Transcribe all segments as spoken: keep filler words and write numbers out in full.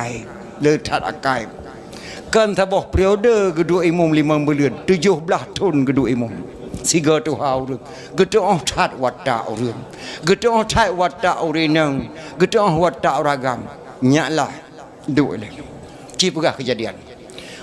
akai, le that akai. Kon saboh periode geuduek imum limong buleuen, tujoh blaih thon geuduek imum. Sigo tuha ureuëng, geutuoh that watak ureuëng, geutuoh that watak ureuëng inong, geutuoh watak ureuëng agam. Nyak lah duek lé. Ci peugah keujadian.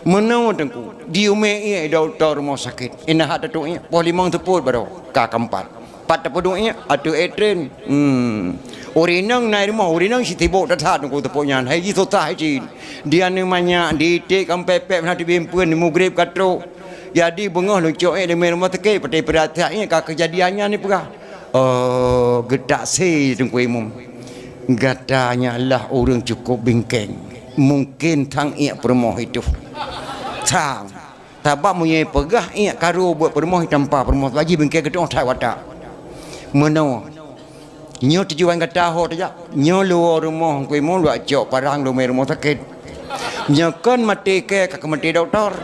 Meunoe Teungku, di umé ié dokto rumoh sakét. Inah hat tatuek ié, poh limong teupot baroe, ka keumpat. Pat tapeuduek ié, ateueh ék tren. Hmm. Ureuëng inong na i rumoh, ureuëng inong sitibok that-that Teungku teupot nyan. Hai jih susah hai cit. Di aneuk manyak, di iték ka pépék hana teubimpuen, di mugrib ka trok. Jadi beungoh lôn cok ié di rumoh sakét, patéh peuratian ié ka keujadian nyan ipeugah. Oh, geutak sé Teungku Imum. Gata nyan lah ureuëng cukup bingkeng. Mungken thang ié peurumoh itu. Thang. Sabab meunyoe peugah ié karu buet peurumoh tanpa peurumoh, laju bingkeng geutuoh that watak. Meunoe. Nyoe tujuan gata ho tajak. Nyoe luwoe rumoh Teungku Imum, luwat cok parang lumé rumoh sakét. Nyoe kon maté kée ka keumaté doktor.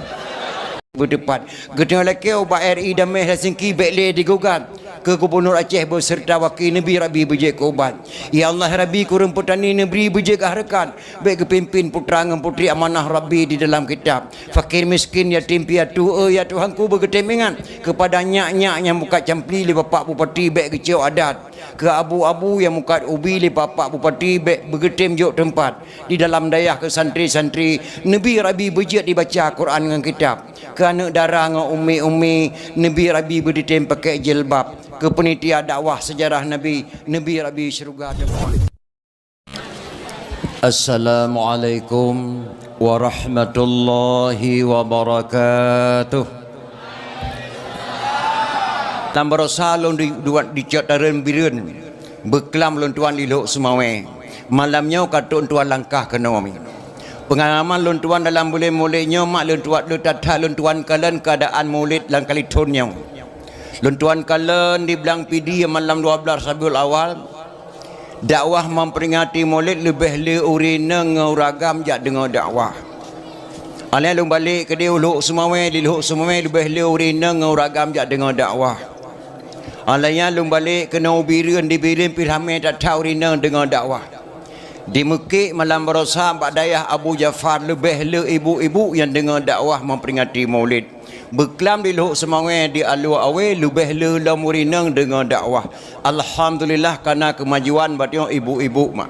Beuteupat. Geutanyoe lakée ubak R I Damé Helsinki bék lé digugat keu Gubunur Aceh beuseurta waki Neubri Rabbi beujeuet keu ubat. Ya Allah Rabbi, kureueng peutani Neubri beujeuet keu hareukat. Bék geupimpin putra ngon putri amanah Rabbi di dalam kitab. Fakir miskin, yatim piatu, eh, ya Tuhanku, beugeutem ingat. Keupada nyak-nyak nyang mukat campli lé Bapak Bupati bék geucok adat. Keu abu-abu nyang mukat ubi lé Bapak Bupati bék beugeutem jok teumpat. Di dalam dayah keu santri-santri, Neubri Rabbi beujeuet dibaca Quran ngon kitab. Keu aneuk dara ngon ummi-ummi, Neubri Rabbi beudeutem pakék jilbab. Keu peunitia dakwah seujarah Nabi, Neubri Rabbi syeuruga teumpat. Assalamualaikum warahmatullahi wabarakatuh. Lam barosa lôn di, duat di Cot Tareueng Bireuen, beuklam lôn tuan di Lhok Seumawé. Malam nyoe ka trok lôn tuan langkah keunoe. Peungalaman lôn tuan dalam buleuen Maulid nyoe mak lôn tuan, lôn that-that lôn tuan kalon keuadaan Maulid lam kali thon nyoe. Lôn tuan kalon di Blang Pidie malam dua belas Rabiul Awal, dakwah memperingati Maulid leubeh le ureuëng inong ngon ureuëng agam jak deungoe dakwah. Alai lôn balek keudeh u Lhok Seumawé, di Lhok Seumawé leubeh le ureuëng inong ngon ureuëng agam jak deungoe dakwah. Alai nyan lôn balek keunoe u Bireuen, di Bireuen pih ramé that-that ureuëng inong deungoe dakwah. Di Meukek malam barosa bak dayah Abu Jafar leubeh le ibu-ibu nyang deungoe dakwah memperingati Maulid. Beuklam di Lhok Seumawé di Alue Awé leubeh le lom ureuëng inong deungoe dakwah. Alhamdulillah, kana keumajuan bak tanyoe ibu-ibu mak.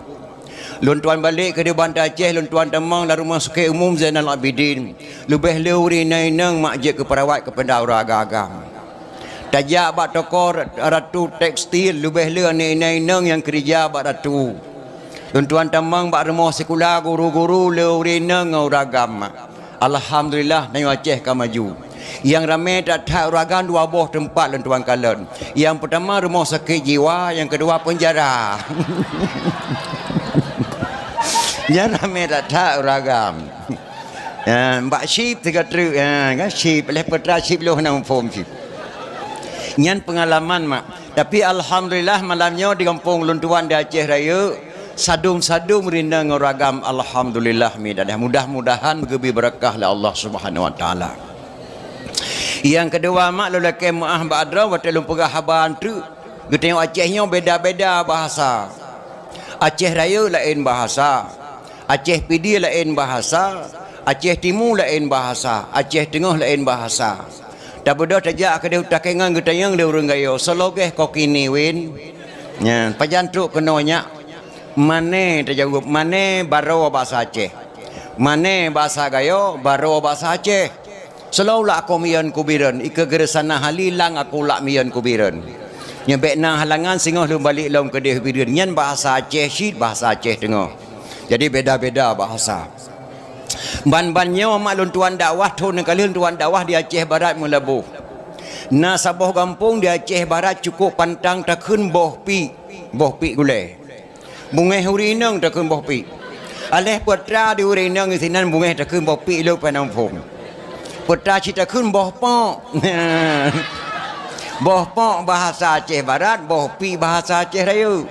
Lôn tuan balek keudeh Banda Aceh, lôn tuan tamong lam Rumoh Sakét Umum Zainal Abidin. Leubeh le ureuëng inong-inong mak jeuet keu peurawat keupada ureuëng agam-agam. Tajak bak toko Ratu Tekstil, leubeh le aneuk inong-inong nyang keurija bak Ratu. Lôn tuan tamong bak rumoh sikula guru-guru le ureuëng inong ngon ureuëng agam mak. Alhamdulillah, tanyoe Aceh ka maju. Nyang ramé that-that ureuëng agam dua boh teumpat lôn tuan kalon. Nyang peutama rumoh sakét jiwa, nyang keudua peunjara. Nyang ramé that-that ureuëng agam. Ya, bak chip tiga truk, ya, kan chip, leh petra chip lôn hana muphom chip. Nyan peungalaman mak. Tapi alhamdulillah malam nyoe di gampông lôn tuan di Aceh Rayeuk, sadum-sadum ureuëng inong ngon ureuëng agam, alhamdulillah mi dan mudah-mudahan geubri beureukah lé Allah Subhanahu Wa Taala. Nyang keudua mak lôn lakée meuáh bak droe watée lôn peugah haba treuk. Geutanyoe Aceh nyoe beda-beda bahasa. Aceh Rayeuk laén bahasa. Aceh Pidie laén bahasa, Aceh Timu laén bahasa, Aceh Teungoh laén bahasa. Tabeudôh tajak keudeh u Takengon geutanyong lé ureuëng Gayo, "Soe lagée kokini win?" Nyan, pajan trok keunoe nyak? "Mané," tajaweueb, "mané baroe bahasa Aceh. Mané bahasa Gayo, baroe bahasa Aceh." Seulaweulah aku miyeuen kubireuen, ikeue geureusanah hali lang aku lak miyeuen kubireuen. Nyoe bék na halangan singoh lôn balek lom keudeh bireuen. Nyan bahasa Aceh cit, bahasa Aceh teungoh. Jadi beda-beda bahasa. Ban-ban nyoe mak lôn tuan dakwah, thon nyang ka lheueh lôn tuan dakwah di Aceh Barat Meulaboh. Na saboh gampông di Aceh Barat cukôp pantang takheun boh piek, boh piek gulée. Bungéh ureuëng inong takheun boh piek. Aléh peue atra di ureuëng inong sinan bungéh takheun boh piek lôn peunoh phon. Peue atra cit takheun boh pok. Boh pok bahasa Aceh Barat, boh piek bahasa Aceh Rayeuk.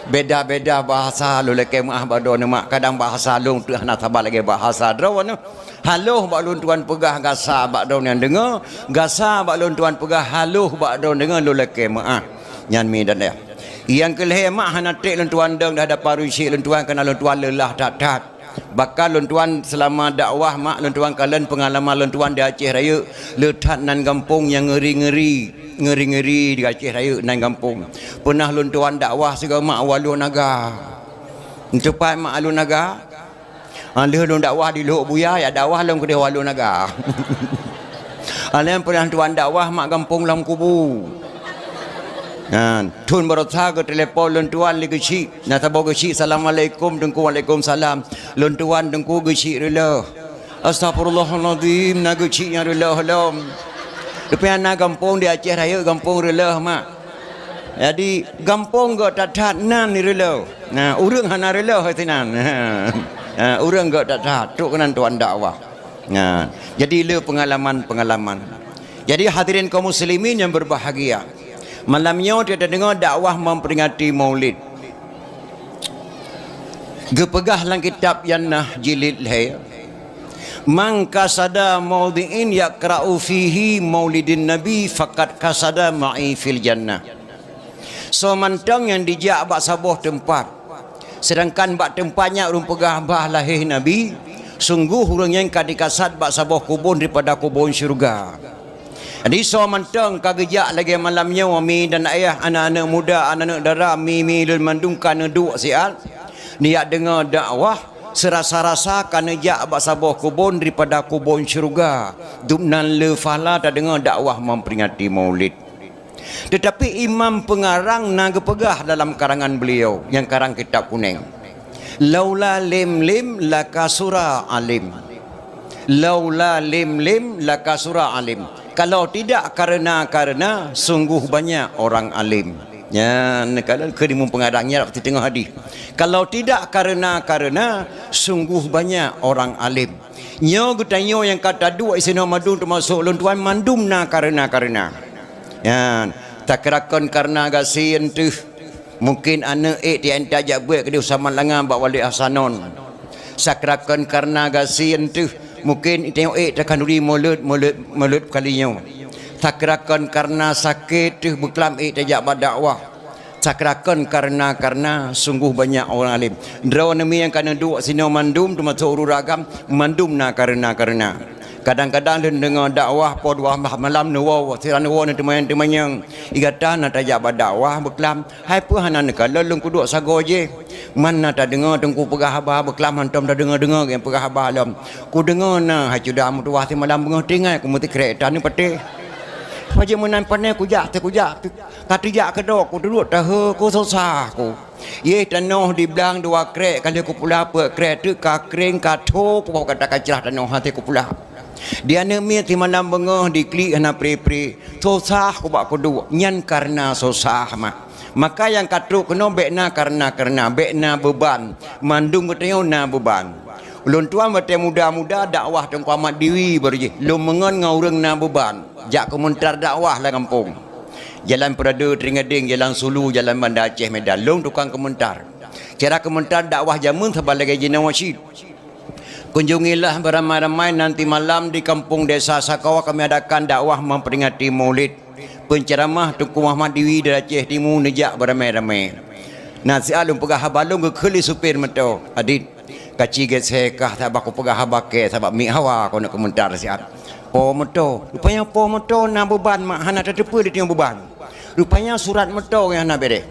Beda-beda bahasa lôn lakée meuáh bak droeneuh mak, kadang bahasa lôn teuh hana saban lagée bahasa droeneuh. Haloh bak lôn tuan peugah gasa bak droeneuh nyang deungoe, gasa bak lôn tuan peugah haloh bak droeneuh deungoe lôn lakée meuáh. Nyan mi dan ayah. Nyang keu lhée mak hana treb lôn tuan dong dah dapa runcék lôn tuan keunan lôn tuan leulah that-that. Bahkan lôn tuan seulama dakwah mak lôn tuan kalon peungalaman lôn tuan di Aceh Rayeuk, le that nan gampông nyang ngeuri-ngeuri, ngeuri-ngeuri di Aceh Rayeuk nan gampông. Peunah lôn tuan dakwah sigoe mak u Alue Naga. Teupat mak Alue Naga? Ah, lheueh lôn dakwah di Lhok Buya, ya dakwah lôn keudeh u Alue Naga. Alèh peunah tuan dakwah mak gampông Lam Kubu. Nah, thon baroesa geutelepon lôn tuan lé geuchik. Na saboh geuchik, "Assalamualaikum Teungku." "Waalaikumsalam." "Lôn tuan Teungku geuchik reuloh." "Astagfirullahalazim, na geuchik nyang reuloh lom." Rupanya na gampông di Aceh Rayeuk gampông reuloh mak. Jadi gampông geuh that-that nan reuloh. Nah, ureueng hana reuloh sinan. Ha, ureueng geuh that-that trok keunan tuan dakwah. Nah, jadi le peungalaman-peungalaman. Jadi hadirin kaum muslimin yang berbahagia, malam nyoe kita dengar dakwah memperingati Maulid. Geupeugah lam kitab Jannah jilid lhèe, "Man qasada maudhi'in yaqra'u fihi maulidin nabi faqad qasada ma'i fil jannah." Soe mantong nyang dijak bak saboh teumpat, sedangkan bak teumpat nyan ureueng peugah bah lahé Nabi, sungguh ureueng nyan ka dikasad bak saboh kubon daripada kubon syeuruga. Jadi soe mantong ka geujak lagèe malam nyoe, mi dan ayah, aneuk-aneuk muda, aneuk-aneuk dara, mi-mi lôn mandum ka neuduek siat, neujak deungoe dakwah, seurasa-rasa ka neujak bak saboh kubon daripada kubon syeuruga. Dum nan le pahala tadeungoe dakwah memperingati Maulid. Teutapi imam peungarang na geupeugah dalam karangan beliau nyang karang kitab kuneng, "Laula lim-lim lakasura alim." "Laula lim-lim lakasura alim." Kalau tidak karena-karena, sungguh banyak orang alim. Nyan, kalau keu imam peungarang nyan rab siteungoh hadih. Kalau tidak karena-karena, sungguh banyak orang alim. Nyoe geutanyoe nyang ka taduek sinoe mandum teumasok lôn tuan mandum na karena-karena. Nyan, takrakon karena gasien teuh. Mungkin aneuk ék tientak jak buet keudeh usaman langa bak Wali Ahsanon. Sakrakon karena gasien teuh. Mungkin tientak ék takhanduri mulod, mulod, mulod kali nyoe. Sakrakon karena sakét teuh beuklam ék tajak bak dakwah. Sakrakon karena-karena sungguh banyak orang alim. Droeneuh mi nyang ka neuduek sinoe mandum teumasok ureueng agam, mandum na karena-karena. Kadang-kadang lôn deungoe dakwah poh dua malam neuwoe, siran neuwoe neuteumanyong-teumanyong. Di gata na tajak bak dakwah beuklam, hai peue hana neukalon lôn kuduek sagoe jih? Man na tadeungoe teungku peugah haba beuklam hántom tadeungoe-deungoe nyang peugah haba lom. Kudeungoe na hai cuda meutuwah simalam beungoh tinggai kumeusikrek tan neupatéh. Pajan meunan pané kujak teuh kujak teuh. Ka teujak keudroe kuduek tahe ku susah ku. Yeh tanoh di blang dua krek ka lheueh kupula peuet krek teuk ka kréng ka tho ku bak gata ka crah tanoh hase kupula. Di aneuk miet simalam beungoh diklik hana pri-pri. Susah ku bak kuduek. Nyan kareuna susah mak. Maka nyang ka trok keunoe bèk na kareuna-kareuna, bèk na beuban. Mandum geutanyoe na beuban. Ulôn tuan watèe muda-muda dakwah Teungku Ahmad Diwi baru jih. Lôn meungon ngon ureueng na beuban. Jak keumeuntar dakwah lam gampông. Jalan Peurade Teuringgadeng, Jalan Sulu, Jalan Banda Aceh Medan. Lôn tukang keumeuntar. Cara keumeuntar dakwah jameun saban lagèe jinoe cit. Kunjungilah beramai-ramai nanti malam di kampung desa Sakoe kami adakan dakwah memperingati Maulid. Penceramah Teungku Muhammad Diwi dari Aceh Timu neujak beramai-ramai. Na siat lôn peugah haba lôn geukheun lé supir moto, "Adit, kaci geusé kah sabab kupeugah haba kèe sabab miet hawa keuneuk keumeuntar siat." Po moto. Rupanya po moto na beuban mak hana tateupeue lé tanyoe beuban. Rupanya surat moto nyang hana bèrèh.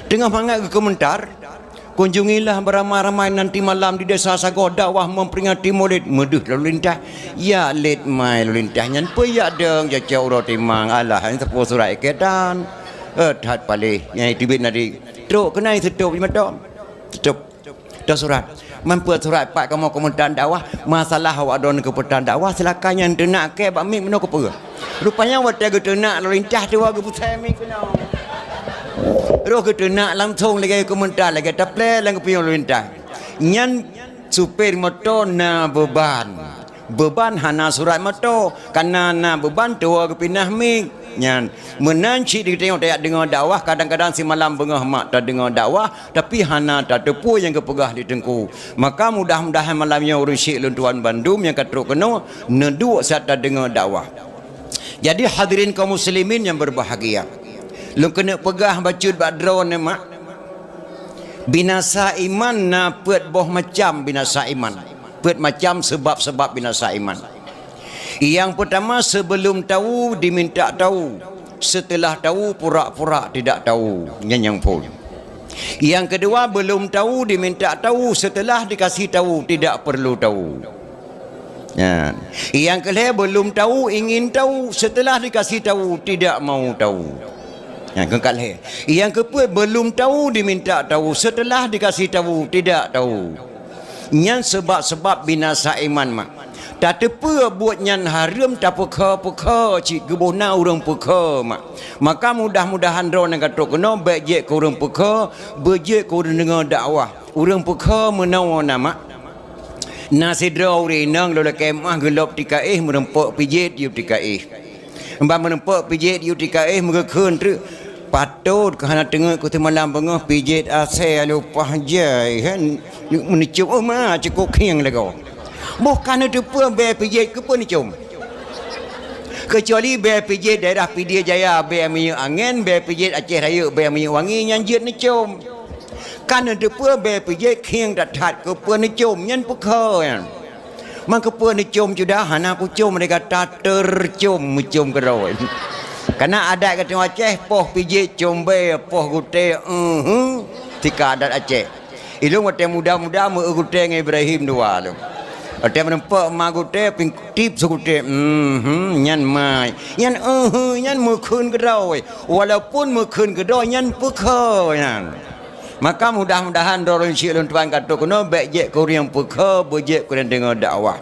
Teungoh mangat geukeumeuntar, "Kunjungilah beramai-ramai nanti malam di Desa Sagoe dakwah memperingati Maulid." Meudeuh lalu lintas. Yak lét mai lalu lintas nyan peue yak dong cocok uroe timang. Alah, nyan sapeue surat ikatan. Eh, that paléh. Nyang teubiet nadi. Trok keunan seutôp di mata. Seutôp. Dah surat. Man peuet surat pat kamoe keumeuntar dakwah, masalah awak droeneuh keupeuntar dakwah, silakan nyang teunak kèe bak miet meunoe keupeue. Rupanya watèe geuteunak lalu lintas tuwoe geupeusan miet keunoe. Roh geuteunak langsong lagèe keumeuntar lagèe taplè lam geupiôh lalu lintas. Nyan supir moto na beuban. Beuban hana surat moto, kana na beuban tuwoe geupinah miet. Nyan, meunan cit di tanyoe tajak deungoe dakwah, kadang-kadang simalam beungoh mak tadeungoe dakwah, tapi hana tateupeue nyang geupeugah lé teungku. Maka mudah-mudahan malam nyoe ureueng syik lôn tuan bandum nyang ka trok keunoe neuduek siat tadeungoe dakwah. Jadi hadirin kaum muslimin yang berbahagia, lôn keuneuk peugah bacut bak droeneuh mak. Binasa iman na peuet boh macam binasa iman. Peuet macam seubab-seubab binasa iman. Nyang peutama, sebelum tahu diminta tahu, setelah tahu pura-pura tidak tahu. Nyan nyang phôn. Nyang keudua, belum tahu diminta tahu, setelah dikasih tahu tidak perlu tahu. Nyan. Nyang keulhèe, belum tahu ingin tahu, setelah dikasih tahu tidak mau tahu. Nyang keulhèe. Nyang keupeuet, belum tahu diminta tahu, setelah dikasih tahu tidak tahu. Nyan seubab-seubab binasa iman mak. Tateupeue buet nyan hareuem tapeukha-peukha cit geuboh na ureuëng peukha mak. Maka mudah-mudahan droeneuh ka trok keunoe bék jeuet keu ureuëng peukha, beujeuet keu ureuëng deungoe dakwah. Ureuëng peukha meunoe na mak. Na sidroe ureuëng inong lôn lakée meuáh geulôb tikaéh meureumpok pijet yub tikaéh. Ban meureumpok pijet yub tikaéh meugeukheun treuk. Patot keu hana teungeut keu teumalam beungoh pijet asée lupah jai, han, meunicum, oh ma, cukôp khieng lagoe. Boh ka neuteupeue bée pijet keupeue neucom. Keucuali bée pijet daerah Pidie Jaya bée minyeuk angén, bée pijet Aceh Rayeuk bée minyeuk wangi nyan jeuet neucom. Ka neuteupeue bée pijet khieng that-that keupeue neucom nyan peukha nyan. Man keupeue neucom cudah hana kucom lé gata tercom meucom keudroe. Kana adat geutanyoe Aceh poh pijet com bée, poh gutée, ehe, tika adat Aceh. Ilôn watée muda-muda meu gutée ngon Ibrahim dua lôn. Watée meureumpok ma gutée pingtip sigutée, ehe, nyan mai. Nyan ehe, nyan meukheun keudroe. Walaupun meukheun keudroe nyan peukha nyan. Maka mudah-mudahan droe lôn syik lôn tuan ka trok keunoe bék jeuet keu ureuëng peukha, beujeuet keu ureuëng deungoe dakwah.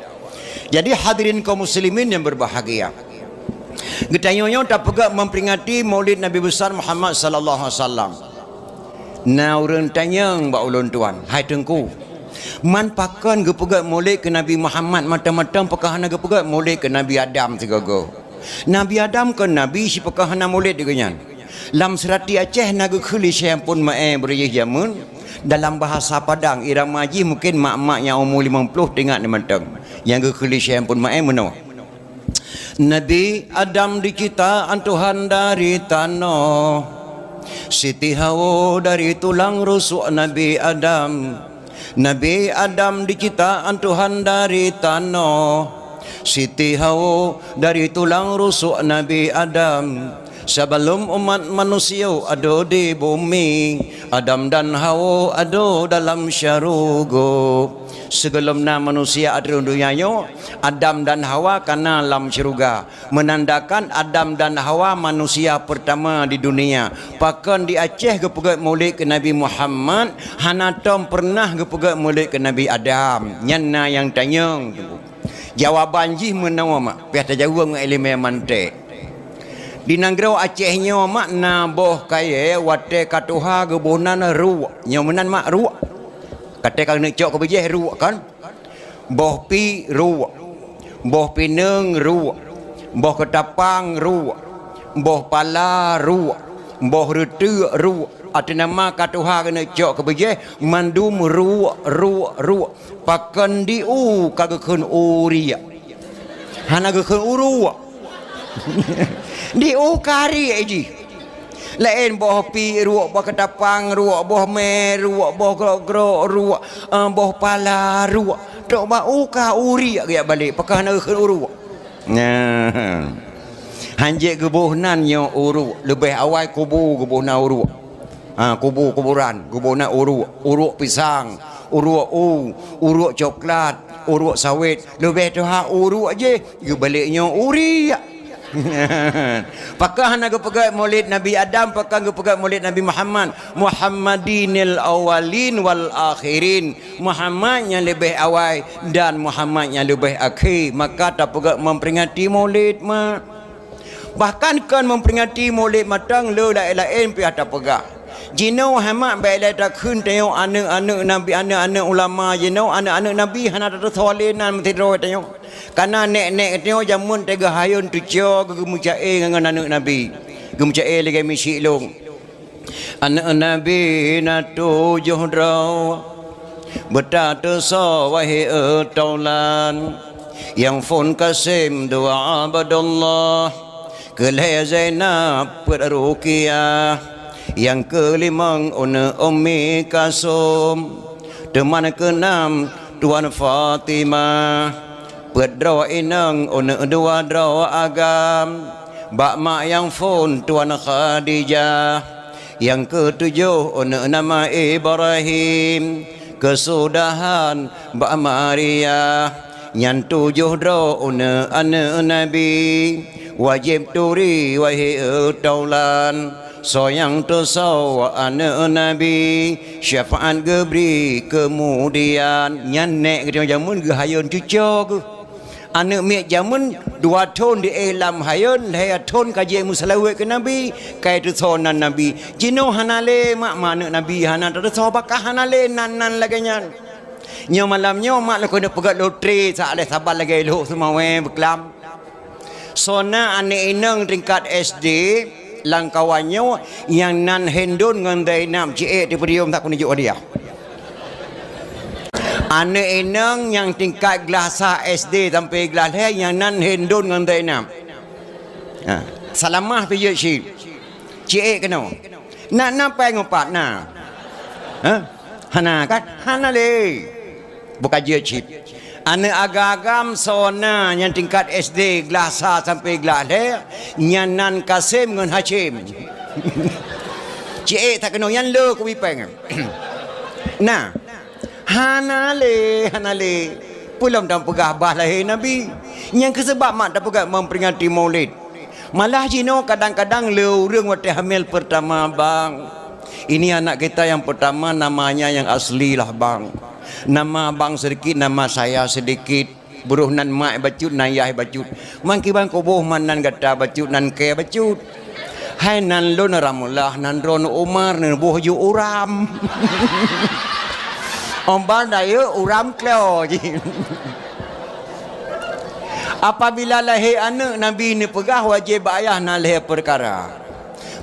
Jadi hadirin kaum muslimin yang berbahagia. Geutanyoe nyoe tapeugah memperingati Maulid Nabi Besar Muhammad sallallahu alaihi wasallam. Na ureuëng tanyong bak ulôn tuan, hai Teungku, man pakon geupeugah Maulid keu Nabi Muhammad mantong-mantong pakon hana geupeugah Maulid keu Nabi Adam sigoe-goe? Nabi Adam kon nabi sipakon hana Maulid di geuhnyan. Lam seurati Aceh na geukheun lé Syekh Ampôn Maé beureujih jameun, dalam bahasa Padang, irama jih mungken mak-mak nyang umu limong ploh teuingat lé mantong. Nyang geukheun lé Syekh Ampôn Maé meunoe. Nabi Adam diciptaan Tuhan dari tanoh. Siti Hawa dari tulang rusuk Nabi Adam. Nabi Adam diciptaan Tuhan dari tanoh. Siti Hawa dari tulang rusuk Nabi Adam. Sebelum umat manusia ada di bumi, Adam dan Hawa ada dalam syurga. Sigohlom na manusia ateueh donya nyoe, Adam dan Hawa ka na lam syeuruga. Meunandakan Adam dan Hawa manusia peurtama di dunia. Pakon di Aceh geupeugét Maulid keu Nabi Muhammad, hana tom peureunah geupeugét Maulid keu Nabi Adam? Nyan na nyang tanyong, Teungku. Jawaban jih meunoe mak, piah tajaweueb ngon iéleumé manték. Di nanggroe Aceh nyoe mak na boh kayée watée ka tuha geuboh nan ruek. Nyoe meunan mak ruek. Watée ka neucok keu beujéh ruek kan? Boh pi ruek, boh pineung ruek, boh keutapang ruek, boh pala ruek, boh reuteuk ruek, ateueh nama ka tuha keuneuk cok keu beujéh, mandum ruek, ruek, ruek. Pakon di u ka geukheun uriek? Hana geukheun uruek. Di u ka riek jih. Laén boh pi ruek, boh keutapang ruek, boh mé ruek, boh grok-grok ruek, eh, boh pala ruek. Trok bak u ka uriek geujak balek, pakon hana geukheun uruek. Nah. Hanjeuet geuboh nan nyoe uruek, leubeh awai kubu geuboh nan uruek. Ha, kubu-kuburan geuboh nan uruek, uruek pisang, uruek u, uruek coklat, uruek sawét, leubeh tuha uruek jih. Geubalek nyoe uriek. Pakon hana geupeugét Maulid Nabi Adam, pakon geupeugét Maulid Nabi Muhammad? Muhammadinil awwalin wal akhirin. Muhammad nyang leubeh awai dan Muhammad nyang leubeh akhé. Maka tapeugét memperingati Maulid mak. Bahkan kon memperingati Maulid mantong, le laén-laén piah tapeugah. Jinoe hai mak bék lé takheun tanyoe aneuëk-aneuëk Nabi, aneuëk-aneuëk ulama jinoe, aneuëk-aneuëk Nabi hana tateusoe lé nan meusidroe tanyoe. Kana nék-nék tanyoe jameun teuga hayôn teucok geumeuca-e ngon aneuëk Nabi. Geumeuca-e lagée miseue lôn. Aneuëk Nabi na tujoh droe, beutateusoe wahé e taulan, nyang phôn Kasém dua Abdullah, keu lhée Zainab peuet Ruqyah. Nyang keulimong uneuk Ummi Kalsum, teuma keunam Tuan Fatimah, peuet droe inong uneuk dua droe agam, bak mak nyang phon Tuan Khadijah. Nyang keutujoh uneuk nama Ibrahim, keusudahan bak Maria. Nyan tujoh droe uneuk aneuk Nabi, wajéb turi wahé taulan. Soe nyang teusoe aneuk Nabi, syafaat geubri keumudian. Nyan nék geutanyoe jameun geuhayôn cucoe geuh. Aneuk miet jameun dua thon di éh lam hayôn, lhée thon ka jiék meuseulaweuet keu Nabi, ka teusoe nan Nabi. Jinoe hana lé mak, mak aneuk Nabi hana teusoe, bak ka hana lé nan-nan lagée nyan. Nyoe malam nyoe mak lôn keuneuk peugét lotre sa lhée saban lagée lhok seumawée beuklam. Soe na aneuk inong tingkat S D lam kawan nyoe nyang nan Hindun ngon Zainab, jiék di podium, tak keuneuk jok hadiah. Aneuk inong nyang tingkat glah sa S D sampoe glah lhée nyang nan Hindun ngon Zainab. Ha, Salamah pih jeuet cit. Ciék keunoe. Na, na péng upat na? Ha? Hana kan? Hana lé. Buka jeuet cit. Aneuk agam-agam soe na nyang tingkat S D glah sa sampoe glah lhée, nyan nan Kasem ngon Hacem. Ciék tak keunoe nyan le kubi péng. Na. Hana lé, hana lé. Peue lom tapeugah bah lahé Nabi. Nyang keuh seubab mak tapeugah memperingati Maulid. Malah jinoe kadang-kadang le ureuëng watée hamil pertama, bang. Ini anak kita yang pertama, namanya yang asli lah, bang. Nama abang sedikit, nama saya sedikit. Broh nan mak bacut, nan yah bacut. Man kiban kuboh man nan gata bacut, nan kée bacut. Hai nan lôn Ramullah, nan droeneuh Umar, neuboh ju Uram. Ombang dayeuek Uram klo jih. Apabila lahé aneuk Nabi neupeugah wajéb bak ayah na lhée peukara.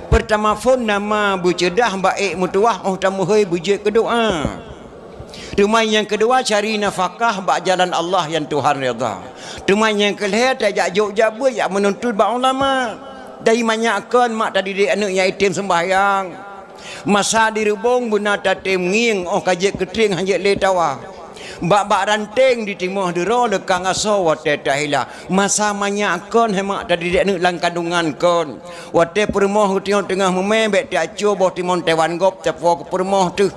Peurtama phon nama beuceudah bak ék meutuwah óh tameuhôi beujeuet keu doá. Teuma nyang keudua cari nafakah bak jalan Allah nyang Tuhan redha. Teuma nyang keulhée tajak jok jak beuet jak meununtut bak ulama. Dari manyak kon mak tadidik aneuk nyang item seumbahyang. Masa di reubong beuna tatem ngieng óh ka jeuet keutrieng hana jeuet lé tawa. Bak-bak ranteng ditimoh deuro leukang asoe watée tahila. Masa manyak kon hai mak tadidik aneuk lam kandungan kon. Watée peurumoh geutanyoe teungoh meumé bék tacoe boh timon Taiwan gob tapuwoe keu peurumoh teuh.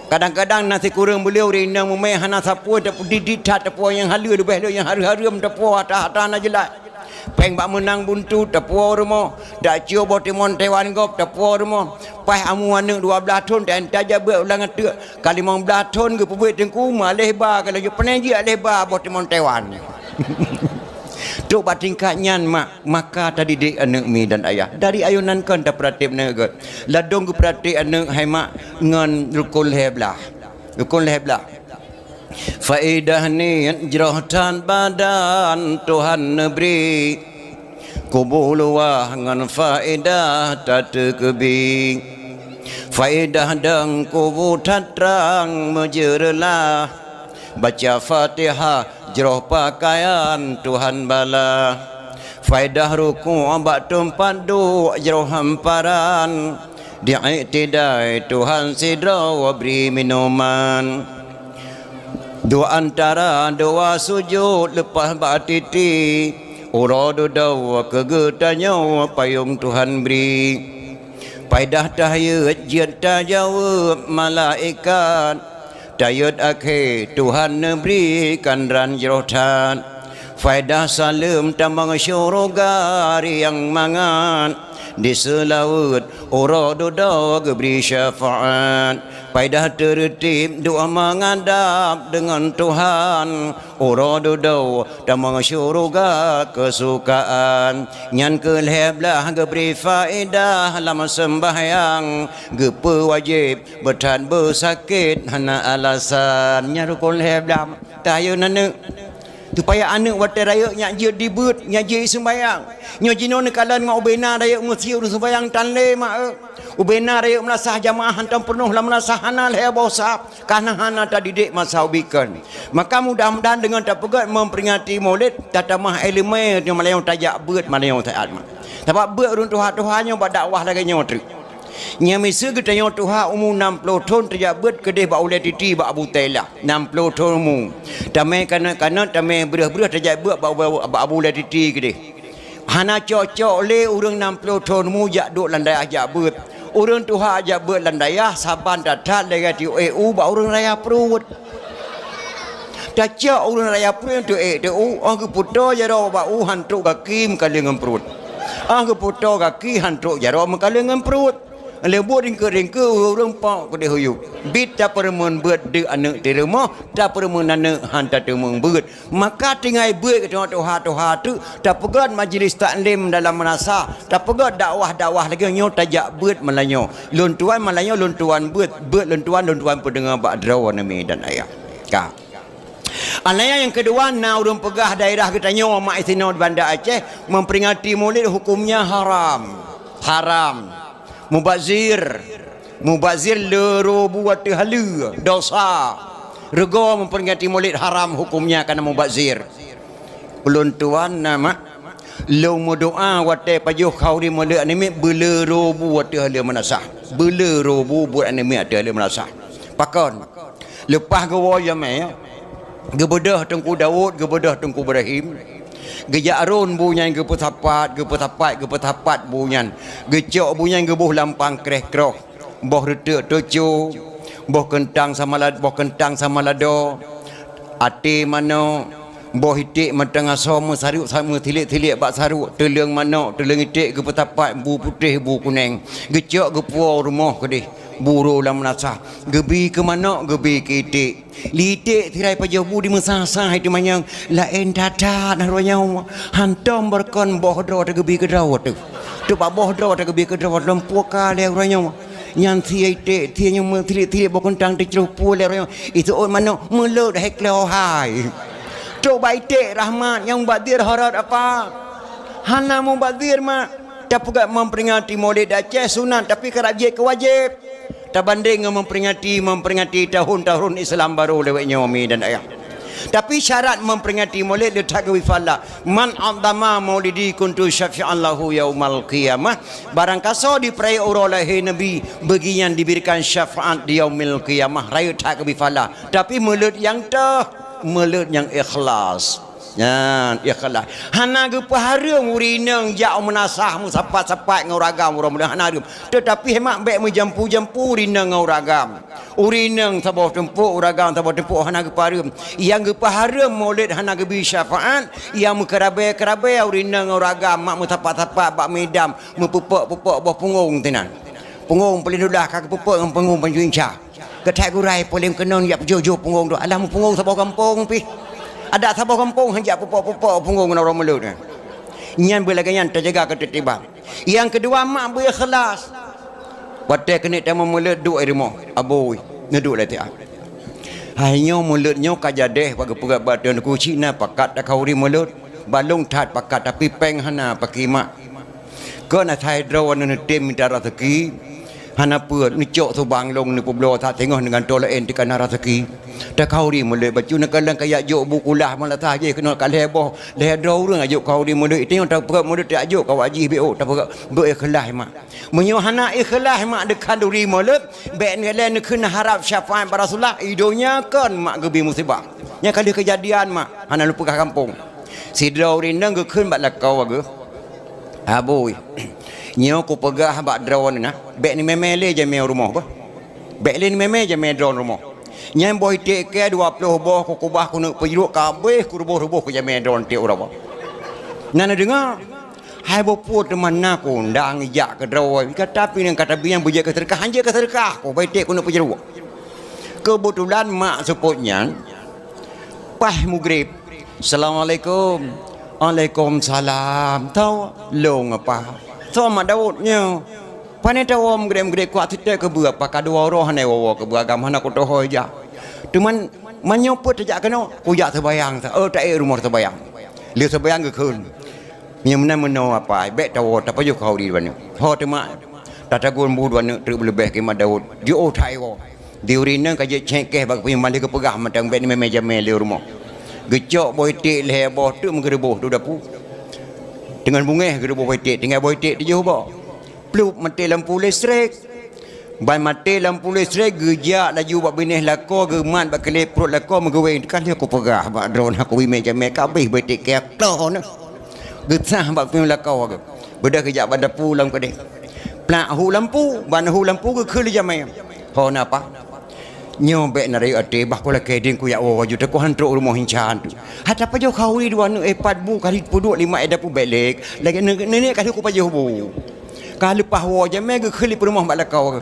Kadang-kadang na sikureueng buleue ureuëng inong meumé hana sapeue, tapeudit-dit that tapuwoe nyang haleue, leubeh lom nyang hareuem-hareuem tapuwoe, hata-hata na jeulaih. Péng bak meunang buntu tapuwoe rumoh, tacoe boh timon Taiwan gob tapuwoe rumoh. Paih amu aneuk dua blaih thon ta-, tajak beuet ulang ateueh, ka limong blaih thon geupeubeuet teungku, maleh ba ka laju peuneujeuet aleh ba boh timon Taiwan. Trok bak tingkat nyan mak, maka tadidik aneuk mi dan ayah. Dari ayonan kon tapeuratéb aneuk geuh. Ladôm geupeuratéb aneuk hai mak ngon rukon lhée blaih. Rukon lhée blaih. Faedah niet jroh that badan Tuhan neubri. Kubu luwah ngon faedah tateukeubi. Faedah dong kubu that trang meujeureulah. Baca Fatihah jroh pakaian Tuhan bala. Faedah ruku' bak teumpat duek jroh hamparan. Di iktidai Tuhan sidroe bri minuman. Dua antara dua sujut leupah bak titi. Uroe dudoe keu geutanyoe payong Tuhan bri. Faedah tahiyat jeuet tajaweueb malaikat. Tayeuet akhé Tuhan neubri kandran jroh that. Faedah saleuem tamong syeuruga riang mangat. Diseulaweuet uroe dudoe geubri syafaat. Faedah teureutib dua mangat dab deungon Tuhan. Uroe dudoe tamong syeuruga keusukaan. Nyan keuh lhée blaih geubri faedah lam seumbahyang. Geupeuwajéb beuthat beusakét hana alasan. Nyan rukon lhée blaih. Tahayeu aneuk. Supaya aneuk watée rayeuk nyak jeuet dibeuet, nyak jeuet seumbahyang. Nyoe jinoe neukalon ngon ubena rayeuk meusiu seumbahyang tan lé mak eu. Ubena rayeuk meulasah jamaah hantom peunoh lam meulasah hana lhée boh sab. Kana hana tadidik masa ubikon. Maka mudah-mudahan deungon tapeugét memperingati Maulid, tatamah iéleumé nyoe malam nyoe tajak beuet malam nyoe saát mak. Sabab beuet ureuëng tuha-tuha nyoe bak dakwah lagée nyoe treuk. Nyang miseue geutanyoe tuha umu nam ploh thon tajak beuet keudeh bak ulée titi bak Abu Tailah. Nam ploh thon umu. Tamé kanot-kanot, tamé breueh-breueh tajak beuet bak, bak, bak Abu Ulée Titi keudeh. Hana cok-cok lé ureuëng nam ploh thon umu jak duek lam dayah jak beuet. Ureuëng tuha jak beuet lam dayah, saban that-that lagée tiuek ék u bak ureuëng raya pruet. Tacok ureuëng raya pruet tiuek ék tiuek u, óh geupeutoe jaroe bak u han trok gaki meukaleng ngon pruet. Óh geupeutoe gaki han trok jaroe meukaleng ngon pruet. Lé buet ringkeuek-ringkeuek ureuëng pok keudeh huyub. Bit tapeureumeun beuet deuk aneuëk di rumoh, tapeureumeun aneuëk han tateumeung beuet. Maka tinggai beuet geutanyoe tuha-tuha teuk, tapeugét majlis taklim dalam meunasah, tapeugét dakwah-dakwah lagée nyoe tajak beuet malam nyoe. Lôn tuan malam nyoe lôn tuan beuet, beuet lôn tuan, lôn tuan peudeungoe bak droeneuh mi dan ayah. Ka. Alaya nyang keudua na ureuëng peugah daerah geutanyoe mak isinoe di Banda Aceh memperingati Maulid hukumnya haram. Haram. Mubazir. Mubazir le robu ateueh haleue, dosa. Rego memperingati Maulid haram hukumnya karena mubazir. Ulôn tuan na mak, lôn meudoa watée pajoh khauri Maulid aneuk miet beule robu ateueh haleue meunasah. Beule robu buet aneuk miet ateueh haleue meunasah. Pakon? Leupah geuwoe jamé, geubeudôh Teungku Daud, geubeudôh Teungku Ibrahim. Geujak rôn bu nyan geupeusapat, geupeusapat, geupeusapat bu nyan. Geucok bu nyan geuboh lam pangkreh kroh. Boh reuteuk tuco, boh keuntang sama la-, boh keuntang sama lado, até manok, boh iték mantong asoe meusarut sa-, meusilék-silék bak sarut, teuleueng manok, teuleueng iték geupeusapat bu putéh, bu kuneng. Geucok geupuwoe u rumoh keudeh, bu rô lam meunasah. Geubi keu manok, geubi keu iték. Iték sirai pajoh bu dimeusa-sa hai teumanyong, laén that-that na uroe nyoe. Hantom beureukan boh droe teuh geubi keu droe teuh. Teuh bak boh droe teuh geubi keu droe teuh lom puka lé uroe nyoe. Nyan sie iték, sie nyoe meusilék-silék boh keuntang teucroh puwoe lé uroe nyoe. Iseuôt manok meulot hai klo hai. Trok bak iték rahmat nyang mubazir horot apa? Hana mubazir mak. Tapeugah memperingati Maulid Aceh sunat tapi karab jeuet keu wajéb. Tabandeng ngon memperingati, memperingati tahun-tahun Islam baru lewat nyoe mi dan ayah. Tapi syarat memperingati Maulid le that geubi fala. Man 'azzama maulidi kuntu syafi'an lahu yaumal qiyamah. Barang kasoe dipeurayeuk uroe lahé Nabi, beuginyan diberikan syafaat di yaumil qiyamah. Rayeuk that geubi fala. Tapi meulot nyang teuh, meulot nyang ikhlas. Nyan, ikhlas. Hana geupeuhareuem ureuëng inong jak u meunasah meusapat-sapat ngon ureuëng agam uroe Maulid, hana hareuem. Teutapi hemat bék meujampu-jampu ureuëng inong ngon ureuëng agam. Ureuëng inong saboh tumpok, ureuëng agam saboh tumpok hana geupeuhareuem. Nyang geupeuhareuem Maulid hana geubi syafaat, nyang meukeurabée-keurabée ureuëng inong ngon ureuëng agam mak meusapat-sapat bak meudam, meupeupok-peupok boh punggong tinan. Punggong paléng dulah ka geupeupok ngon punggong panjoe inca. Keuthai geurai polém keunoe jak peujoh-joh punggong droe. Alah meupunggong saboh gampông pih. Adak saboh gampông han jak pupok-pupok punggong ngon uroe Maulud nyan. Nyan beulagée nyan tajaga keuteutiban. Nyang keudua mak beu ikhlas. Watée keuneuk tamong Maulud duek i rumoh, abui, neuduek lam tiah. Hai nyoe Maulud nyoe ka jadeh bak geupeugah bak Teungku Cina pakat takhauri Maulud. Balong that pakat tapi péng hana pakimak. Kon asai droe neutem mita raseuki, hana peue neucok subang lông neupeubloe that singoh neugantoe laén teuka na raseuki. Takhauri Maulud bacut neukalon kajak jok bu kulah malasah jih keunoe ka lhée boh, lhée droe ureuëng ajok khauri Maulud. Iteunyoe tapeugah Maulud tajok kawak jih beu tapeugah beu ikhlas mak. Meunyoe hana ikhlas mak deukhanduri Maulud, bék neukalon neukheun harab syafaat bak Rasulullah, i donya kon mak geubi musibah. Nyang ka lheueh keujadian mak hana lôn peugah gampông. Sidroe ureuëng inong geukheun bak lakoe geuh, "Abui, nyoe kupeugah bak droeneuh na, bék neumé-mé lé jamé u rumoh beuh. Bék lé neumé-mé jamé droeneuh rumoh. Nyan boh iték kée dua ploh boh kukubah keuneuk peujruek ka abéh kuruboh-ruboh keu jamé droeneuh tieb uroe boh." Na neudeungoe, hai boh peue teuma na kuundang ijak keu droe, ka tapi nyang ka tabi nyang beujeuet keu seudeukah, han jeuet keu seudeukah, kubah iték keuneuk peujruek. Keubeutulan mak seupôt nyan, paih mugreb, "Assalamualaikum." "Waalaikumsalam." "Tho, lôn apa?" "Tho Mak Daud nyoe." "Pane tawoe mugreb-mugreb kuat siteuk keubeue apa ka dua uroe hana woe-woe keubeue agam hana kutohôi jak. Teuma meunyoe peuet tajak keunoe, kujak seubayang sa, oh, taék rumoh seubayang." Lheueh seubayang geukheun. Nyang meunan meunoe apa, bék tawoe tapajoh khauri droeneuh. Ho teuma tatagun bu droeneuh treuk beuleubeh keu Mak Daud. Jiôh that iwoe. Di ureuëng inong ka jeuet cék keh bak peue nyang malée geupeugah mantong bék neumé-mé jamé lé u rumoh. Geucok boh iték lhée boh teuk meugeureuboh u dapu. Teungoh beungéh geureuboh boh iték, tinggai boh iték tujoh boh. Plup maté lampu listrik. Ban maté lampu listrik, geujak laju bak binéh lakoe, geumat bak kilét pruet lakoe, meugeuwéng. Ka lheueh kupeugah bak droeneuh, kubri mé jamé, ka abéh beuet tikée kloe neuh. Geusah bak pintoe lakoe geuh. Beudôh geujak bak dapu lam keudeh. Plak hu lampu, ban hu lampu geukheun lé jamé. Ho na apa? Nyoe bék na rayeuk até, bah kulakée ding kujak woe aju, teuk kuhan trok rumoh incan tu. Hata pajoh khauri dua aneuk, eh, pat bu, kali peuduek lima, eh, dapu bék lé. Lagée nenek ka lheueh kupajoh bu. Ka leupah woe jamé geukheun lé peurumoh bak lakoe.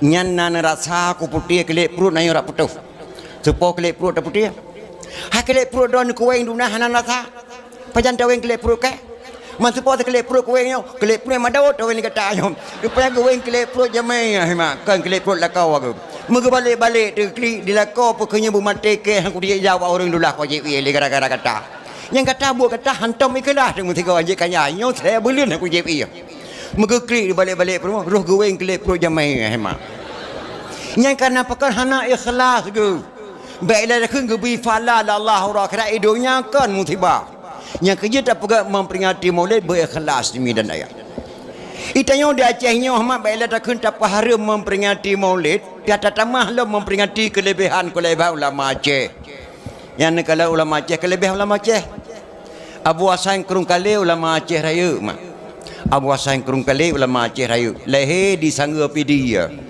Nyan na neurasa kuputéh kilét pruet, na nyoe rab putôh. Soe po kilét pruet taputéh? Hai kilét pruet droeneuh kuwéng dum na hana neurasa. Pajan tawéng kilét pruet kah? Man soe po kilét pruet kuwéng nyoe, kilét pruet madot tawéng di gata nyoe. Rupanya geuwéng kilét pruet jamé, hai mak, kon kilét pruet lakoe geuh. Meugeubalek-balek teuklik di lakoe, peu keuh nyoe beumaté kée, han kujak jaweueb ureuëng dum lah kujak ie lé gara-gara gata. Nyang gata buet gata hantom ikeulah teungoh sigoe jeuet kanyai, nyoe saya buleuen han kujak ie. Meugeuklik di balek-balek peurumoh, roh geuwéng kilét pruet jamé, hai mak. Nyang kana pakon hana ikhlas geuh. Bék ilée takheun geubri pahala lé Allah uroe akhirat, i donya kon musibah. Nyang keujeuet tapeugah memperingati Maulid beu ikhlas, teumi dan ayah. Itanyoe di Aceh nyoe mak, bék ilée takheun tapeuhareuem memperingati Maulid, pih tatamah lom memperingati keuleubaihan-keuleubaihan ulama Aceh. Nyan neukalon ulama Aceh, keuleubaihan ulama Aceh. Abu Hasan Krueng Kalé ulama Aceh Rayeuk mak. Abu Hasan Krueng Kalé ulama Aceh Rayeuk, lahé di Sanggeue Pidie.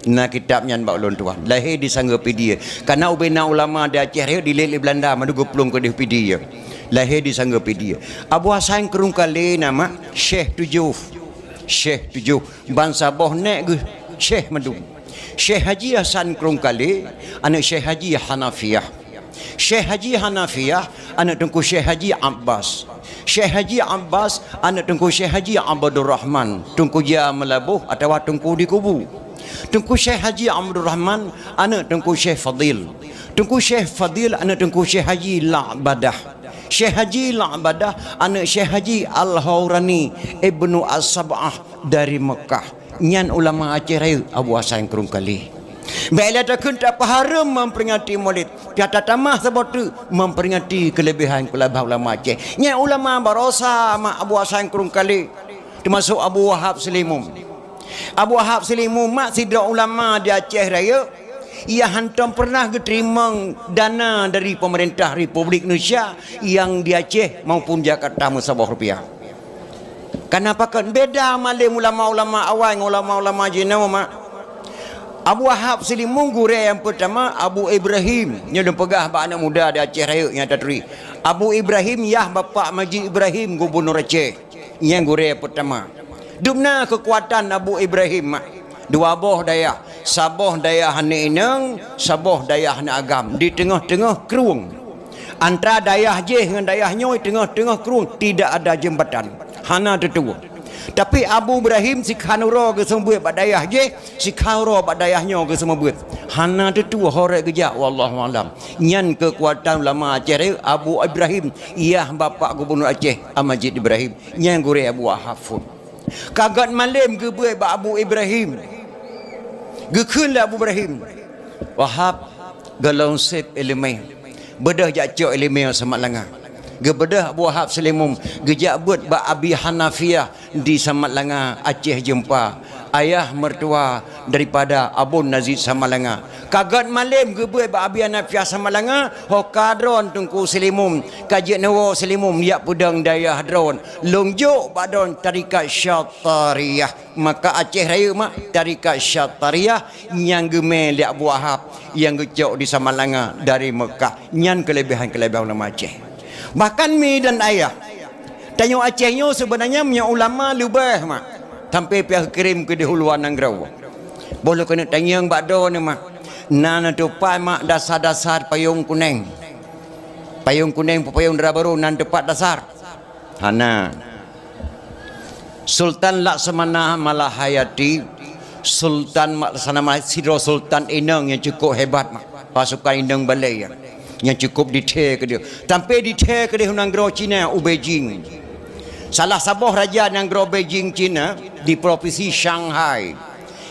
Na kitab nyan bak ulôn tuan. Lahé di Sanggeue Pidie. Kana ubena ulama di Aceh Rayeuk dilét lé Beulanda, mandum geuplueng keudeh Pidie. Lahé di Sanggeue Pidie. Abu Hasan Krueng Kalé na mak, Syekh Tujoh. Syekh Tujoh. Ban saboh nèk geuh Syekh mandum. Syekh Haji Hasan Krueng Kalé, aneuk Syekh Haji Hanafiah. Syekh Haji Hanafiah, aneuk Teungku Syekh Haji Abbas. Syekh Haji Abbas, aneuk Teungku Syekh Haji Abdurrahman, Teungku Jia Meulaboh atawa Teungku di Kubu. Teungku Syekh Haji Abdurrahman, aneuk Teungku Syekh Fadil. Teungku Syekh Fadil, aneuk Teungku Syekh Haji La'badah. Syekh Haji La'badah, aneuk Syekh Haji Al-Haurani Ibnu As-Sab'ah dari Mekah. Nyan ulama Aceh Rayeuk, Abu Hasan Krueng Kalé. Bék ilée takheun tapeuhareuem memperingati Maulid, pih tatamah saboh teuk memperingati keuleubaihan-keuleubaihan ulama Aceh. Nyan ulama barosa mak, Abu Hasan Krueng Kalé, teumasok Abu Wahab Seulimeum. Abu Wahab Seulimeum mak sidroe ulama di Aceh Rayeuk, ia hantom peureunah geuteurimong dana dari peumeurintah Republik Indonesia nyang di Aceh maupun Jakarta meusaboh rupiah. Kana pakon beda malém ulama-ulama awai ngon ulama-ulama jinoe mak. Abu Wahab Seulimeum gurée nyang peutama Abu Ibrahim, nyoe lôn peugah bak aneuk muda di Aceh Rayeuk nyang taturi. Abu Ibrahim yah bapak Majid Ibrahim, gubunur Aceh. Nyan gurée peutama. Dum na keukuatan Abu Ibrahim mak. Dua boh dayah, saboh dayah aneuk inong, saboh dayah aneuk agam, di teungoh-teungoh krueng. Antara dayah jéh ngon dayah nyoe teungoh-teungoh krueng tidak ada jembatan, hana teutuwoe. Tapi Abu Ibrahim sikhan uroe geuseumeubeuet bak dayah jéh, sikhan uroe bak dayah nyoe geuseumeubeuet. Hana teutuwoe horek geujak, wallahu alam. Nyan keukuatan ulama Aceh Rayeuk, Abu Ibrahim, yah bapak gubunur Aceh, Majid Ibrahim. Nyan gurée Abu Wahab phon. Ka gét malém geubeuet bak Abu Ibrahim. Geukheun lé Abu Ibrahim, "Wahab, gohlom seb iéleumé. Beudôh jak cok iéleumé u Samalanga." Geubeudôh Abu Wahab Seulimeum, geujak beuet bak Abi Hanafiah di Samalanga, Aceh Jeumpa, ayah mertua daripada Abon Nazid Samalanga. Ka gét malém geubeuet bak Abi Hanafiah Samalanga, ho ka droen Teungku Seulimeum, ka jeuet neuwoe Seulimeum jak peudong dayah droen. Lôn jok bak droen tarekat Syatariyah. Maka Aceh Rayeuk mak, tarekat Syatariyah nyang geumé lé Abu Wahab nyang geucok di Samalanga dari Mekah. Nyan keuleubaihan-keuleubaihan ulama Aceh. Bahkan mi dan ayah, tanyoe Aceh nyoe seubeunanya meunyoe ulama leubeh mak, sampai pih geukirém keudeh u luwa nanggroe. Boh lôn keuneuk tanyong bak droeneuh mak, na neutupat mak dasar-dasar payong kuneng? Payong kuneng, payong dara barô na neutupat dasar? Hana. Sultan Laksamana Malahayati, Sultan Laksamana sidroe sultan inong nyang cukup hebat mak. Pasukan inong balée nyang cukup dithèe keudeh. Sampai dithèe keudeh u nanggroe Cina, u Beijing. Salah saboh raja nanggroe Beijing Cina di provinsi Shanghai.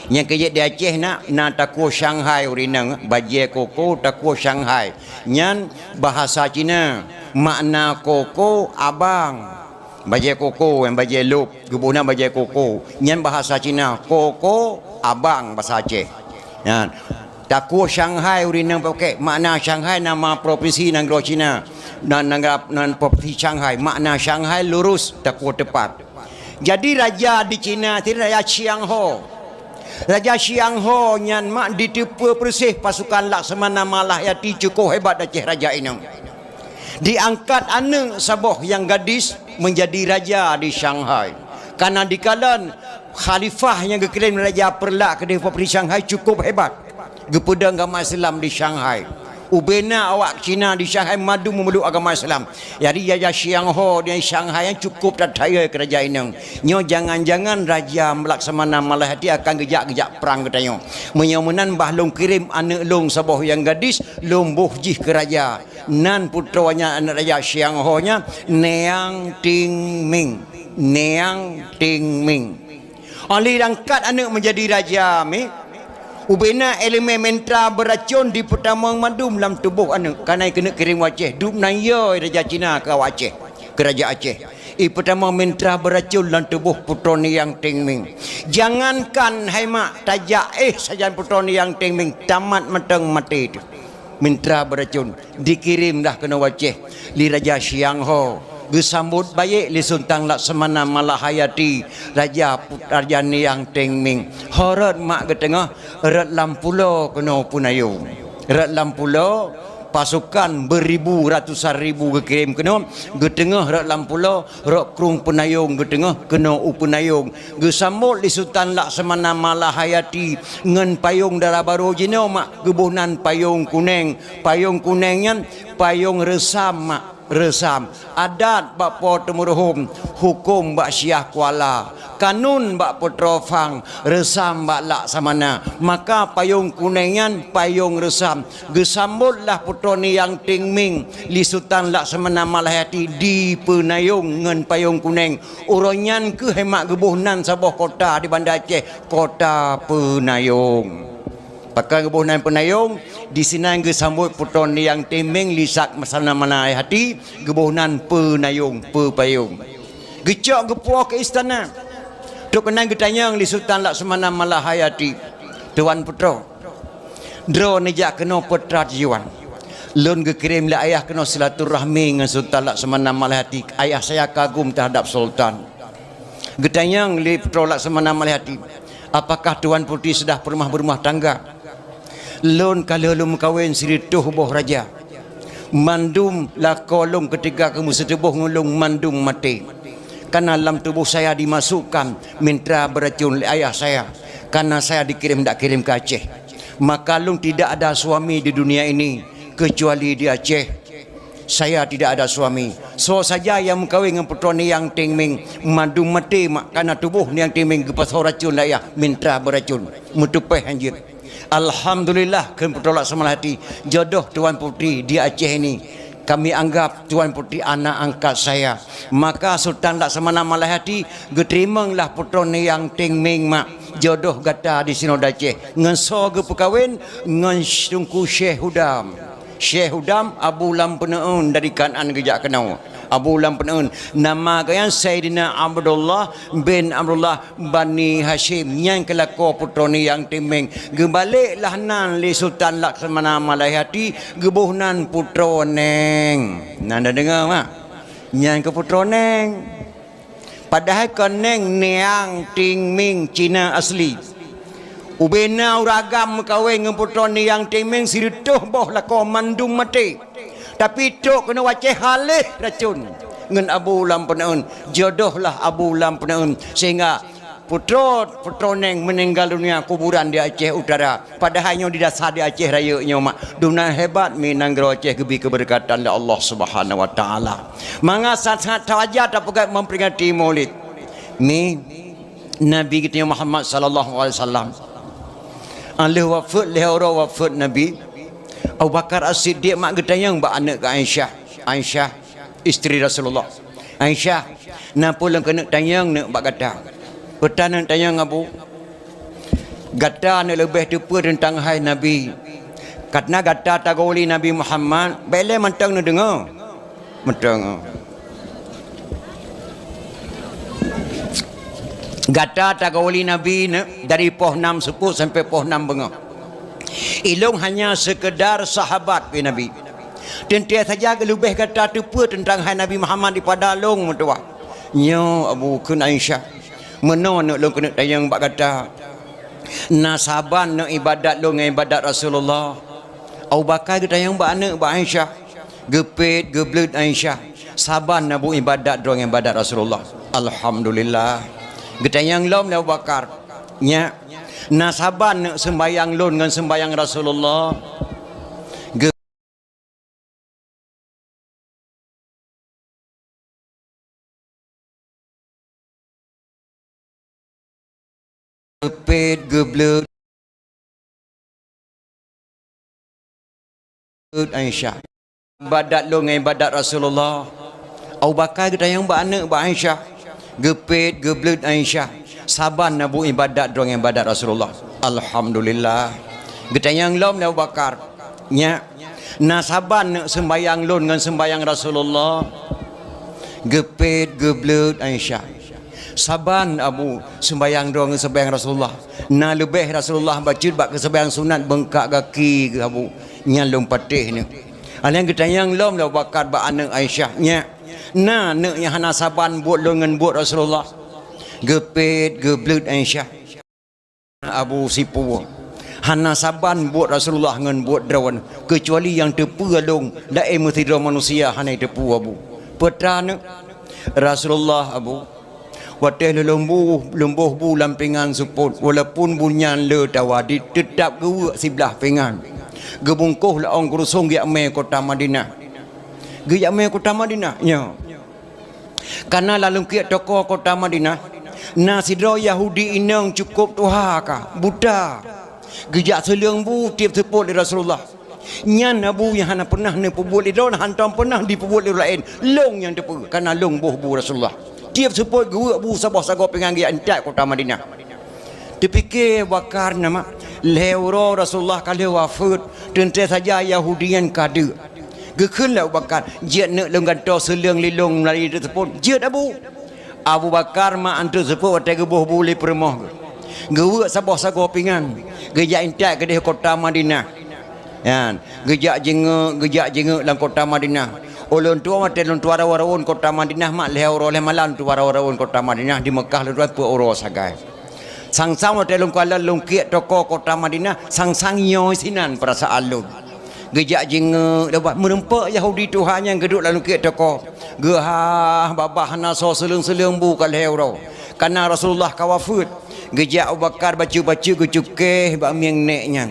Nyang keujeuet di Aceh na, na takue Shanghai ureueng inong, bajée koko takue Shanghai. Nyan bahasa Cina, makna koko abang. Bajée koko, nyang bajée lôb, geuboh nan bajée koko. Nyan bahasa Cina, koko abang bahasa Aceh. Nyan. Takue Shanghai ureuëng inong pakè. Makna Shanghai nama provinsi nanggroe Cina. Nan, nanggroe, nan provinsi Shanghai. Makna Shanghai lurus, takue teupat. Jadi raja di Cina tadi Raja Xiang Ho. Raja Xiang Ho nyan mak diteupeue peureuseh pasukan Laksamana Malah Hayati cukup hebat Aceh raja inong. Diangkat aneuëk saboh nyang gadis menjadi raja di Shanghai. Karena dikalon khalifah nyang geukirém raja Peureulak keudéh provinsi Shanghai cukup hebat. Geupeudong agama Islam di Shanghai. Ubena awak Cina di Shanghai mandum memeluk agama Islam. Jadi Raja Xiang Ho di Shanghai nyan cukup that hayeu keu raja inong. Nyoe jangan-jangan Raja Laksamana Malah Hayati akan geujak-geujak prang geutanyoe. Meunyoe meunan bah lôn kirém aneuëk lôn saboh nyang gadis, lôn boh jih keu raja. Nan putroe nyan aneuëk Raja Xiang Ho nyan, Niang Ting Ming. Niang Ting Ming. Óh lheueh diangkat aneuëk menjadi raja mi, ubena elemen mantra beuracon dipeutamong mandum lam tuboh aneuëk. Kana keuneuk kirém u Aceh, dum nan yo raja Cina keu awak Aceh, keu raja Aceh. Ipeutamong mantra beuracon lam tuboh putroe Niang Ting Ming. Jangankan hai mak tajak éh sajan putroe Niang Ting Ming tamat mantong maté teuh. Mantra beuracon dikirém dah keunoe u Aceh lé Raja Xiang Ho. Geusambot bayeuk lé Sultan Laksamana Malah Hayati, Raja Put-, Raja Niang Ting Ming. Ho rot mak geuteungoh, rot lam pulo keunoe peunayong. Rot lam pulo, pasukan beuribu, ratusan ribu geukirém keunoe, geuteungoh rot lam pulo, rot krueng peunayong geuteungoh keunoe u peunayong. Geusambot lé Sultan Laksamana Malah Hayati ngon payong dara barô jinoe mak geuboh nan payong kuneng. Payong kuneng nyan payong reusam mak, reusam. Adat bak Po Teu Meureuhom, huköm bak Syiah Kuala, kanun bak Putroe Phang, reusam bak Laksamana. Maka payong kuneng nyan payong reusam. Geusambot lah Putroe Niang Ting Ming lé Sultan Laksamana Malah Hayati di peunayong ngon payong kuneng. Uroe nyan kheueh hai mak geuboh nan saboh kota di Banda Aceh, Kota Peunayong. Pakon geuboh nan Peunayong, disinan geusambot Putroe Niang Ting Ming lé Laksamana Malah Hayati, geuboh nan Peunayong, Peupayong. Geucok geupuwoe keu istana. Trok keunan geutanyong lé Sultan Laksamana Malah Hayati, "Tuan Putroe, droeneuh jak keunoe peue teuma tujuan?" "Lôn geukirém lé ayah keunoe silaturahmi ngon Sultan Laksamana Malah Hayati. Ayah saya kagum terhadap Sultan." Geutanyong lé Putroe Laksamana Malah Hayati, "Apakah Tuan Putri sudah pernah berumah tangga?" "Lôn ka lheueh lôn meukawen sireutôh boh raja. Mandum lakoe lôn keutika keu meuseuteuboh ngon lôn mandum maté. Karena lam tuboh saya dimasukkan mantra beuracon lé ayah saya, karena saya dikirim, dak kirim ke Aceh. Maka lôn tidak ada suami di dunia ini kecuali di Aceh. Saya tidak ada suami. Soe saja nyang meukawen ngon Putroe Niang Ting Ming, mandum maté mak, karena tuboh Niang Ting Ming geupasoe racon lé ayah, mantra beuracon, meuteupeh hanjeuet." "Alhamdulillah," kheun Putroe Laksamana Malah Hayati, "jodoh Tuan Putri di Aceh ini. Kami anggap Tuan Putri anak angkat saya." Maka Sultan Laksamana Malah Hayati geuteurimong lah Putroe Niang Ting Ming mak, jodoh gata di sinoe di Aceh. Ngon soe geupeukawen? Ngon Teungku Syekh Hudam. Syekh Hudam Abu Lam Peuneuen dari Kanaan geujak keunoe. Abu Lam Peuneuen, nama geuh nyan Saidina Abdullah bin Abdullah Bani Hasyim, nyan keuh lakoe Putroe Niang Ting Ming. Geubalek lah nan lé Sultan Laksamana Malah Hayati, geuboh nan Putroe Neng. Nan tadeungoe mak? Nyan keuh Putroe Neng. Padahai kon Neng, Niang Ting Ming Cina asli. Ubena ureueng agam meukawen ngon Putroe Niang Ting Ming sireutôh boh lakoe mandum maté. Tapi trok keunoe u Aceh haleh racon ngon Abu Lam Peuneuen. Jodoh lah Abu Lam Peuneuen. Sehingga Putroe, Putroe Neng meninggal dunia kuburan di Aceh Utara. Padahai nyoe di dasar di Aceh Rayeuk nyoe mak. Dumnan hebat mi nanggroe Aceh geubri keubeureukatan lé Allah Subhanahu Wa Taala. Maka sangat-sangat tawaja tapeugah memperingati Maulid. Mi Nabi geutanyoe Muhammad sallallahu alaihi wasallam. Alheuh wafeuet, lheuh uroe wafeuet Nabi, Abu Bakar As-Siddiq mak geutanyong bak aneuk geuh Aisyah. Aisyah, isteri Rasulullah. "Aisyah, na peue lôn keuneuk tanyong neuk bak gata?" "Peue ta neuk tanyong, Abu?" "Gata neuk leubeh teupeue teuntang hai Nabi. Karena gata tagoe lé Nabi Muhammad, bèk lé mantong neudeungoe." Mantong. Gata tagauli Nabi nyoe dari poh nam seupôt sampoe poh nam beungoh. Ilôn hanya seukeudar sahabat keu Nabi. Teuntèe saja geuleubeh gata teupeue teuntang hai Nabi Muhammad dipada lôn meutuwah. Nyoe Abu, kheun Aisyah, meunoe neuk lôn keuneuk tanyong bak gata. Na saban neuk ibadat lôn ngon ibadat Rasulullah? Abu Bakar geutanyong bak aneuk, bak Aisyah. Geupet, geubleuet Aisyah. Saban na bu ibadat droe ngon ibadat Rasulullah. Alhamdulillah. Geutanyong lom lé Abu Bakar. Nyak, na saban neuk seumbayang lôn ngon seumbayang Rasulullah? Geu- Geupet, geubleuet Aisyah. Ibadat lôn ngon ibadat Rasulullah. Abu Bakar geutanyong bak aneuk, bak Aisyah. Geupet, geubleuet Aisyah. Saban na bu ibadat droe ngon ibadat Rasulullah? Alhamdulillah. Geutanyong lom lé Abu Bakar. Nyak, na saban neuk seumbayang lôn ngon seumbayang Rasulullah? Geupet, geubleuet Aisyah. Saban Abu, seumbayang droe ngon seumbayang Rasulullah. Na leubeh Rasulullah bacut bak keu seumbayang sunat beungkak gaki geuh Abu. Nyan lôn patéh neuk. Alèh geutanyong lom lé Abu Bakar bak aneuk Aisyah. Nyak, na neuk nyang hana saban buet lôn ngon buet Rasulullah? Geupet, geubleuet Aisyah. Abu, sipeue hana saban buet Rasulullah ngon buet droeneuh, keucuali nyang teupeue lôn, laén meusidroe manusia hana teupeue Abu. Peue teuma neuk? Rasulullah Abu, watèe lôn bu, lôn boh bu lam pingan seupôt, walaupun bu nyan le tawadit, teutab geuweuek siblah pingan. Geubungkoh laong keurusong geujak mè kota Madinah. Geujak mè kota Madinah, nyoe. Kareuna lam lungkiek toko kota Madinah, na sidroe Yahudi inong cukôp tuha ka, buta. Geujak seuleueng bu tiep seupôt lé Rasulullah. Nyan Abu nyang hana peunah neupeubuet lé droe, hantom peunah jipeubuet lé ureueng laén. Lôn nyang teupeue, kareuna lôn boh bu Rasulullah. Tiep seupôt geuweuek bu saboh sagoe pingan geujak intat kota Madinah. Teupike Abu Bakar na mak, lhèe uroe Rasulullah ka lheueh wafeuet, teuntèe saja Yahudi nyan ka deuk. Geukheun lé Abu Bakar, "Jeuet neuk lôn gantoe seuleueng lé lôn meulayeue teuk seupôt." "Jeuet, Abu." Abu Bakar mak anteuk seupôt watèe geuboh bu lé peurumoh geuh. Geuweuek saboh sagoe pingan, geujak intat keudeh kota Madinah. Nyan, geujak jingeuk, geujak jingeuk lam kota Madinah. Ulôn tuan watèe lôn tuan rawon-rawon kota Madinah mak lhèe uroe lhèe malam tuan rawon-rawon kota Madinah, di Meukah lôn tuan peuet uroe sagai. Sang-sang watèe lôn kalon lungkiek toko kota Madinah, sang-sang nyoe sinan peurasaan lôn. Geujak jingeuk, leubeh meureumpok Yahudi tuha nyan geuduek lam lungkiek toko. Geuhah babah hana soe seuleueng-seuleueng bu ka lhèe uroe. Kareuna Rasulullah ka wafeuet. Geujak Abu Bakar bacut-bacut geucukéh bak mieng nèk nyan.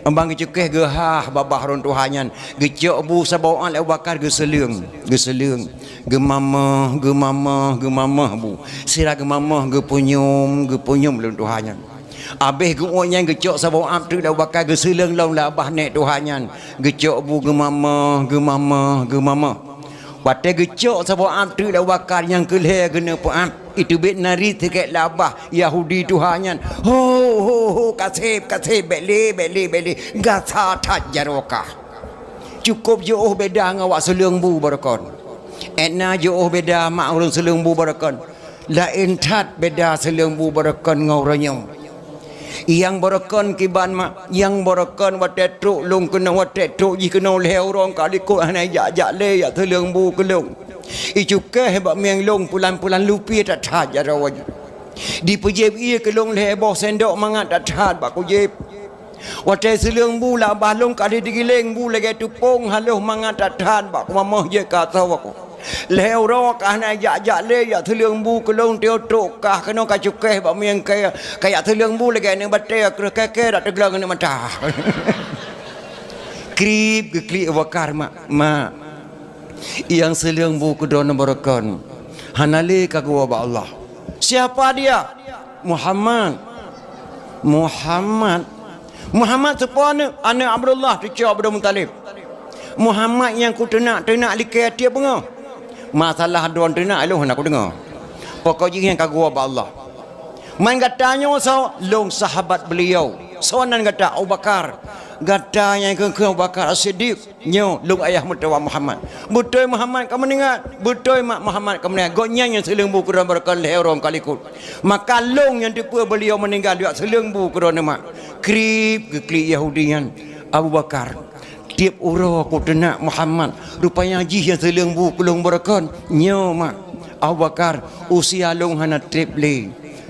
Ban geucukéh geuhah babah ureueng tuha nyan. Geucok bu saboh át lé Abu Bakar geuseuleueng, geuseuleueng. Geumamoh, geumamoh, geumamoh bu. Sira geumamoh, geupeunyum, geupeunyum lé ureueng tuha nyan. Abéh geuuet nyan geucok saboh át teuk lé Abu Bakar geuseuleueng lom lam babah nèk tuha nyan. Geucok bu geumamoh, geumamoh, geumamoh. Watèe geucok saboh át teuk lé Abu Bakar nyang keu lhèe geuneuk peuat, iteubiet nari sikét lam babah Yahudi tuha nyan. "Ho, ho, ho, kaseb, kaseb, bèk lé, bèk lé, bèk lé. Gasa that jaroe kah." Cukôp jiôh beda ngon awak seuleueng bu barokon. Étna jiôh beda mak ureueng seuleueng bu barokon. Laén that beda seuleueng bu barokon ngon uroe nyoe. Nyang barokon kiban mak, nyang barokon watèe trok lôn keunoe, watèe trok jih keunoe lhèe uroe ka likot hana jak-jak lé jak seuleueng bu keu lôn. Icukéh bak mieng lôn pulan-pulan lupieh that-that jaroe. Dipeujép ié keu lôn lhèe boh sendok mangat that-that bak kujieb. Watèe seuleueng bu lam babah lôn ka lheueh digiléng bu lagèe teupông haloh mangat that-that bak kumamoh jeuet ka asoe ku. Lhèe uroe ka hana jak-jak lé jak seuleueng bu keu lôn, teuh trok kah keunoe ka cukéh bak mieng kèe, ka jak seuleueng bu lagèe aneuk batèe kreueh kèe-kèe dak teugleng aneuk mata. Krieb geuklik Abu Bakar, "Mak, mak, nyang seuleueng bu keu droeneuh barokon hana lé ka geuwoe bak Allah." "Siapa dia?" "Muhammad." "Muhammad? Muhammad soe po aneuk?" "Aneuk Abdullah, cucu Abdul Muthalib." "Muhammad nyang kuteunak-teunak likèe tiep beungoh?" "Masalah droeneuh teunak lôn hana kudeungö. Pokok jih nyan ka geuwoe bak Allah." "Man gata nyoe soe?" "Lôn sahabat beliau." "Soe nan gata?" "Abu Bakar." Gata nyang kheun-kheun Abu Bakar As-Siddiq, nyoe lôn ayah meutuwah Muhammad. Beutôi Muhammad ka meuninggai, beutôi mak Muhammad ka meuninggai. Gobnyan nyang seuleueng bu keudroe beureukan lhèe uroe meukalikot. Maka lôn nyang teupeue beuliau meuninggai, jak seuleueng bu keudroe neuh mak. Krieb geuklik Yahudi nyan, Abu Bakar. Tieb uroe kuteunak Muhammad, rupanya jih nyang seuleueng bu keu lôn beureukan. Nyoe mak, Abu Bakar, usia lôn hana treb lé.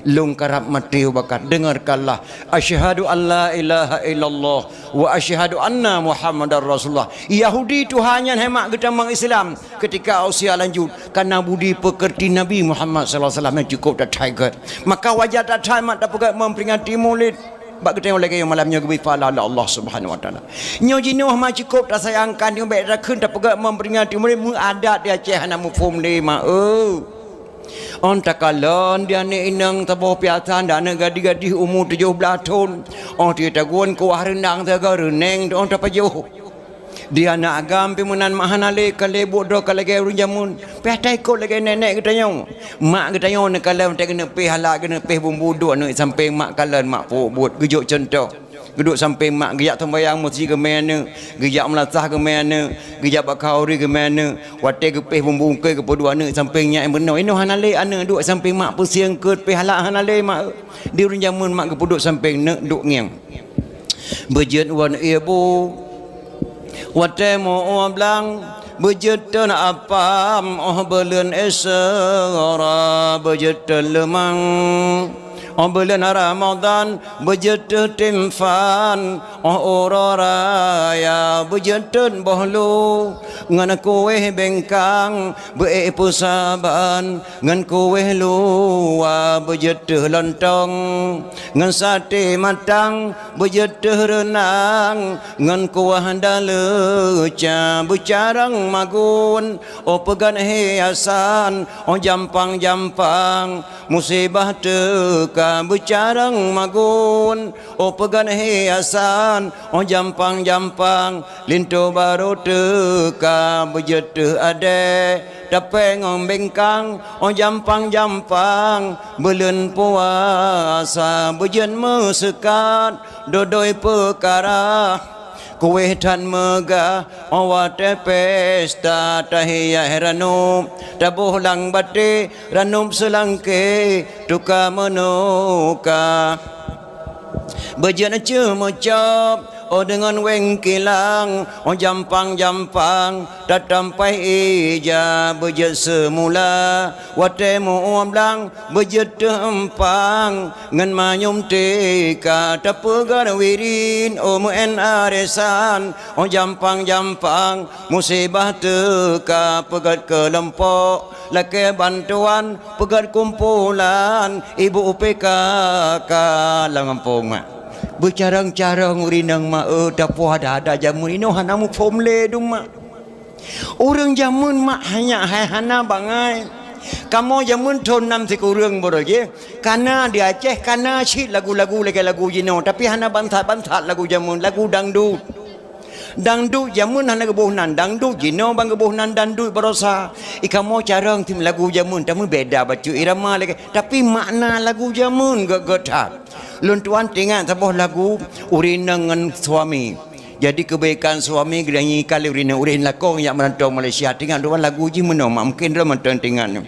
Lôn karab maté Abu Bakar. Dengarkanlah. Asyhadu an la ilaha illallah wa asyhadu anna Muhammadar Rasulullah. Yahudi tuha nyan hai mak geutamong Islam ketika usia lanjut karena budi pekerti Nabi Muhammad sallallahu alaihi wasallam nyang cukup that hai gét. Maka wajar that hai mak tapeugét memperingati Maulid. Bak geutanyoe lagèe nyoe malam nyoe geubri pahala lé Allah Subhanahu wa Taala. Nyoe jinoe ma cukôp tasayangkan, nyoe bèk takheun tapeugah memperingati mulai meuadat di Aceh hana muphom lé ma, eu. Ôn takalon di aneuk inong saboh piasan, di aneuk gadih-gadih umu tujoh blaih thon. Ôn teuh tagun kuah reundang saga reuneng ôn tapajoh. Di aneuk agam pih meunan mak hana lé, ka lé buet droe ka lagèe ureueng jameun. Pih taikot lagèe nèk-nèk geutanyoe. Mak geutanyoe neukalon watèe geuneuk péh alat, geuneuk péh bumbu duek aneuk sampéng mak kalon mak peubuet. Geujok cuntoh. Geuduek sampéng mak, geujak sumbayang meuseujid geumè aneuk, geujak meulasah geumè aneuk, geujak bak khanduri geumè aneuk. Watèe geupéh bumbu ungkôi geupeuduek aneuk sampéng nyak meunoe. Inoe hana lé aneuk duek sampéng mak, peusieng keut péh alat hana lé mak. Di ureueng jameun mak geupeuduek sampéng neuk duek ngieng. Beujeuet wan ié bu, watèe meu-ueh blang, beujeuet thon apam, óh buleuen Isra, beujeuet thon leumang. Óh buleuen Ramadhan, beujeuet thon timphan, óh uroe raya, beujeuet thon boh lu, ngon kuéh bengkang, beu-ék peusaban, ngon kuéh luwa, beujeuet thon lontong, ngon saté matang, beujeuet thon reunang, ngon kuah daleuca, beucarông magun, óh peugot hiasan, óh jampang-jampang, musibah teuka, beucarông magun, óh peugot hiasan, óh jampang-jampang, linto barô teuka, beujeuet thon adèe, tapèe ngon bengkang, óh jampang-jampang, buleuen puasa, beujeuet meuseukat, dodoi peukara, kuéh that meugah, óh watèe pesta, tahiat ranup, taboh lam batèe, ranup seulangké, teuka meunuka. Beujeuet ceuh meucôb, óh deungon wéng kilang, óh jampang-jampang, tatampai ija, beujeuet seumula, watèe meu-ueh blang, beujeuet thon empang, ngon manyum teuka, tapeugah wirin, óh meu'en arisan, óh jampang-jampang, musibah teuka, peugot keulompok, lakèe bantuan, peugot kumpulan, ibu P K K lam gampông mak. Beucarông-carông ureueng inong mak, eu, tapuih adat-adat jameun inoe hana muphom lé dum mak. Ureueng jameun mak hanya hai hana bangai. Kamoe jameun thon nam sikureueng baroe jih. Kana di Aceh, kana cit lagu-lagu lagèe lagu jinoe, tapi hana bansat-bansat lagu jameun, lagu dangdut. Dangdut jameun hana geuboh nan dangdut, jinoe ban geuboh nan dangdut baroesa. I kamoe carông tim lagu jameun, tapi beda bacut irama lagèe, tapi makna lagu jameun gèt-gèt that. Lôn tuan teuingat saboh lagu ureueng inong ngon suami. Jadi keubaikan suami geutanyoe ikalon ureueng inong, ureueng lakông jak meurantau Malaysia. Teuingat lôn tuan lagu jih meunoe mak, mungken droe mantong teuingat nyoe.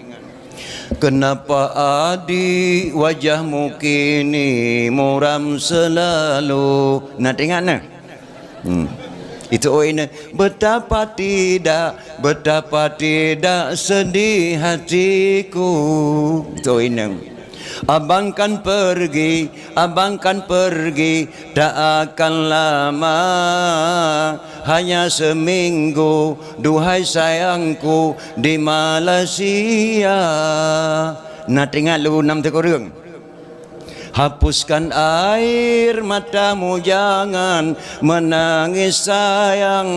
Kenapa adik wajahmu kini muram selalu? Na teuingat na? Hmm. Itu oh ini. Betapa tidak, betapa tidak sedih hatiku. Itu oh ini. Abang kan pergi, abang kan pergi, tak akan lama. Hanya seminggu, duhai sayangku, di Malaysia. Na teuingat lagu nam sikureueng. Hapuskan air matamu, jangan menangis sayang.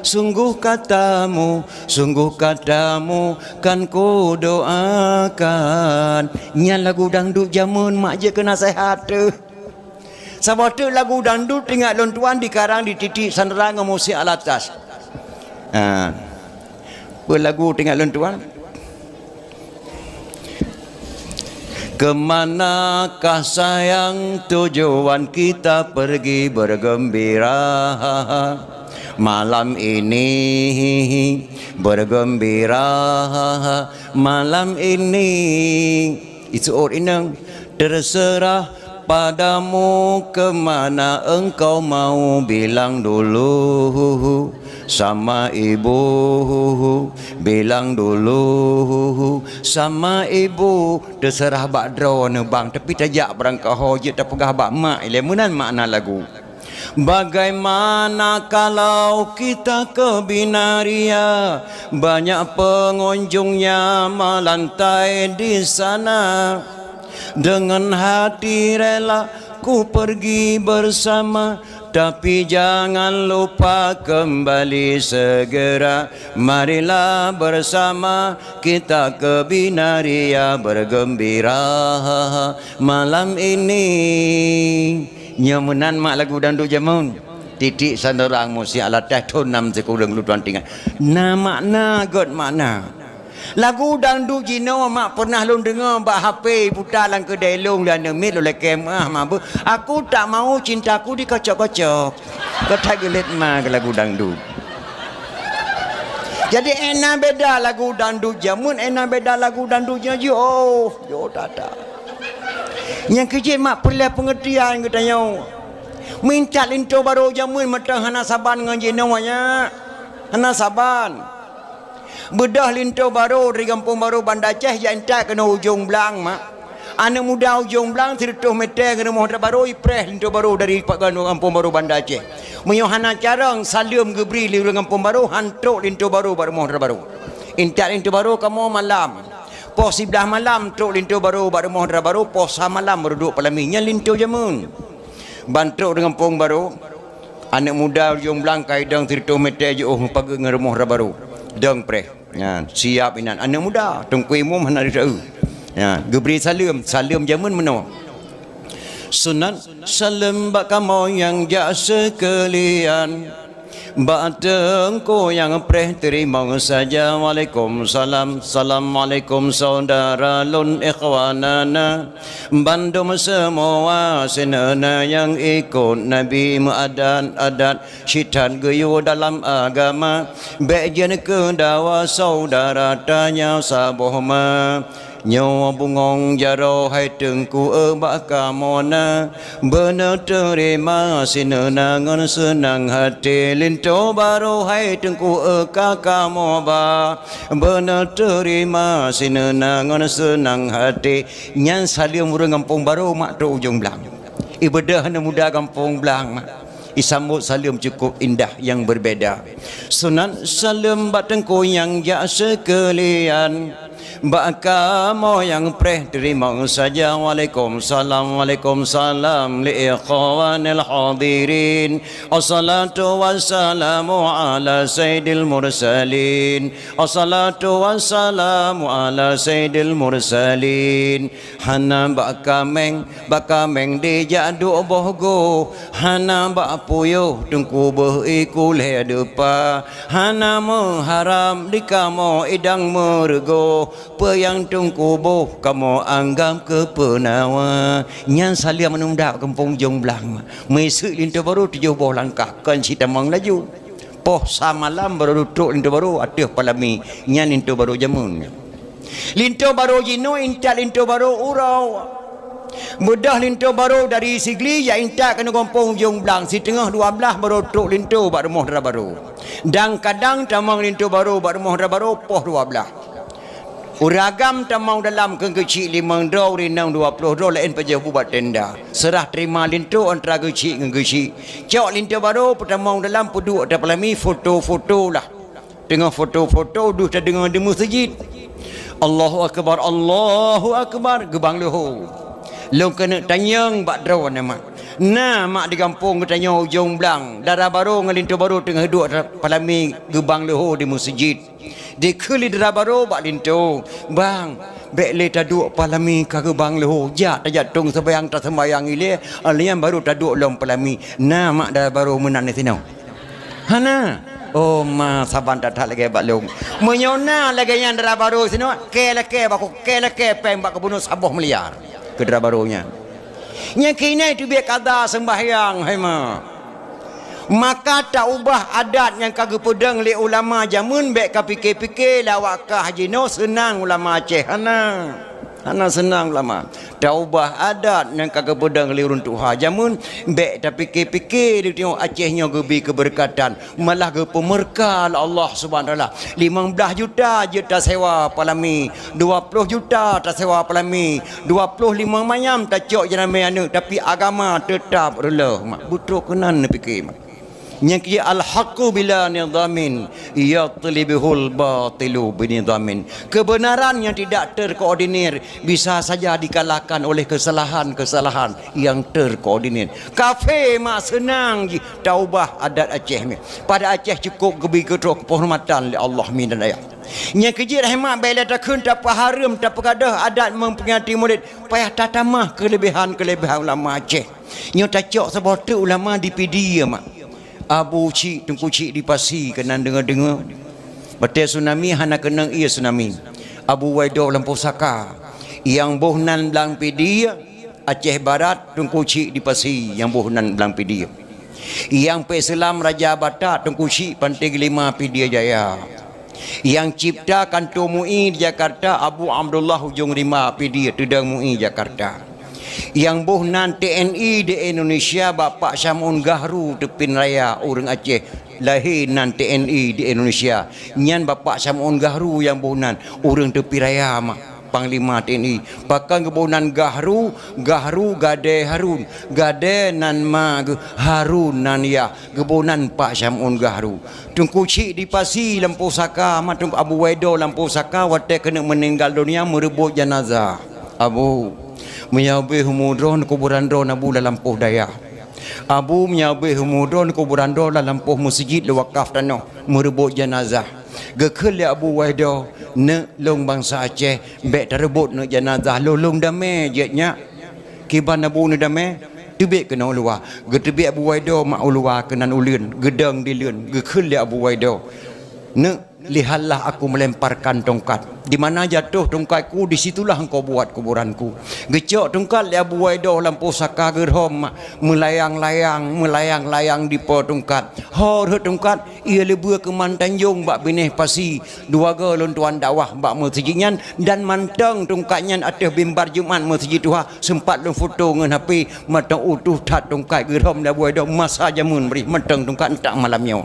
Sungguh katamu, sungguh katamu kan kudoakan. Nyan lagu dangdut jameun mak jeuet keu naseuhat teuh. Saboh teuk lagu dangdut teuingat lôn tuan dikarang di Titik Sandra ngon Musik Alatas. Ha. Peue lagu teuingat lôn tuan? Kemanakah sayang tujuan kita pergi bergembira malam ini, bergembira malam ini. Iseuôt inong, terserah padamu kemana engkau mau, bilang dulu sama ibu, bilang dulu sama ibu. Terserah bak droeneuh bang, tapi tajak barangkaho jeuet tapeugah bak mak ilée, meunan makna lagu. Bagaimana kalau kita ke Binaria, banyak pengunjungnya melantai di sana. Dengan hati rela ku pergi bersama, tapi jangan lupa kembali segera. Marilah bersama kita ke Binaria bergembira malam ini. Nyoe meunan mak lagu dangdut jameun. Titik sandorang musik alateh thon nam sikureueng lôn tuan tinggai. Na makna, göt makna. Lagu dangdut jinoe mak pernah lôn deungoe bak H P puta lam keudè lôn lé aneuk miet lôn lakèe meu'ah mabeuet. Aku tak mau cintaku dikocok-kocok. Keu that geulet ma keu lagu dangdut. Jadi, ena beda lagu dangdut jameun, ena beda lagu dangdut nyoe jih. Oh, jauh that-that. Nyang keu jih mak peureulèe peungeurtian geutanyoe. Minta linto barô jameun mantong hana saban ngon jinoe nyan. Hana saban. Beudôh linto barô dari Gampông Barô Banda Aceh jak intat keunoe Ujong Blang mak. Aneuk muda Ujong Blang sireutôh mètè ngon rumoh dara barô ipreh linto barô dari pa-, Gampông Barô Banda Aceh. Meunyoe hana carông saleuem geubri lé ureueng Gampông Barô, han trok linto barô bak rumoh dara barô. Intat linto barô kamoe malam. Poh siblaih malam trok linto barô bak rumoh dara barô, poh sa malam baru duek peulami. Nyan linto jameun. Ban trok di Gampông Barô, aneuk muda Ujong Blang ka idong sireutôh mètè jiôh meupageut ngon rumoh dara barô. Dong preh. Nyan, siap inan aneuk muda, Teungku Imum hana jisaeu. Nyan, geubri saleuem, saleuem jameun meunoe. Sunat saleuem bak kamoe nyang jak seukeulian. Bak teungku nyang preh teurimong saja. Waalaikumsalam. Assalamualaikum saudara lôn ikhwanana. Bandum seumua sineuna nyang ikot Nabi meuadat-adat. Syitan geuyue dalam agama, bèk jeuet keu dawa saudara tanyoe saboh ma. Nyoe bungong jaroe hai Teungku eu bak kamoe na, beuneuteurima sineuna ngon seunang hati. Linto barô hai Teungku eu ka kamoe ba, beuneuteurima sineuna ngon seunang hati. Nyan saleuem ureueng Gampông Barô mak trok Ujong Blang. Ibeudôh aneuk muda Gampông Blang mak. Isambot saleuem cukup indah nyang beubeda. Sunat saleuem bak teungku nyang jak seukeulian. Bak kamoe nyang preh teurimong saja. Waalaikumsalam, waalaikumsalam. Li ikhwanil hadirin. Assalatu wassalamu ala sayyidil mursalin. Assalatu wassalamu ala sayyidil mursalin. Hana bak kaméng, bak kaméng dijak duek boh goh. Hana bak puyôh teungku beuh iku lhèe deupa. Hana meuharam di kamoe idang meureugoh. Peue nyang teungku boh kamoe anggab keu peunawa. Nyan saleuem aneuk muda gampông Jong Blang. Meuiseuk linto barô tujoh boh langkah, kon cit tamong laju. Poh sa malam barô duek trok linto barô ateueh palami, nyan linto barô jameun. Linto barô jinoe intat linto barô uroe. Beudôh linto barô dari Sigli jak intat keunoe gampông Jong Blang, siteungoh dua blaih barô trok linto bak rumoh dara barô. Dan kadang tamong linto barô bak rumoh dara barô poh dua blaih. Ureueng agam tamong dalam keu geuchik limong droe, ureueng inong dua ploh droe, laén pajoh buet bak tenda. Seurah teurima linto antara geuchik ngon geuchik. Cok linto barô peutamong dalam peuduek ateueh palami, foto-foto lah. Teungoh foto-foto deuh tadeungoe di meuseujid. Allahu akbar, Allahu akbar, geubang leuho. Lôn keuneuk tanyong bak droeneuh mak. Na mak di gampông geutanyoe Ujong Blang, dara barô ngon linto barô teungoh duek ateueh palami geubang leuho di meuseujid. Dikheun lé dara barô bak linto, "Bang, bèk lé taduek palami ka geubang leuho, jak tajak tueng seumayang taseumbayang ilèe, alèh nyan barô taduek lom palami." Na mak dara barô meunan disinoe? Hana. Oh ma, saban that-that lagèe bak lôn. Meunyoe na lagèe nyan dara barô disinoe, kèe lakèe bak, kèe lakèe pèng bak geubunoe saboh miliar. Keu dara barô nyan. Nyang keuinai teubiet kada seumbahyang, hai ma. Maka taubah adat nyang ka geupeudong lé ulama jameun, bék ka pike-pike lé awak kah jinoe seunang ulama Aceh. Hana. Hana seunang ulama. Taubah adat nyang ka geupeudong lé ureuëng tuha jameun, bék tapike-pike teuingoh Aceh nyoe geubi keubeureukatan. Malah geupeumeurka lé Allah Subhanahu Wa Taala. Limong blaih juta jeuet tasewa palami, dua ploh juta tasewa palami, dua ploh limong manyam tacok jeuramé aneuëk, tapi agama teutab reuloh. Mak, beutrok keunan neupike, mak. Nyang keu al-haqqu bila nidhamin, yatlibihul batilu binidhamin. Kebenaran yang tidak terkoordinir bisa saja dikalahkan oleh kesalahan-kesalahan yang terkoordinir. Kafé mak seunang jih taubah adat Aceh mi. Pada Aceh cukup geubi keu troh keuhormatan lé Allah mi dan ayah. Nyang keu jeuet hai mak bék lé takheun tapeuhareuem tapeugadôh adat meumperingati Maulid, payah tatamah keuleubèhan-keuleubèhan ulama Aceh. Nyoe tacok saboh treuk ulama di Pidie mak. Abu Chik, Teungku Chik di Pasi keunan deungoe-deungoe. Watèe tsunami hana keunong ié tsunami. Abu Waido lam pusaka. Nyang boh nan blang Pidie, Aceh Barat, Teungku Chik di Pasi nyang boh nan blang Pidie. Nyang peuseulamat Raja Batak, Teungku Chik Panté Geulima Pidie Jaya. Nyang cipta kanto MUI di Jakarta, Abu Abdullah Ujong Rimba Pidie Teudong MUI Jakarta. Nyang boh nan TNI di Indonesia, Bapak Syam'un Gahru Teupin Raya ureuëng Aceh. Lahé nan TNI di Indonesia. Nyan Bapak Syam'un Gahru nyang boh nan ureuëng Teupin Raya mak. Panglima TNI. Pakon geuboh nan Gahru, Gahru gadée Harun, gadée nan ma geuh, Harun nan yah, geuboh nan Pak Syam'un Gahru. Teungku Chik di Pasi lam pusaka, ma Teungku Abu Waido lam pusaka, watée keuneuk meuninggal donya meureubot janazah. Abu, meunyoe ubé umu droe, kuburan droe Abu lam lampôh dayah. Abu, meunyoe ubé umu droe, kuburan droe lam lampôh meuseujid lé wakaf tanoh, meureubot janazah. Geukheun lé Abu Waido, neuk lôn bansa Aceh, bék tareubot neuk janazah lôn, lôn damé jeuet nyak. Kiban Abu neudamé, teubiet keunoe u luwa. Geuteubiet Abu Waido mak u luwa keunan uleuen, geudong dileuen, geukheun lé Abu Waido, neuk, lihatlah aku melemparkan tongkat. Di mana jatuh tongkatku, di situlah engkau buat kuburanku. Geucok tongkat lé Abu Waido lam pusaka geurhom mak, meulayang-layang, meulayang-layang dipo tongkat. Ho rhot tongkat, Ié leubeh keuman tanjong bak binéh pasi, dua goe lôn tuan dakwah bak meuseujid nyan, dan mantong tungkat nyan ateueh mimbar Jumat meuseujid tuha, seumpat lôn foto ngon H P, mantong utoh that tungkat geurhom lé Abu Waido masa jameun bri, mantong tungkat ntak malam nyoe.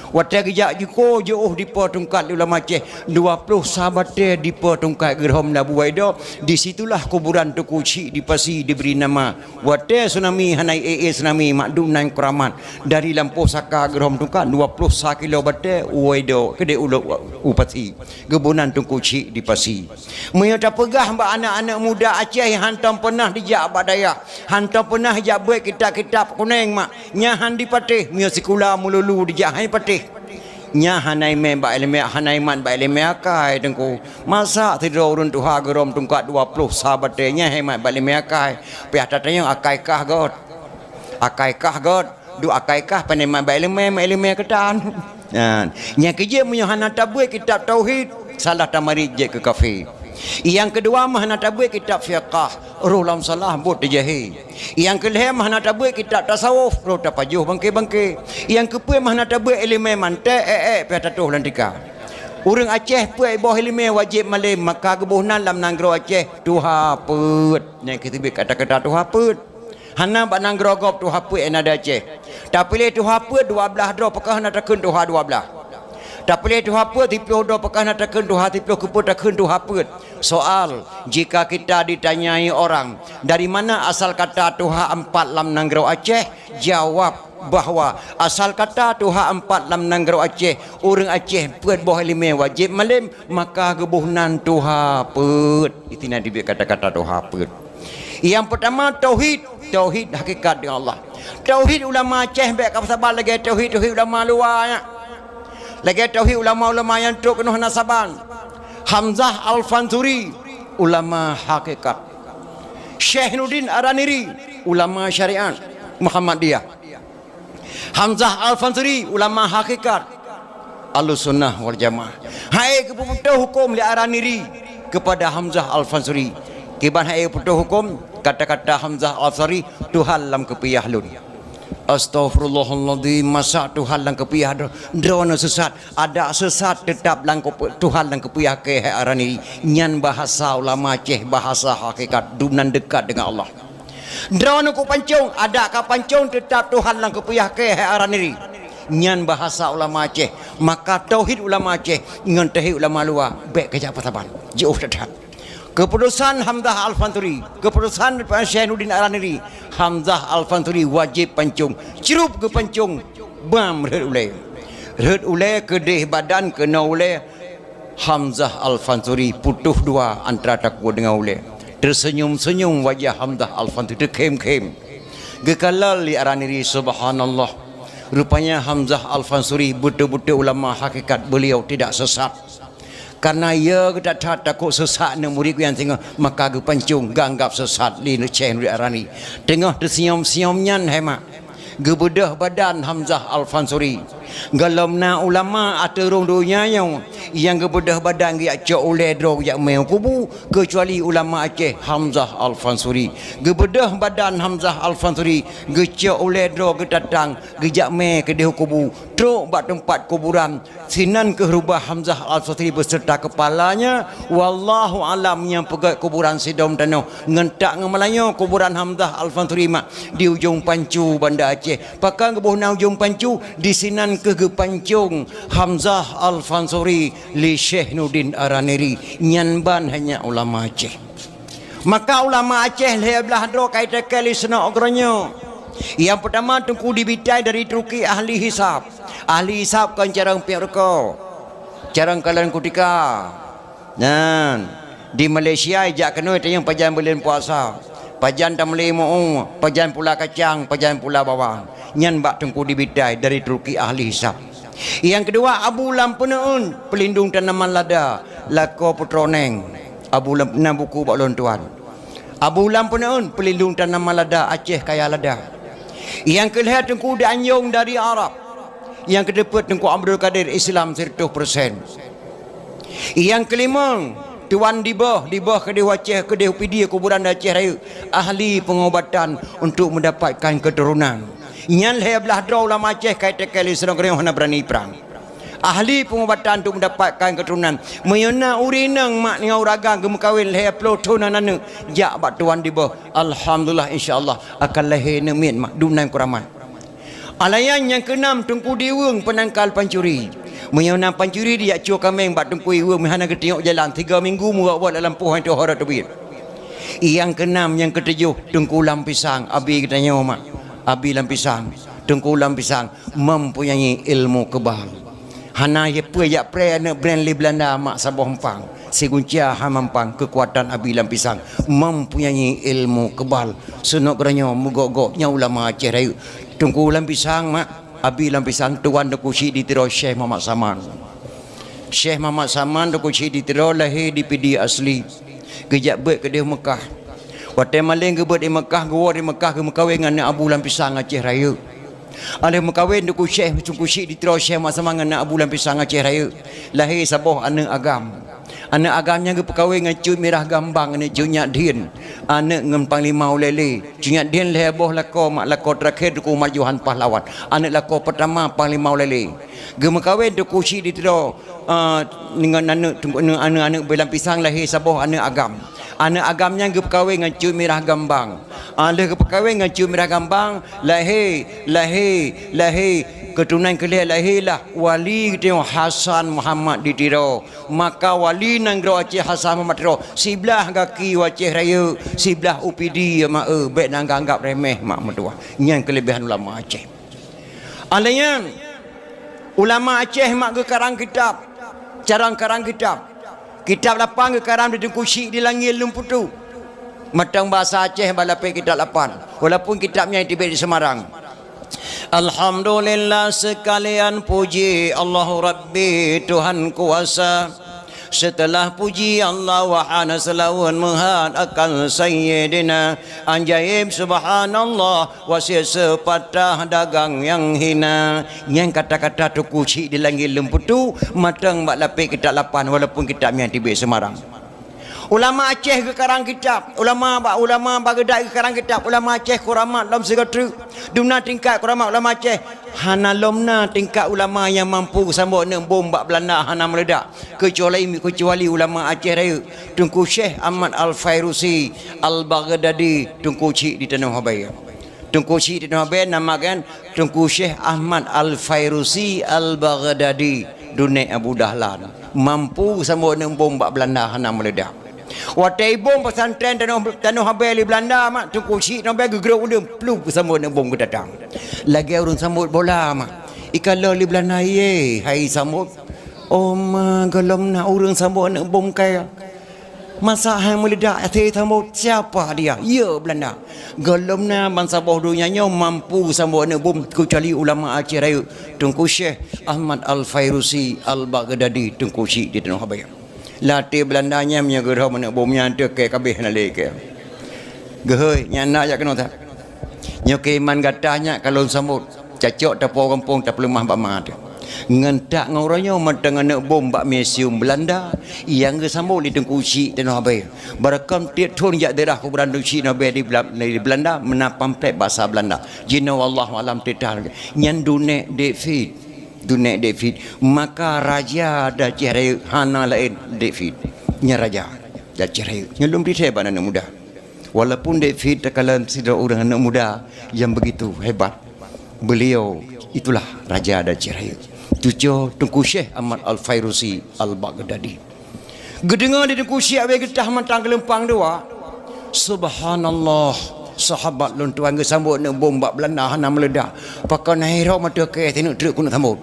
Watée geujak jiko jiôh dipo tungkat lé ulama Aceh, dua ploh sa batée dipo tungkat geurhom lé Abu Waido, di situlah kuburan Teungku Chik di Pasi dibri nama. Watée tsunami hana ék-ék tsunami, mak dum nan keuramat. Dari lampôh saka geurhom tungkat dua ploh sa kilo batée u Waido keudeh u lo-, u Pasi. Geuboh nan Teungku Chik di Pasi. Meunyoe tapeugah bak aneuk-aneuk muda Aceh nyang hantom peunah dijak bak dayah, hantom peunah jak beuet kitab-kitab kunéng mak, nyan han dipatéh, meunyoe sikula meululu dijak han dipatéh. Nyan hana imé bak iéleumé, hana imat bak iéleumé akai Teungku. Masa sidroe ureuëng tuha geurhom tungkat dua ploh sa batée nyan hemat bak iéleumé akai. Piah tatanyong akai kah göt. Akai kah göt. Duek akai kah pane mat bak iéleumé, mat iéleumé keutan. Nyan. Nyang keujeuet meunyoe hana tabeuet kitab tauhid, salah tamarit jeuet keu kafé. Nyang keudua meuhana tabeuet kitab fiqah, roh lam salah buet teujahé. Nyang keulhée meuhana tabeuet kitab tasawuf, roh tapajoh bangke-bangke. Nyang keupeuet meuhana tabeuet iéleumé manték, ék-ék piah tatoh lam tika. Ureuëng Aceh peuet boh iéleumé wajéb malém, maka geuboh nan lam nanggroe Aceh tuha peuet. Nyang keuteubiet kata-kata tuha peuet. Hana bak nanggroe gob tuha peuet nyang na di Aceh. Tapiléh tuha peuet dua blaih droe, pakon hana takheun tuha dua blaih. Tapiléh tuha peuet siploh droe, pakon hana takheun tuha siploh, keupeue takheun tuha peuet. Soal, jika kita ditanyai orang, "Dari mana asal kata tuha empat lam nanggroe Aceh?" Jawab bahwa asal kata tuha empat lam nanggroe Aceh, ureuëng Aceh peuet boh iéleumé wajéb malém, maka geuboh nan tuha peuet. Itu nan dibiet kata-kata tuha peuet. Nyang peutama tauhid, tauhid hakikat deungon Allah. Tauhid ulama Aceh bék ka saban lagée tauhid-tauhid ulama luwa nyan. Lagée tauhid ulama-ulama nyang trok keunoe hana saban. Hamzah Al-Fansuri, ulama hakikat. Syekh Nuruddin Araniri, ulama syariat Muhammadiyah. Hamzah Al-Fansuri, ulama hakikat Ahlussunnah wal Jamaah. Hai geupeuputôh huköm lé Araniri kepada Hamzah Al-Fansuri. Kiban hai putôh hukôm, kata-kata Hamzah Al-Ansari, "Tuhan lam keupiah lôn." Astaghfirullahaladzim, masa Tuhan lam keupiah droe, droeneuh sesat. Adak sesat teutap lam keup-, Tuhan lam keupiah kèe hai Araniri. Nyan bahasa ulama Aceh, bahasa hakikat, dumnan dekat dengan Allah. Droeneuh kupancong, adak kapancong teutap Tuhan lam keupiah kèe hai Araniri. Nyan bahasa ulama Aceh. Maka tauhid ulama Aceh ngon tauhid ulama luwa bèk kajak peusaban. Jiôh that-that. Keuputusan Hamzah Al-Fansuri, keuputusan Syekh Nuruddin Araniri, Hamzah Al-Fansuri wajéb pancong. Crup geupancong, bam rhot ulèe. Rhot ulèe keudeh badan keunoe ulèe, Hamzah Al-Fansuri putôh dua antara takue deungon ulèe. Teuseunyum-seunyum wajah Hamzah Al-Fansuri, teukhém-khém. Geukalon lé Araniri, subhanallah. Rupanya Hamzah Al-Fansuri beutôi-beutôi ulama hakikat, beliau tidak sesat. Karena ya geutat-that takot sesat aneuk murit geuh nyang singoh, maka geupancong geuanggap sesat lé Syekh Nuruddin Araniri. Teungoh teusiyom-siyom nyan hai mak, geubeudôh badan Hamzah Al-Fansuri. Gohlom na ulama ateueh rhueng donya nyoe nyang geubeudôh badan geujak cok ulèe droe geujak mè u kubu, keucuali ulama Aceh Hamzah Al-Fansuri. Geubeudôh badan Hamzah Al-Fansuri, geucok ulèe droe geutatang, geujak mè keudeh u kubu, trok bak teumpat kuburan, Sinan kheueh rubah Hamzah Al-Fansuri beuseurta keupalanya, wallahu alam, nyang peugöt kuburan sidom tanoh. Ngon that ngon meulanyoe kuburan Hamzah Al-Fansuri mak di ujong Pancu Banda Aceh. Pakon geuboh na ujong Pancu, disinan kheueh geupancong Hamzah Al-Fansuri lé Syekh Nuruddin Araniri. Nyan ban hanya ulama Aceh. Maka ulama Aceh lhèe blaih droe ka itakèe lé seunok geuronyoe. Nyang peutama Teungku Dibitai dari Turki, ahli hisab. Ahli hisab kon carông piep ruko, carông kalon kutika. Nyan, di Malaysia ijak keunoe tanyong pajan buleuen puasa, pajan tameuli mu'u, pajan pula kacang, pajan pula bawang. Nyan bak Teungku Dibitai dari Turki, ahli hisab. Nyang keudua Abu Lam Peuneuen, peulindong tanaman lada, lakoe putroe neng. Abu Lam, na buku bak lôn tuan. Abu Lam Peuneuen, peulindong tanaman lada, Aceh kaya lada. Nyang keulhèe Teungku Danjong dari Arab. Nyang keudeupeut Teungku Abdul Kadir, Islam siratoh persen. Nyang keulimong Tuan Diboh, Diboh keudeh u Aceh, keudeh u Pidie, kuburan di Aceh Rayeuk, ahli pengobatan untuk mendapatkan keturunan. Nyan lhèe blaih droe ulama Aceh ka itakèe lé seunok geuronyoe hana beurani prang. Ahli pengobatan untuk mendapatkan keturunan. Meunyoe na ureueng inong mak ngon ureueng agam geumeukawen lhèe ploh thôn hana aneuk, jak bak Tuan Diboh. Alhamdulillah, insya Allah akan lahé aneuk miet mak, dumnan keuramat. Alayan nyang keunam Teungku Diweueng, peunangkal pancuri. Meunyoe na pancuri dijak cue kaméng bak Teungku Diweueng, meuhana geutiyok jalan, tiga minggu meuwot-wot lam lampôh, han teuhôi rot teubiet. Nyang keunam, nyang keutujoh Teungku Lam Pisang, abi geutanyoe mak, abi Lam Pisang. Teungku Lam Pisang mempunyai ilmu kebal. Hana jipeu jak preh aneuk brand lé Belanda mak saboh empang. Sigunca hana mampang keukuatan abi Lam Pisang. Mempunyai ilmu kebal. Seunok geuronyoe meugok-gok nyan ulama Aceh Rayeuk. Teungku Lam Pisang mak, abi Lam Pisang, tuan Teungku Chik di Tiro Syekh Muhammad Saman. Syekh Muhammad Saman Teungku Chik di Tiro lahé di Pidie asli. Geujak beuet keudeh Meukah. Watèe malèe geubeuet di Meukah, geuwoe di Meukah geumeukawen ngon aneuk Abu Lam Pisang Aceh Rayeuk. Alheuh meukawen Teungku Syekh, Teungku Chik di Tiro Syekh Muhammad Saman ngon aneuk Abu Lam Pisang Aceh Rayeuk. Lahé saboh aneuk agam. Aneuk agam nyan geupeukawen ngon Cut Mirah Gambang, aneuk Cut Nyak Dhien. Aneuk ngon Panglima Ulèe Lhèe. Cut Nyak Dhien lhèe boh lakoe, mak lakoe teurakhé Teungku Umar Johan Pahlawan. Aneuk lakoe peutama Panglima Ulèe Lhèe. Geumeukawen Teungku Chik di Tiro, eh, ngon aneuk, aneuk, aneuk Abu Lam Pisang lahé saboh aneuk agam. Aneuk agam nyan geupeukawen ngon Cut Mirah Gambang. Ah, lheuh geupeukawen ngon Cut Mirah Gambang, lahé, lahé, lahé, keuturonan keulhèe lahé lah wali geutanyoe Hasan Muhammad di Tiro. Maka wali nanggroe Aceh Hasan Muhammad Tiro, siblaih gaki u Aceh Rayeuk, siblaih u Pidie mak, eh, bèk neuanggap remeh mak meutuah. Nyan keuleubehan ulama Aceh. Alayan, ulama Aceh mak geukarang kitab, carông karang kitab. Kitab lapan geukarang di Teungku Chik di Langit Lôn Putu. Mantong bahasa Aceh bak lapék kitab lapan. Walaupun kitab nyan teubiet di Semarang. Alhamdulillah, sekalian puji Allahu Rabbi Tuhan kuasa. Setelah puji Allah, wahana seulaweuet meuhat akan Sayyidina. Ajaib subhanallah, wasiet seupatah dagang nyang hina. Nyan kata-kata Teungku Chik di Langit Lôn Putu, mantong bak lapék kitab lapan, walaupun kitab nyan teubiet Semarang. Ulama Aceh geukarang kitab, ulama ba-, ulama Baghdad geukarang kitab, ulama Aceh kuramat lom sigoe treuk. Dumna tingkat kuramat ulama Aceh, hana lom na tingkat ulama nyang mampu geusambot aneuk bom bak Belanda hana meuledak, keucuali, keucuali ulama Aceh Rayeuk, Teungku Syekh Ahmad Al-Fairusi Al-Baghdadi, Teungku Chik di Tanoh Abee. Teungku Chik di Tanoh Abee nama kan Teungku Syekh Ahmad Al-Fairusi Al-Baghdadi, Dunek Abu Dahlan. Mampu geusambot aneuk bom bak Belanda hana meuledak. Watèe ibom pesantren Tanoh, Tanoh Abee lé Belanda, mak, Teungku Chik Tanoh Abee geugrôp ulôn, plup, geusambot aneuk bom geutatang. Lagèe ureueng sambot bola, mak. Ikalon lé Belanda, ye, hai sambot. Oh ma, gohlom na ureueng sambot aneuk bom kaya. Masa hai meuledak, até sambot, siapa dia? Ya, Belanda. Gohlom na bansaboh donya nyoe mampu sambot aneuk bom, keucuali ulama Aceh Rayeuk, Teungku Syekh Ahmad Al-Fairusi Al-Baghdadi, Teungku Chik di Tanoh Abee. Lam até Belanda nyan meunyoe geurhom aneuk bom nyan teuh keu kabeh hana lé keu. Geuhôi, nyan na jak keunoe that. Nyoe keuiman gata nyak ka lôn sambot. Cacok tapo gampông tapeuleumah bak ma teuh. Ngon that ngon uroe nyoe mantong aneuk bom bak museum Belanda nyang geusambot lé Teungku Chik Tanoh Abee. Barokon tiep thon jak ziarah kuburan Teungku Chik Tanoh Abee di Bela-, di Belanda meunan pamflet bahasa Belanda. Jinoe wallahu alam teuh that. Nyan Dunek David. Dunek David. Maka raja di Aceh Rayeuk hana laén David. Nyan raja di Aceh Rayeuk. Nyan lôn bri thèe bak aneuk muda. Walaupun David takalon sidroe ureueng aneuk muda nyang begitu hebat, beliau itulah raja di Aceh Rayeuk. Cucoe Teungku Syekh Ahmad Al-Fairusi Al-Baghdadi. Geudeungoe di Teungku Syekh Abee geutah mantong geulumpang dua. Subhanallah, sahabat lôn tuan geusambot aneuk bom bak Belanda hana meuledak. Pakon hai rhom ateueh keu sineuk treuk keuneuk sambot.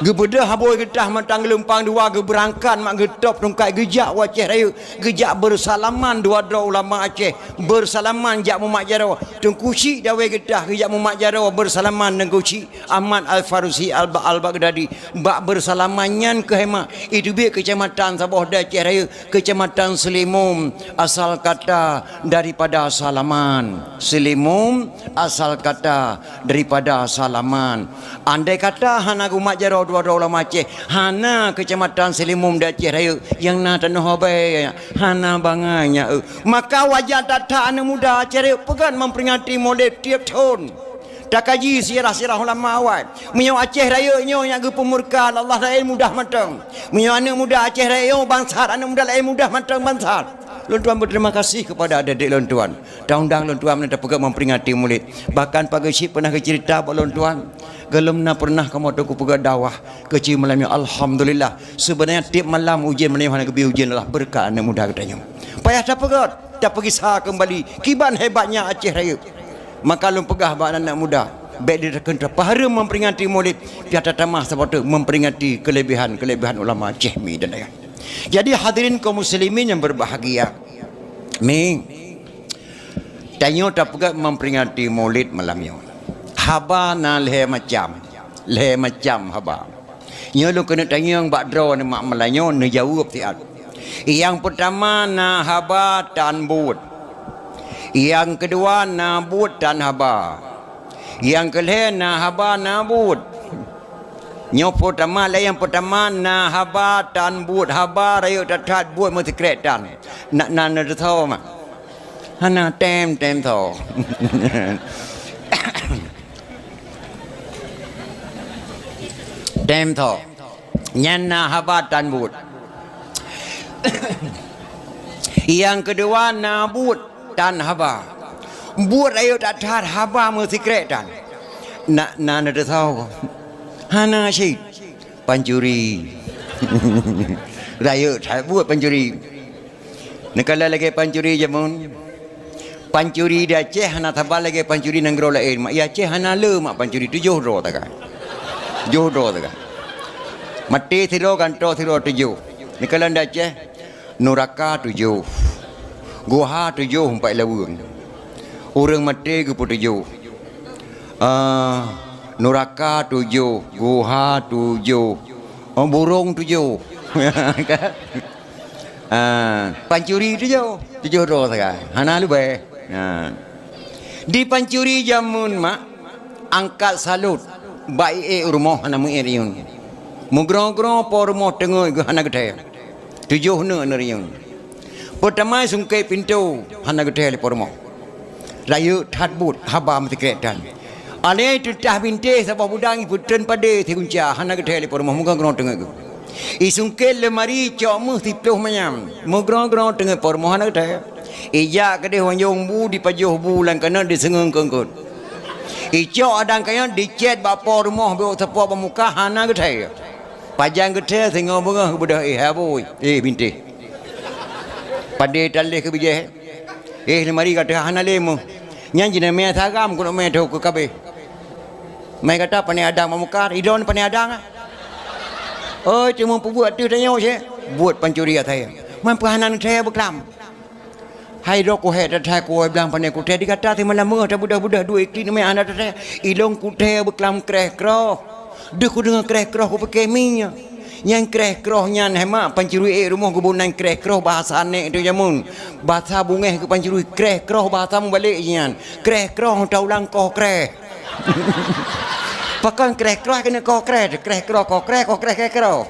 Geubeudôh abui geutah mantong geulumpang dua geubeurangkat mak geutôb tungkai geujak u Aceh Rayeuk, geujak beusalaman dua droe ulama Aceh, beusalaman jak mumat jaroe. Teungku Chik di Abee geutah geujak mumat jaroe beusalaman Teungku Chik Ahmad Al-Fairusi Al-Ba-, Al-Baghdadi. Bak beusalaman nyan keuh mak, iteubiet keucamatan saboh di Aceh Rayeuk, Keucamatan Seulimum, asal kata daripada salaman. Seulimum, asal kata daripada salaman. Andai kata hana geumat jaroe dua droe ulama Aceh, hana Keucamatan Seulimum di Aceh Rayeuk, nyang na Tanoh Abee, hana bangai nyan, eu. Maka wajar that-that aneuk muda Aceh Rayeuk peugah memperingati Maulid tiep thon. Takaji sirah-sirah ulama awai. Meunyoe Aceh Rayeuk nyoe nyang geupeumurka Allah laén mudah mantong. Meunyoe aneuk muda Aceh Rayeuk nyoe bangsat, aneuk muda laén mudah mantong bangsat. Lôn tuan berterima kasih kepada adik-adik lôn tuan. Taundang lôn tuan meunan tapeugah memperingati Maulid. Bahkan Pak Geuchik pernah geucerita bak lôn tuan, gohlom na pernah kamoe teungku peugah dakwah keuchik malam nyoe. Alhamdulillah. Sebenarnya tiep malam ujeuen malam nyoe hana geubri ujeuen adalah beureukat aneuk muda geutanyoe. Payah tapeugah, tapeugisa keumbali kiban hebatnya Aceh Rayeuk. Maka lôn peugah bak aneuk muda, bèk ditakeun tapahareuem memperingati Maulid, pih tatamah saboh teuk memperingati keulebihan-keulebihan ulama Aceh mi dan ayah. Jadi hadirin kaum muslimin yang berbahagia, mi, tanyoe tapeugah memperingati Maulid malam nyoe. Haba na lhèe macam, lhèe macam haba. Nyoe lôn keuneuk tanyong bak droeneuh mak malam nyoe neujaweueb siat. Nyang peutama na haba tan buet. Nyang keudua na buet tan haba. Nyang keulhèe na haba na buet. Nyoe peutama lé nyang peutama na haba tan buet, haba rayeuk that-that buet meusikrek tan. Na, na, na teusoe mah. Hana tem, tem soe. Tem soe. Nyan na haba tan buet. Nyang keudua na buet tan haba. Buet rayeuk that-that haba meusikrek tan. Na, na, na teusoe. Hana cit. Pancuri. Rayeuk that buet pancuri. Neukalon lagèe pancuri jameun. Pancuri di Aceh hana saban lagèe pancuri nanggroe laén. Mak, i Aceh hana le mak pancuri, tujoh droe sagai. Tujoh droe sagai. Maté sidroe, gantoe sidroe, tujoh. Neukalon di Aceh, nuraka tujoh. Guha tujoh, empat laweueng. Ureueng maté geupeutujoh. Ah, nuraka tujoh, guha tujoh, oh, burông tujoh. Ah, pancuri tujoh, tujoh droe sagai. Hana leubeh. Ha. Di pancuri jameun mak, angkat salot bak ié rumoh hana meuié riyeun. Meugroe-groe po rumoh teungeut geuh hana geuthèe. Tujoh neuk neuriyeun. Peutamai sungkét pintoe, hana geuthèe lé po rumoh. Rayeuk that buet, haba meusikrek tan. Alèh teutah bintéh saboh budang ipeutreun padé sigunca, hana geuthèe lé po rumoh, meugrong-grong teungeut geuh. Isungkét leumari, icok méuh siplôh manyam, meugrong-grong teungeut po rumoh, hana geuthèe. Ijak keudeh wanjong bu, dipajoh bu lam keuneuk, diseungeung keungkot. Icok adang kayèe, dicèt bak po rumoh, bèk sapeue bak muka, hana geuthèe. Pajan geuthèe, singoh beungoh geubeudôh, "Eh, hai bui, eh, bintéh. Padé tan lé keu bijèh. Eh, leumari gata hana lé méuh. Nyan jinoe mè saram keuneuk mè tho keu kabéh. Mè gata pané adang bak muka, idong pané adang, ah. Oi, teuma peubuet teuh tanyoe cit. Buet pancuri asai. Man peuhana neuthèe beuklam." Hai droe kuhèe that hai kuwoe blang pané kuthèe, di gata simalam beungoh tabeudôh-beudôh duek iklin mè hana tathèe, ilôn kuthèe beuklam kreh-kroh. Deuh kudeungö kreh-kroh kupike mie. Nyang kreh-kroh nyan hai mak pancuri ék rumoh geuboh nan kreh-kroh bahasa nèk teuh jameun. Bahasa bungéh keu pancuri kreh-kroh bahasa mubalek nyan. Kreh-kroh taulang koh kreh. Pakon kreh-kroh keuneuk koh kreh, kreh-kroh koh kreh, koh kreh kreh-kroh.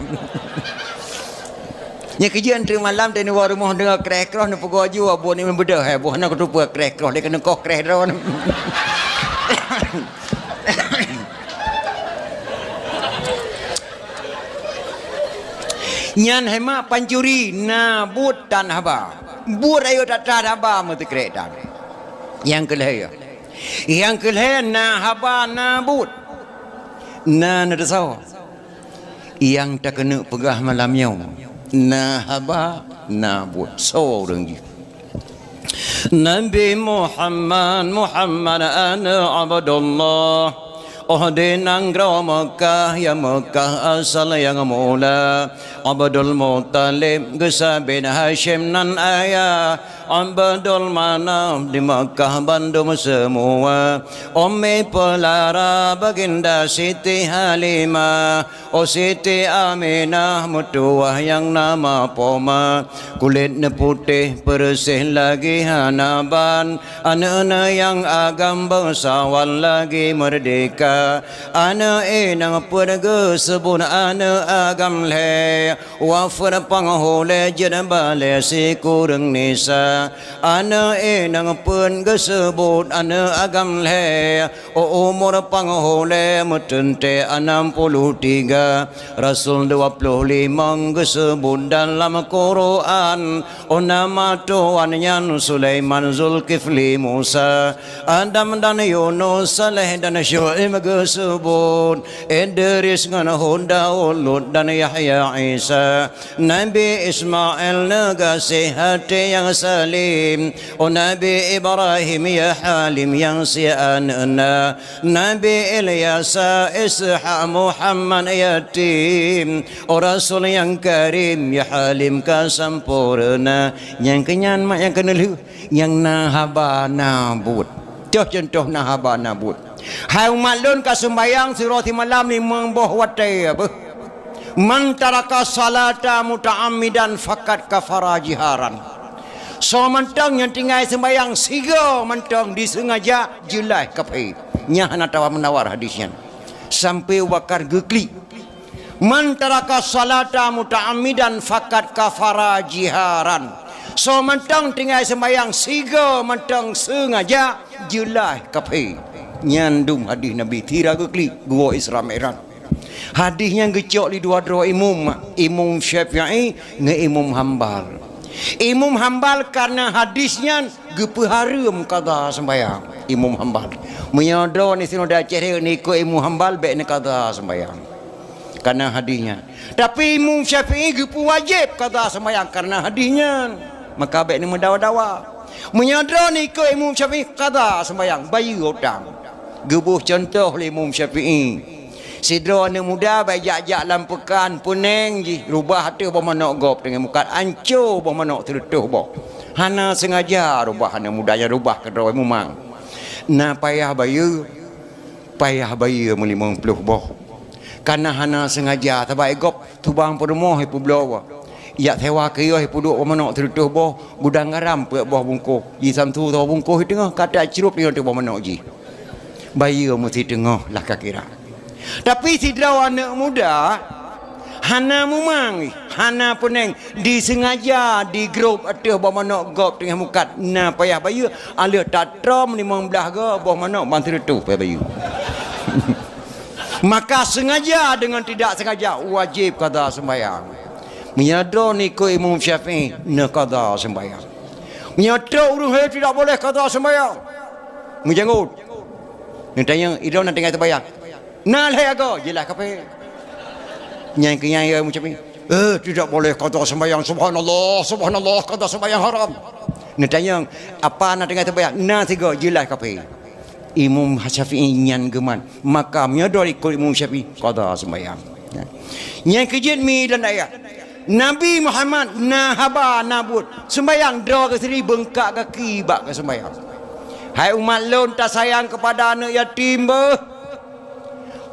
Nyan keujeuet teuk malam teuh neuwoe rumoh deungoe kreh-kroh neupeugoe ju, "Abu ni beudôh, eh, boh na kuteupeu kreh-kroh lé keuneuk koh kreh droe." Nyan hai mak pancuri na buet tan haba. Buet rayeuk that-that haba meusikrek tan. Nyang keu lhèe. Nyang keu lhèe na haba na buet. Na neuteusoe. Nyang takeuneuk peugah malam nyoe, na haba, na buet. Soe ureueng jih? Nabi Muhammad, Muhammad aneuëk Abdullah. Óh di nanggroe Meukah, ya Meukah asal nyang mula. Abdul Muthalib geusa bin Hasyim nan ayah. Abdul Manaf di Meukah bandum seumua. Ummi Peulara, Baginda Siti Halimah. Oh Siti Aminah meutuwah nyang nama poma, kulét neuputéh peureuseh lagèe hana ban, aneuëk-aneuëk nyang agam beusawan lagèe meurdéhka, aneuëk inong peuet geuseubut aneuëk agam lhèe, wafeuet panghulèe jeuet balèe sikureueng nisa, aneuëk inong peuet geuseubut aneuëk agam lhèe, Oh, umur panghulèe meuteuntèe anam puluh tiga, Rasul dua puluh limong geuseubut dalam Quran. Oh, nama tuan nyan Sulaiman, Zulkifli, Musa, Adam dan Yunus, Saleh dan Syu'aib geuseubut, Idris ngon Hud, Daud, Lut dan Yahya, Isa. Nabi Ismail neugaséh até nyang salem. Oh Nabi Ibrahim ya Halim nyang sie aneuëk na. Nabi Ilyasa, Ishak, Muhammad yatim. Oh Rasul nyang karim ya Halim ka sampoereuna. Nyang keunyan mak nyang keuneulheueh, nyang na haba na buet. Toh cuntoh na haba na buet. Hai umat lôn ka seumbahyang sidroe simalam limong boh watèe beuh. Man taraka salata muta'ammidan faqad kafara jiharan. Soe mantong nyang tinggai seumbahyang sigoe mantong diseungaja jeulaih kafé. Nyan hana tawar-menawar hadis nyan. Sampai Abu Bakar geuklik. Man taraka salata muta'ammidan faqad kafara jiharan. Soe mantong tinggai seumbahyang sigoe mantong seungaja jeulaih kafé. Nyan dum hadis Nabi sira geuklik geuwoe Isra Mi'raj. Hadis nyan geucok lé dua droe imum, Imum Syafi'i ngon Imum Hambal. Imum Hambal kareuna hadis nyan geupeuhareuem kada seumbahyang. Imum Hambal. Meunyoe droeneuh sinoe di Aceh Rayeuk neuikot Imum Hambal bèk neuqada seumbahyang. Kareuna hadis nyan. Tapi Imum Syafi'i geupeuwajéb qada seumbahyang kareuna hadis nyan. Maka bèk neumeudawa-dawa. Meunyoe droeneuh ikot Imum Syafi'i qada seumbahyang, bayeue utang. Geuboh cuntoh lé Imum Syafi'i. Sidroe aneuëk muda bak jak-jak lam peukan, peuneng jih, rubah ateueh boh manok gob teungoh mukat, anco boh manok sireutôh boh. Hana seungaja rubah aneuëk muda nyan rubah keudroe mumang. Na payah bayeue. Payah bayeue meulimong ploh boh. Kareuna hana seungaja, sabab gob tubang peurumoh ipeubloe. Jak sewa kios ipeuduek boh manok sireutôh boh, gudang garam peuet boh bungkôh. Jisamsu saboh bungkôh di teungoh, ka tacrôb nyoe teuh boh manok jih. Bayeue meusti teungoh lah ka kira. Tapi sidroe aneuëk muda hana mumang jih. Hana peuneng, diseungaja di grup ateueh boh manok gob teungoh mukat, na payah bayeue, aleueh tatrom limong blaih go boh manok ban sireutôh payah bayeue. Maka sengaja dengan tidak sengaja wajéb qadha seumbahyang. Meunyoe droeneuh ikot Imam Syafi'i, neuqadha seumbahyang. Meunyoe trok ureuëng hai tidak boleh qadha seumbahyang. Meujanggut. Neutanyong, "Idroe na tinggai seumbahyang?" "Na lhée agoe," jeulaih kafé. Nyang keu nyang ya macam ni, "Eh, tidak boleh qadha seumbahyang, subhanallah, subhanallah, qadha seumbahyang haram." Neutanyong, "Apa na tinggai seumbahyang?" "Na sigoe," jeulaih kafé. Imam Syafi'i nyan geuman, maka meunyoe droe ikot Imam Syafi'i, qadha seumbahyang. Nyang keujeuet mi dan ayah. Nabi Muhammad na haba na buet. Seumbahyang droe geuh sendiri beungkak gaki bak geuseumbahyang. Hai umat lôn, tasayang keupada aneuëk yatim beuh.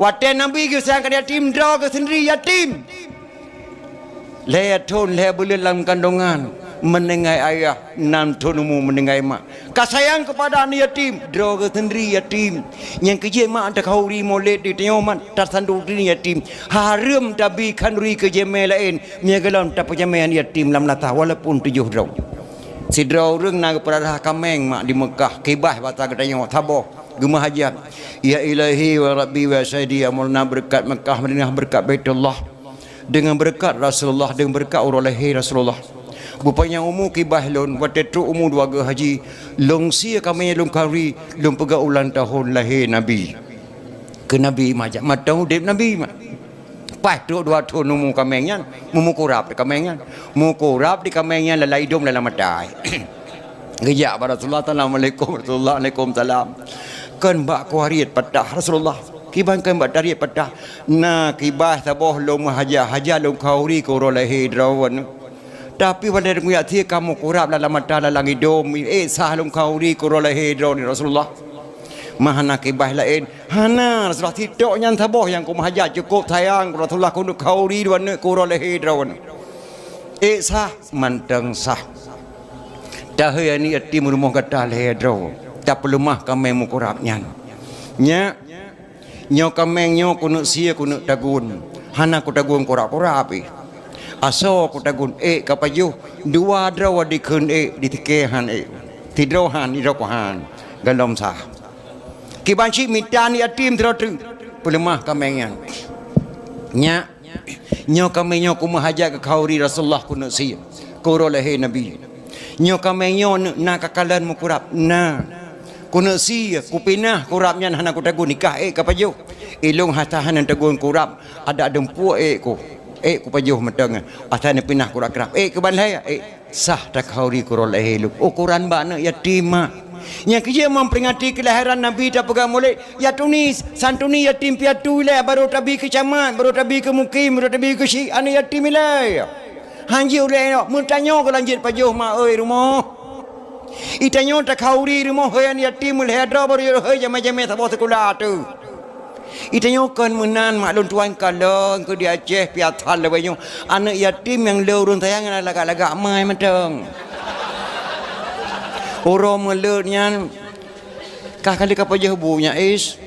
Watée Nabi geusayang keu yatim, droe geuh sendiri yatim. Lhée thon lhée buleuen lam kandongan, meuninggai ayah, nam thon umu meuninggai mak. Ka sayang keupada aneuëk yatim, droe geuh sendiri yatim. Nyang keujeuet mak takhauri molét di tanyoe mat tasanduri yatim. Hareuem tabi khanduri keu jeumaé laén, meunyoe gohlom tapeujamé aneuëk yatim lam lata walaupun tujoh droe. Sidroe ureuëng na geupeurara kaméng mak di Meukah, kibaih bak geutanyoe saboh geumeuhajat. Ya Ilahi wa Rabbi wa Sayyidi, ya Maulana, beureukat Meukah Madinah, beureukat Baitullah. Deungon beureukat Rasulullah, deungon beureukat uroe lahé Rasulullah. Beupanyang umu kibaih lôn, watée trok umu dua geuh haji, lôn sie kaméng lôn khanduri, lôn peugah ulang tahun lahé Nabi. Keu Nabi meuhajat, mantong udeb Nabi mak. Paih trok dua thon umu kaméng nyan, meukurab di kaméng nyan. Meukurab di kaméng nyan lalai idong lalai mata. Geujak bak Rasulullah, "Assalamualaikum Rasulullah." "Waalaikumsalam." "Kon bak kuariet patah Rasulullah?" "Kiban kon bak tariet patah?" "Na kibaih saboh lôn meuhajat, hajat lôn khanduri keu uroe lahé droeneuh. Tapi watée lôn kujak sie ka meukurab lam mata lam idong, ék sah lôn khanduri keu uroe lahé droeneuh Rasulullah?" "Ma hana kibaih laén?" "Hana Rasulullah, sitok nyan saboh nyang kumeuhajat, cukôp sayang Rasulullah keuneuk khanduri droeneuh keu uroe lahé droeneuh." "Ék sah?" "Mantong sah." "Tahôi aneuëk yatim rumoh gata lhée droe, tapeuleumah kaméng meukurab nyan. Nyak, nyoe kaméng nyoe keuneuk sie keuneuk tagun, hana kutagun kurab-kurab pih. Asoe kutagun ék ka pajoh, dua droe dikheun ék, di tikée han ék, sidroe han, sidroe han, gohlom sah." Kiban cit mita aneuëk yatim sidroe teuk, peuleumah kaméng nyan. "Nyak, nyoe kaméng nyoe kumeuhajat keu khanduri Rasulullah keuneuk sie keu uroe lahé Nabi. Nyoe kaméng nyoe na kakalon meukurab, na. Keuneuk sie, kupinah kurab nyan hana kutagun, nikah ék ka pajoh. Ilôn hata hana tagun kurab, adak dumpeue ék ku, ék kupajoh mantong, asai neupinah kurab-kurab. Ék keuban lhée, ék." Sah takhanduri keu uroe lahé lôn. Ukoran bak aneuëk yatim mak. Nyang keujeuet meuperingati keulahiran Nabi tapeugah mulod, ya tuni, santuni yatim piatu ilée, barô tabi keu camat, barô tabi keu mukim, barô tabi keu syik, aneuëk yatim ilée. Hanjeuet ulée nyoe, meutanyoe keu lanjeuet pajoh mak oi rumoh. Itanyoe takhanduri rumoh hôi aneuëk yatim, lhée droe barô jeuet hôi jamé-jamé saboh sikula teuh. Itanyoe kon meunan mak lôn tuan kalon keu di Aceh piasan lawée nyoe. Aneuëk yatim nyang le ureuëng sayang nyang lagak-lagak mai mantong. Uroe mulod nyan ka kali ka pajoh bu nyak is.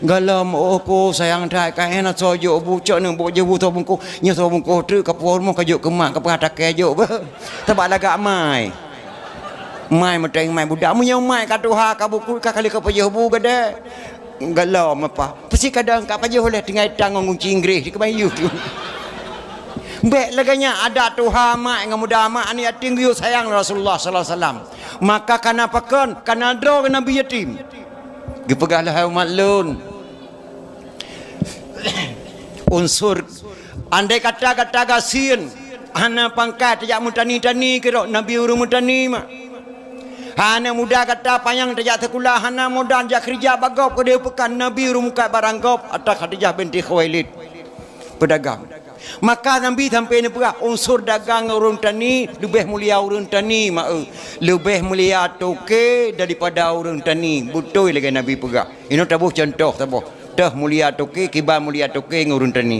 Gohlom, "Oh ko sayang that, ka éh na soe jok bu, cok neuk bôk jok bu soe bungkôh." Nyoe soe bungkôh treuk ka puwoe rumoh ka jok keu mak, ka peugah takée jok beuh. Sabab lagak mai. Mai mantong mai budak. Meunyoe mai ka tuha ka bukut ka kali ka pajoh bu gadée. Gohlom apa? Peusi kadang ka pajoh lé tinggai tang ngon gunci Inggréh di keubayu. Bék lagée nyan adat tuha mak ngon muda mak aneuëk yatim geuyue sayang Rasulullah sallallahu alaihi wasallam. Maka kana pakon, kana droe Nabi yatim. Geupeugah lé hai umat lôn. Unsur, andai kata gata gasien, hana pangkat tajak meutani-tani keudroe Nabi ureuëng meutani mak. Hana muda gata panyang tajak sikula, hana modal jak keureuja bak gob keudeh peukan Nabi ureuëng mukat barang gob atra Khadijah binti Khuwailid peudagang. Maka Nabi sampai neupeugah unsur dagang ureuëng tani leubeh mulia ureuëng tani mak eu. Leubeh mulia toke daripada ureuëng tani. Beutôi lagée Nabi peugah. Inoe taboh contoh saboh. Teuh mulia toke, kiban mulia toke ngon ureuëng tani.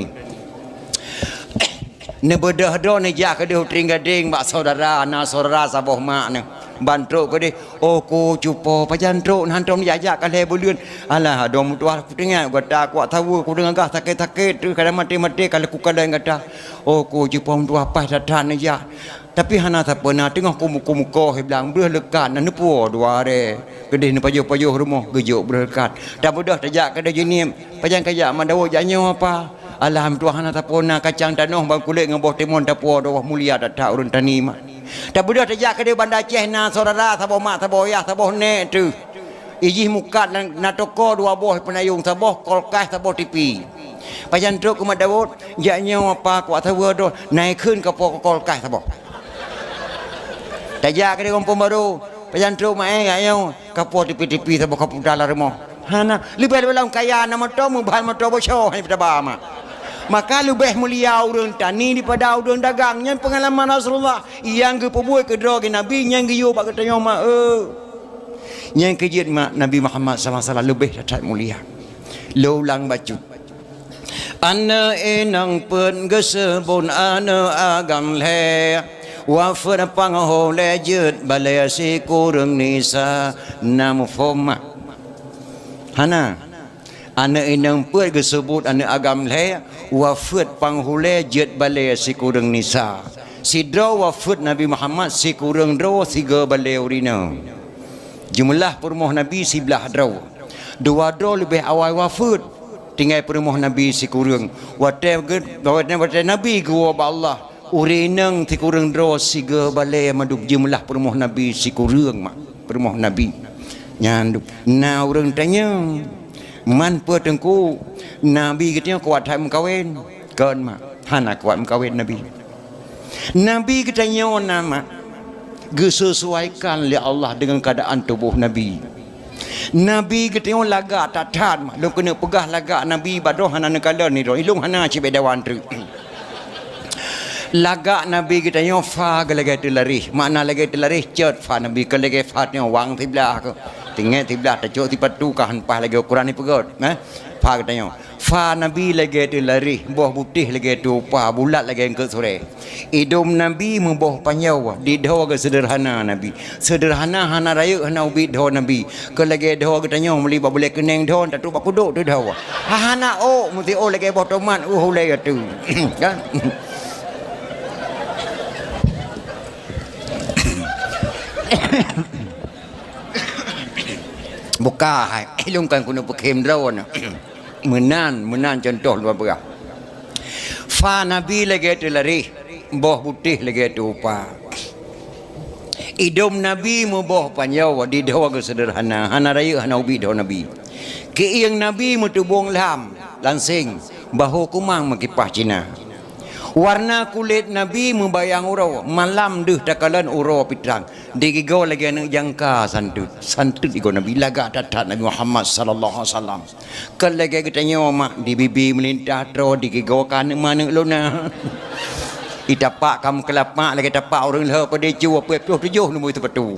Neubeudôh droe neujak keudeh u Trienggadeng bak syedara, na syedara saboh mak nyoe. Ban trok keudeh, "Oh, Ku Cupo, pajan trok, na hantom jak-jak ka lhèe buleuen." "Alah, adoe meutuah, kuteungoh gata kuat saweue, kudeungoe gah sakét-sakét, teuh kadang maté-maté ka lheueh kukalon gata." "Oh, Ku Cupo meutuah, paih that-that neujak. Tapi hana sapeue na, teungoh kumuko-muko hiblang, breuh leukat, na neupuwoe dua aré. Keudeh neupajoh-pajoh rumoh, geujok breuh leukat. Tabeudôh tajak keudeh jeuet nyan." "Pajan kajak mak Daud jak nyoe apa?" "Alah meutuah, hana sapeue na, kacang tanoh ban kulét ngon boh timon tapuwoe, dua mulia that-that ureueng tani mak." Tabeudôh tajak keudeh Banda Aceh, na syedara saboh mak, saboh yah, saboh nèk teuh. Ijih mukat na, na toko dua boh peunayong, saboh kulkas, saboh tipi. "Pajan trok keu mak Daud?" "Jak nyoe apa, kuat saweue droe." "Na ikheun kapoe kulkas saboh." Tajak keudeh Gampông Barô, "Pajan trok mak, eh, jak nyoe." "Kapoe tipi-tipi saboh, kaputa lam rumoh." "Hana, leubeh-leubeh lom kaya, na moto, meuban moto beusoe hana peutaba mak." Maka leubeh mulia ureueng tani daripada ureueng dagang. Nyan peungalaman Rasulullah nyang geupeubuet keudroe geuh Nabi, nyang geuyue bak geutanyoe mak, eh. Nyang keujeuet mak, Nabi Muhammad sallallahu alaihi wasallam leubeh that-that mulia. Lôn ulang bacut. Aneuk inong peuet geuseubut aneuk agam lhèe, wafeuet panghulèe jeuet balèe sikureueng nisa. Na muphom mak? Hana. Aneuk inong peuet geuseubut aneuk agam lhèe, wafeuet panghulèe jeuet balèe sikureueng nisa. Sidroe wafeuet Nabi Muhammad, sikureueng droe sigoe balèe ureueng inong. Jeumeulah peurumoh Nabi siblaih droe. Dua droe leubeh awai wafeuet, tinggai peurumoh Nabi sikureueng. Watèe geu-, watèe, watèe Nabi geuwoe bak Allah, ureueng inong sikureueng droe sigoe balèe mandum, jeumeulah peurumoh Nabi sikureueng mak, peurumoh Nabi. Nyan du-, na ureueng tanyong, "Man peue Teungku, Nabi geutanyoe kuat that meukawen?" Kon mak, hana kuat meukawen Nabi. Nabi geutanyoe na mak, geusesuaikan lé Allah deungon keuadaan tuboh Nabi. Nabi geutanyoe lagak that-that mak. Lôn keuneuk peugah lagak Nabi bak droe hana neukalon nyoe droe. Ilôn hana cit bèk dawan treuk. Lagak Nabi geutanyoe fa geuh lagèe teularéh. Makna lagèe teularéh cot fa Nabi, kon lagèe fa tanyoe wang siblaih keuh. Tinggai siblaih tacok sipatu ka han paih lagèe ukuran ipeugöt, eh? Fa geutanyoe. Fa Nabi lagèe teularéh, boh butéh lagèe tupa, bulat lagèe eungkôt surèe. Idôm Nabi meuboh panjoe, di dhoe geuh seudeurhana Nabi. Seudeurhana hana rayeuk hana ubit dhoe Nabi. Kon lagèe dhoe geutanyoe meuli bak bulèe keuneng dhoe, tatrok bak kudok teuh dhoe. Ha, hana ôk, meusti ôk lagèe boh tomat, uh, ulèe ateueh. Kan? Buka hai, ilôn kan keuneuk peukhém droeneuh. Meunan, meunan cuntoh lôn peugah. Fa Nabi lagèe teularéh, boh butéh lagèe tupa. Idôm Nabi meuboh panjoe, di dhoe geuh seudeurhana, hana rayeuk hana ubit dhoe Nabi. Keuieng Nabi meutubông lham, lanseng, bahô kumang meukipah Cina. Warna kulét Nabi meubayang uroe, malam deuh takalon uroe pitrang. Digigoe lagèe aneuk jangka santeut. Santeut igoe Nabi, lagak that-that Nabi Muhammad sallallahu alaihi wasallam. Kon lagèe geutanyoe mak, di bibi meulintah troe, digigoe keu aneuk manök lôn na. Itapak ka meukeulapak lagèe tapak ureueng lheueh padé cu, peuet ploh tujoh lumbôi teupatu.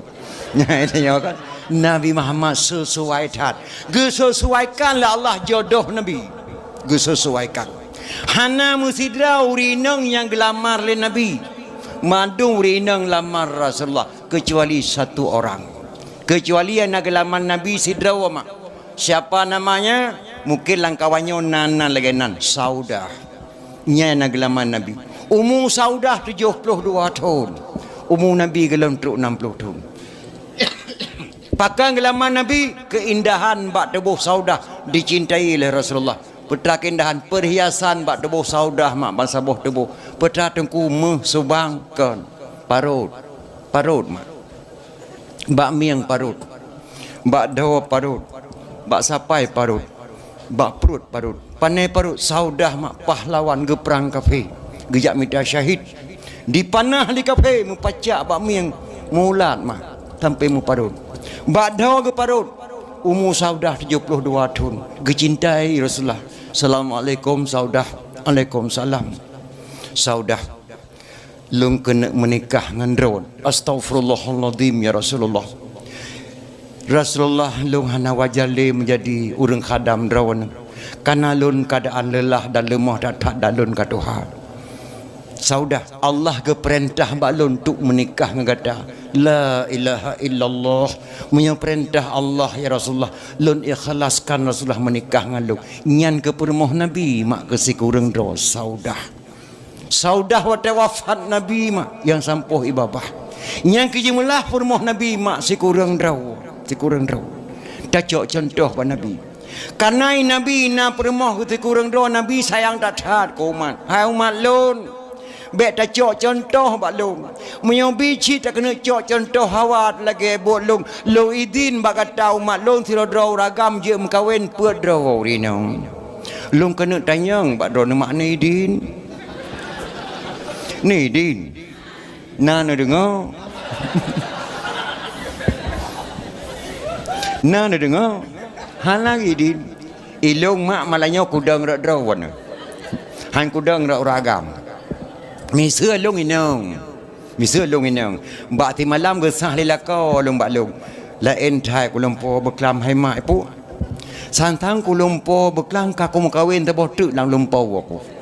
Nyan tanyoe kan. Nabi Muhammad seusuai that. Geusesuaikan lé Allah jodoh Nabi. Geusesuaikan. Hana meusidroe ureueng inong nyang geulamar lé Nabi. Mandum ureueng inong lamar Rasulullah. Kecuali satu orang. Kecuali nyang na geulamar Nabi sidroe mak. Siapa namanya? Mungkin lam kawan nyoe na, na lagèe nan, Saudah. Nyan na geulamar Nabi. Umu Saudah tujoh ploh dua thon. Umu Nabi gohlom trok nam ploh thon. Pakon geulamar Nabi? Keuindahan bak tuboh Saudah dicintai lé Rasulullah. Peue teuma keuindahan? Perhiasan bak tuboh Saudah mak, ban saboh tuboh. Peue teuma Teungku? Méuh, subang, kon. Parot. Parot mak. Bak mieng parot. Bak dhoe parot. Bak sapai parot. Bak pruet parot. Pané parot? Saudah mak pahlawan geuprang kafé. Geujak mita syahid. Dipanah lé kafé, meupacak bak mieng, meuulat mak, sampoe meuparot. Bak dhoe geuparot. Umu Saudah tujoh ploh dua thon. Geucintai Rasulullah. "Assalamualaikum Saudah." "Waalaikumsalam." "Saudah, lôn keuneuk meunikah ngon droe." "Astaghfirullahalazim ya Rasulullah." "Rasulullah, lôn hana wajar lé meujadi ureueng khadam droeneuh. Kareuna lôn keuadaan leulah dan leumoh that-that dan lôn ka tuha." "Saudah, Allah geupeurintah bak lôn untuk meunikah ngon gata." "La ilaha illallah. Meunyoe peurintah Allah, ya Rasulullah, lôn ikhlaskan Rasulullah meunikah ngon lôn." Nyan keuh peurumoh Nabi mak keu sikureueng droe Saudah. Saudah watée wafat Nabi mak nyang sampoh i babah. Nyang keuh jeumeulaih peurumoh Nabi mak sikureueng droe, sikureueng droe. Tacok cuntoh bak Nabi. Kareuna Nabi na peurumoh keu sikureueng droe, Nabi sayang that-that keu umat. "Hai umat lôn, bék tacok cuntoh bak lôn. Meunyoe bi cit takeuneuk cok cuntoh hawa lagée buet lôn, lôn idin bak gata umat lôn sidroe-droe ureueng agam jeuet meukawen peuet droe ureueng inong." Lôn keuneuk tanyong bak droeneuh mak, "Ni idin? Ni idin? Na neudeungoe? Na neudeungoe?" Hana idin. Ilôn mak malam nyoe kudong rot droe. Han kudong rot ureueng agam. Miseue lôn inong. Miseue lôn inong. Bak simalam geusah lé lakoe lôn bak lôn. Laén that kulumpo beuklam hai mak, "Pu, santang kulumpo beuklam ka kumeukawen saboh teuk lam lumpo aku."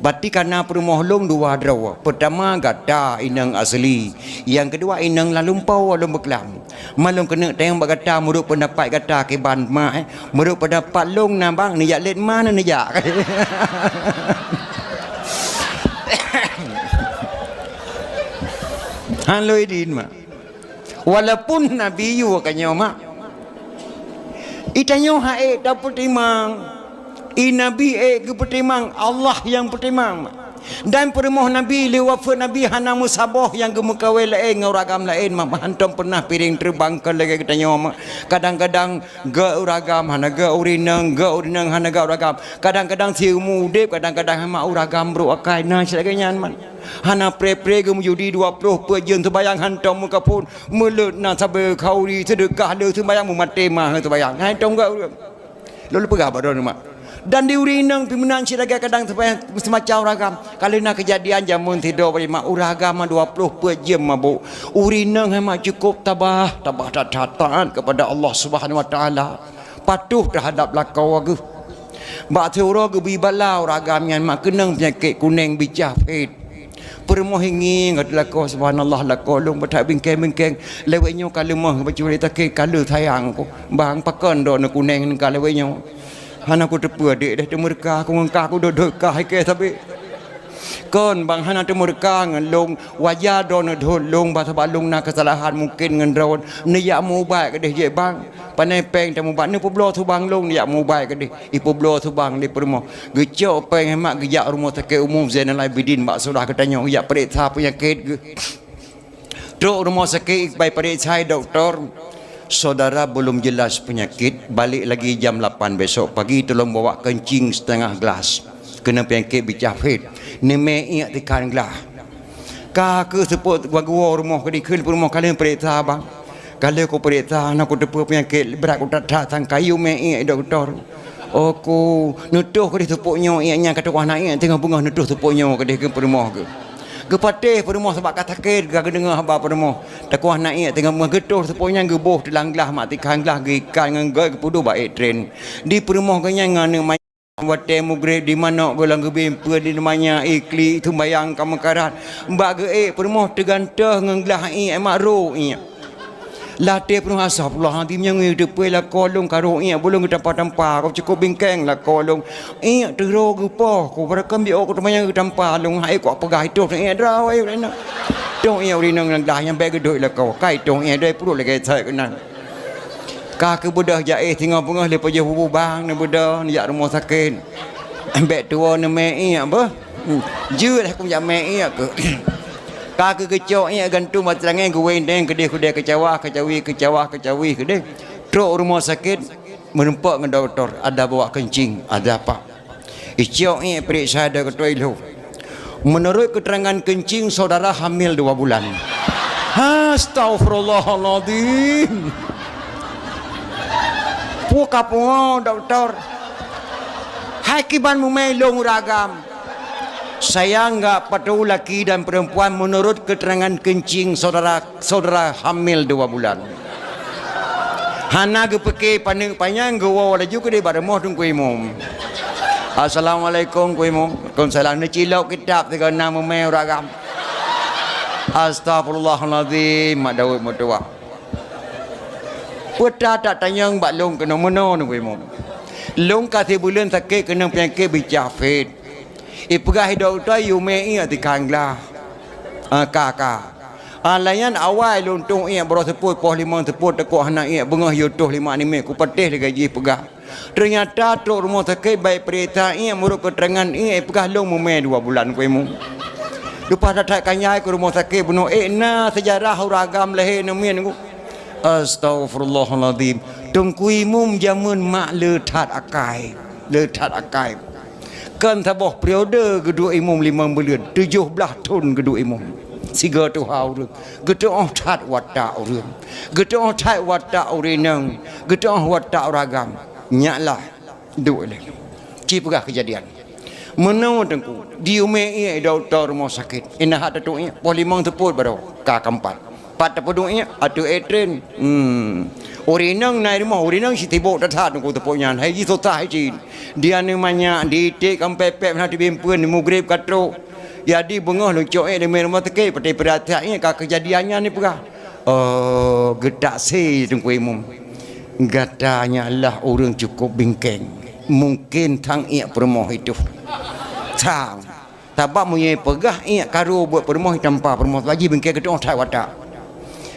Berarti ka na peurumoh lôn dua droe. Peutama gata inong asli, nyang keudua inong lam lumpo lôn beuklam. Ma lôn keuneuk tanyong bak gata, meunurot peundapat gata kiban mak, eh? Meunurot peundapat lôn na bang, neujak lét ma na neujak? Han lôn idin mak. Walaupun Nabi yue ka nyoe mak. Itanyoe han ék tapeutimang. I Nabi ék geupeutimang, Allah nyang peutimang mak. Dan peurumoh Nabi lheueh wafeuet Nabi hana meusaboh nyang geumeukawen laén ngon ureueng agam laén mak. Hantom peunah piréng teubang kon lagée geutanyoe mak. Kadang-kadang gét ureueng agam hana gét ureueng inong, gét ureueng inong hana gét ureueng agam. Kadang-kadang siumu udeb, kadang-kadang mak ureueng agam brok akai, na cit lagée nyan mak. Hana pré-pré geumeujudi dua ploh peuet jeuem, seumayang hantom meukaphon, meuleuet na sabe khauri, seudeukah le seumayang, meumaté ma seumayang. Hantom gét ureueng. Lôn peugah bak droeneuh mak. Dan di ureueng inong pih meunan cit lagée kadang seumayang seumacam ureueng agam. Ka lheueh na keujadian jameun sidroe bak mak ureueng agam dua ploh peuet jeuem mabök. Ureueng inong hai mak cukup tabah, tabah that-that taat kepada Allah Subhanahu Wa Taala. Patuh teuhadap lakoe geuh. Bak siuroe geubri bala ureueng agam nyan mak keunong peunyakét kuneng bicah phet. Peurumoh ingieng gata lakoe, subhanallah, lakoe lôn beutak bingkeng-bingkeng. Lewat nyoe ka leumoh bacut lé sakét, ka lheueh sayang ku. Bang, pakon droeneuh kuneng ka lewat nyoe? Hana kuteupeue dek deh, teumeureuka ku ngon kah, kudot-dot kah ikée sabé. Kon bang hana teumeureuka ngon lôn, wajar droeneuh dot lôn, bah sabab lôn na keusalahan mungken ngon droeneuh. Neujak meuubat keudeh jeuet bang. Pané péng tamubat, neupeubloe subang lôn, neujak meuubat keudeh. Ipeubloe subang lé peurumoh. Geucok péng hai mak geujak rumoh sakét umum Zainal Abidin bak syedara geutanyoe geujak peuriksa peunyakét geuh. Trok rumoh sakét, ibai peuriksa dokto. Saudara belum jelas penyakit, balik lagi jam lapan besok pagi tolong bawa kencing setengah gelas. Keuneuk peunyakét bicah phet. Neumè iék tikhan glah. Ka keuh seupôt geuwoe rumoh keudeh, kheun peurumoh, ka lheueh peuriksa bang. Ka lheueh kupeuriksa, hana kuteupeue peunyakét, brat kuthat-that sang kayu mè iék dokto. Oh ku, neutoh keudeh seupôt nyoe iék nyan, ka tukoh na iék teungoh beungoh neutoh seupôt nyoe keudeh, kheun peurumoh geuh. Geupatéh peurumoh sabab ka sakét, ka geudeungoe haba peurumoh. Tukoh na iék teungoh beungoh geutoh seupôt nyan, geuboh teulang glah mak tikhan glah, geuikat ngon gét, geupeuduek bak ék tren. Di peurumoh geuh nyan ngon aneuk Watée mugreb di manok goh lam geubieng peuet di teumanyang ié klik teumbayang ka meukarat. Bak geuék peurumoh teugantoh ngon glah iék mak rhot iék. Latée peurumoh, "Astagfirullahalazim, nyang ngieng teupeu lakoe lôn ka rhot iék, bulong geutampa-tampa, ka cukôp bingkeng lakoe lôn. Iék teuro geupoh, ku barakam biôh ku teumanyang geutampa lôn, hai kok peugah itoh iék droe iék." Toh iék ureueng inong nyang glah nyan bék geudok lakoe, kai toh iék dai pruet lagée that keunan. Ka keubeudôh jaéh singoh beungoh lé pajoh bubu bang neubeudôh neujak rumoh sakét. Bék tuwoe neumè iék beuh. Hmm. Jeuet aku jak mè iék keuh. Ka keuh geucok iék gantung bak teulangèe geuwéndeng keudeh kudée keucawah keucawi keucawah keucawi keudeh. Trok rumoh sakét meurumpok ngon dokto, ada bawa kencing, ada apa. Icok iék peuriksa dokto ilheueh. Menurut keterangan kencing, saudara hamil dua bulan. Astagfirullahaladzim. Puka pungo doktor. Hai kiban mumai lôn uragam. Saya enggak peduli laki dan perempuan menurut keterangan kencing saudara saudara hamil dua bulan. Hana geupike paneuk panyang geuwoe laju keudeh bak rumoh Teungku Imum. "Assalamualaikum, Ku Imum." "Waalaikumsalam." Neucilok kitab sigoe na meumé ureueng agam. Astagfirullahalazim, Mak Daud meutuwah. Peue that tanyong bak lôn keunoe meunoe, Ku Imum. Lôn ka sibuleuen sakét keunoe peunyakét bicah fit. Ipeugah dokto yue mé iék tikang glah. Ah, ka, ka. Ah, lagèe nyan awai lôn tueng iék baroe seupôt, poh limong seupôt, teukok hana iék, beungoh yue tueng lima nimé, kupatéh lagèe jih peugah. Teunyata trok rumoh sakét bèk peuriksa iék, meunurot keuteurangan iék, ipeugah lôn meumé dua bulan, Ku Imum. Leupah that-that kanyai keu rumoh sakét bunoe, ék na seujarah ureueng agam lahé namiet, Ku. Astagfirullahalazim. Teungku Imum jameun mak le that akai. Le that akai. Kon saboh periode geuduek imum limong buleuen, tujoh blaih thon geuduek imum. Sigoe tuha ureueng, geutu'oh that watak ureueng, geutu'oh that watak ureueng inong, geutu'oh watak ureueng agam. Nyak lah, duek lé. Ci peugah keujadian. Meunoe Teungku, di umé iék dokto rumoh sakét. Inah hat tatuek iék, poh limong seupôt baroe, ka keumpat. Pat tapeuduek iék, ateueh ék tren. Hmm. Ureueng inong na i rumoh, ureueng inong sitibok that-that Teungku teupok nyan. Hai jisusah hai cit. Di aneuk manyak, di iték ka meupék-pék, hana teubimpén, mugreb ka trok. Jadi beungoh lôn cok iék leumé rumoh sakét, patéh peuratian iék ka keujadian nyan ipeugah. Oh, geutaksi Teungku Imum. Gata nyan lah ureueng cukôp bingkeng. Mungken thang iék peurumoh itu. Thang. Sabab meunyoe peugah iék karu buet peurumoh, tampa peurumoh laju bingkeng geutu'oh that watak.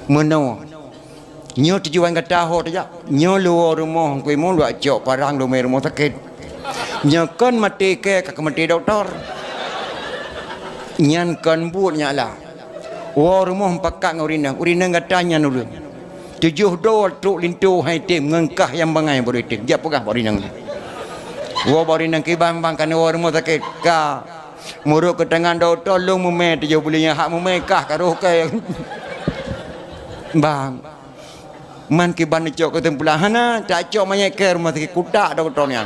Meunoe, nyoe tujuan gata ho tajak. Nyoe luwoe rumoh Teungku Imum, luwah cok parang leumé rumoh sakét. Nyoe kon maté kèe ka keumaté dokto. Nyan kon buet nyak lah. Woe rumoh pakat ngon ureueng inong, ureueng inong gata nyan ureueng. Tujoh droe trok linto hai tem ngon kah nyang bangai baru item. Jak peugah bak ureueng inong. Woe bak ureueng inong, "Kiban bang, ka neuwoe rumoh sakét?" "Ka." "Meunurot keuteurangan dokto lôn meumé tujoh buleuen nyan, hak meumé kah ka roh kèe." "Bang, man kiban neucok keusimpulan?" "Hana, tacok manyét kèe rumoh sakét, kutak dokto nyan."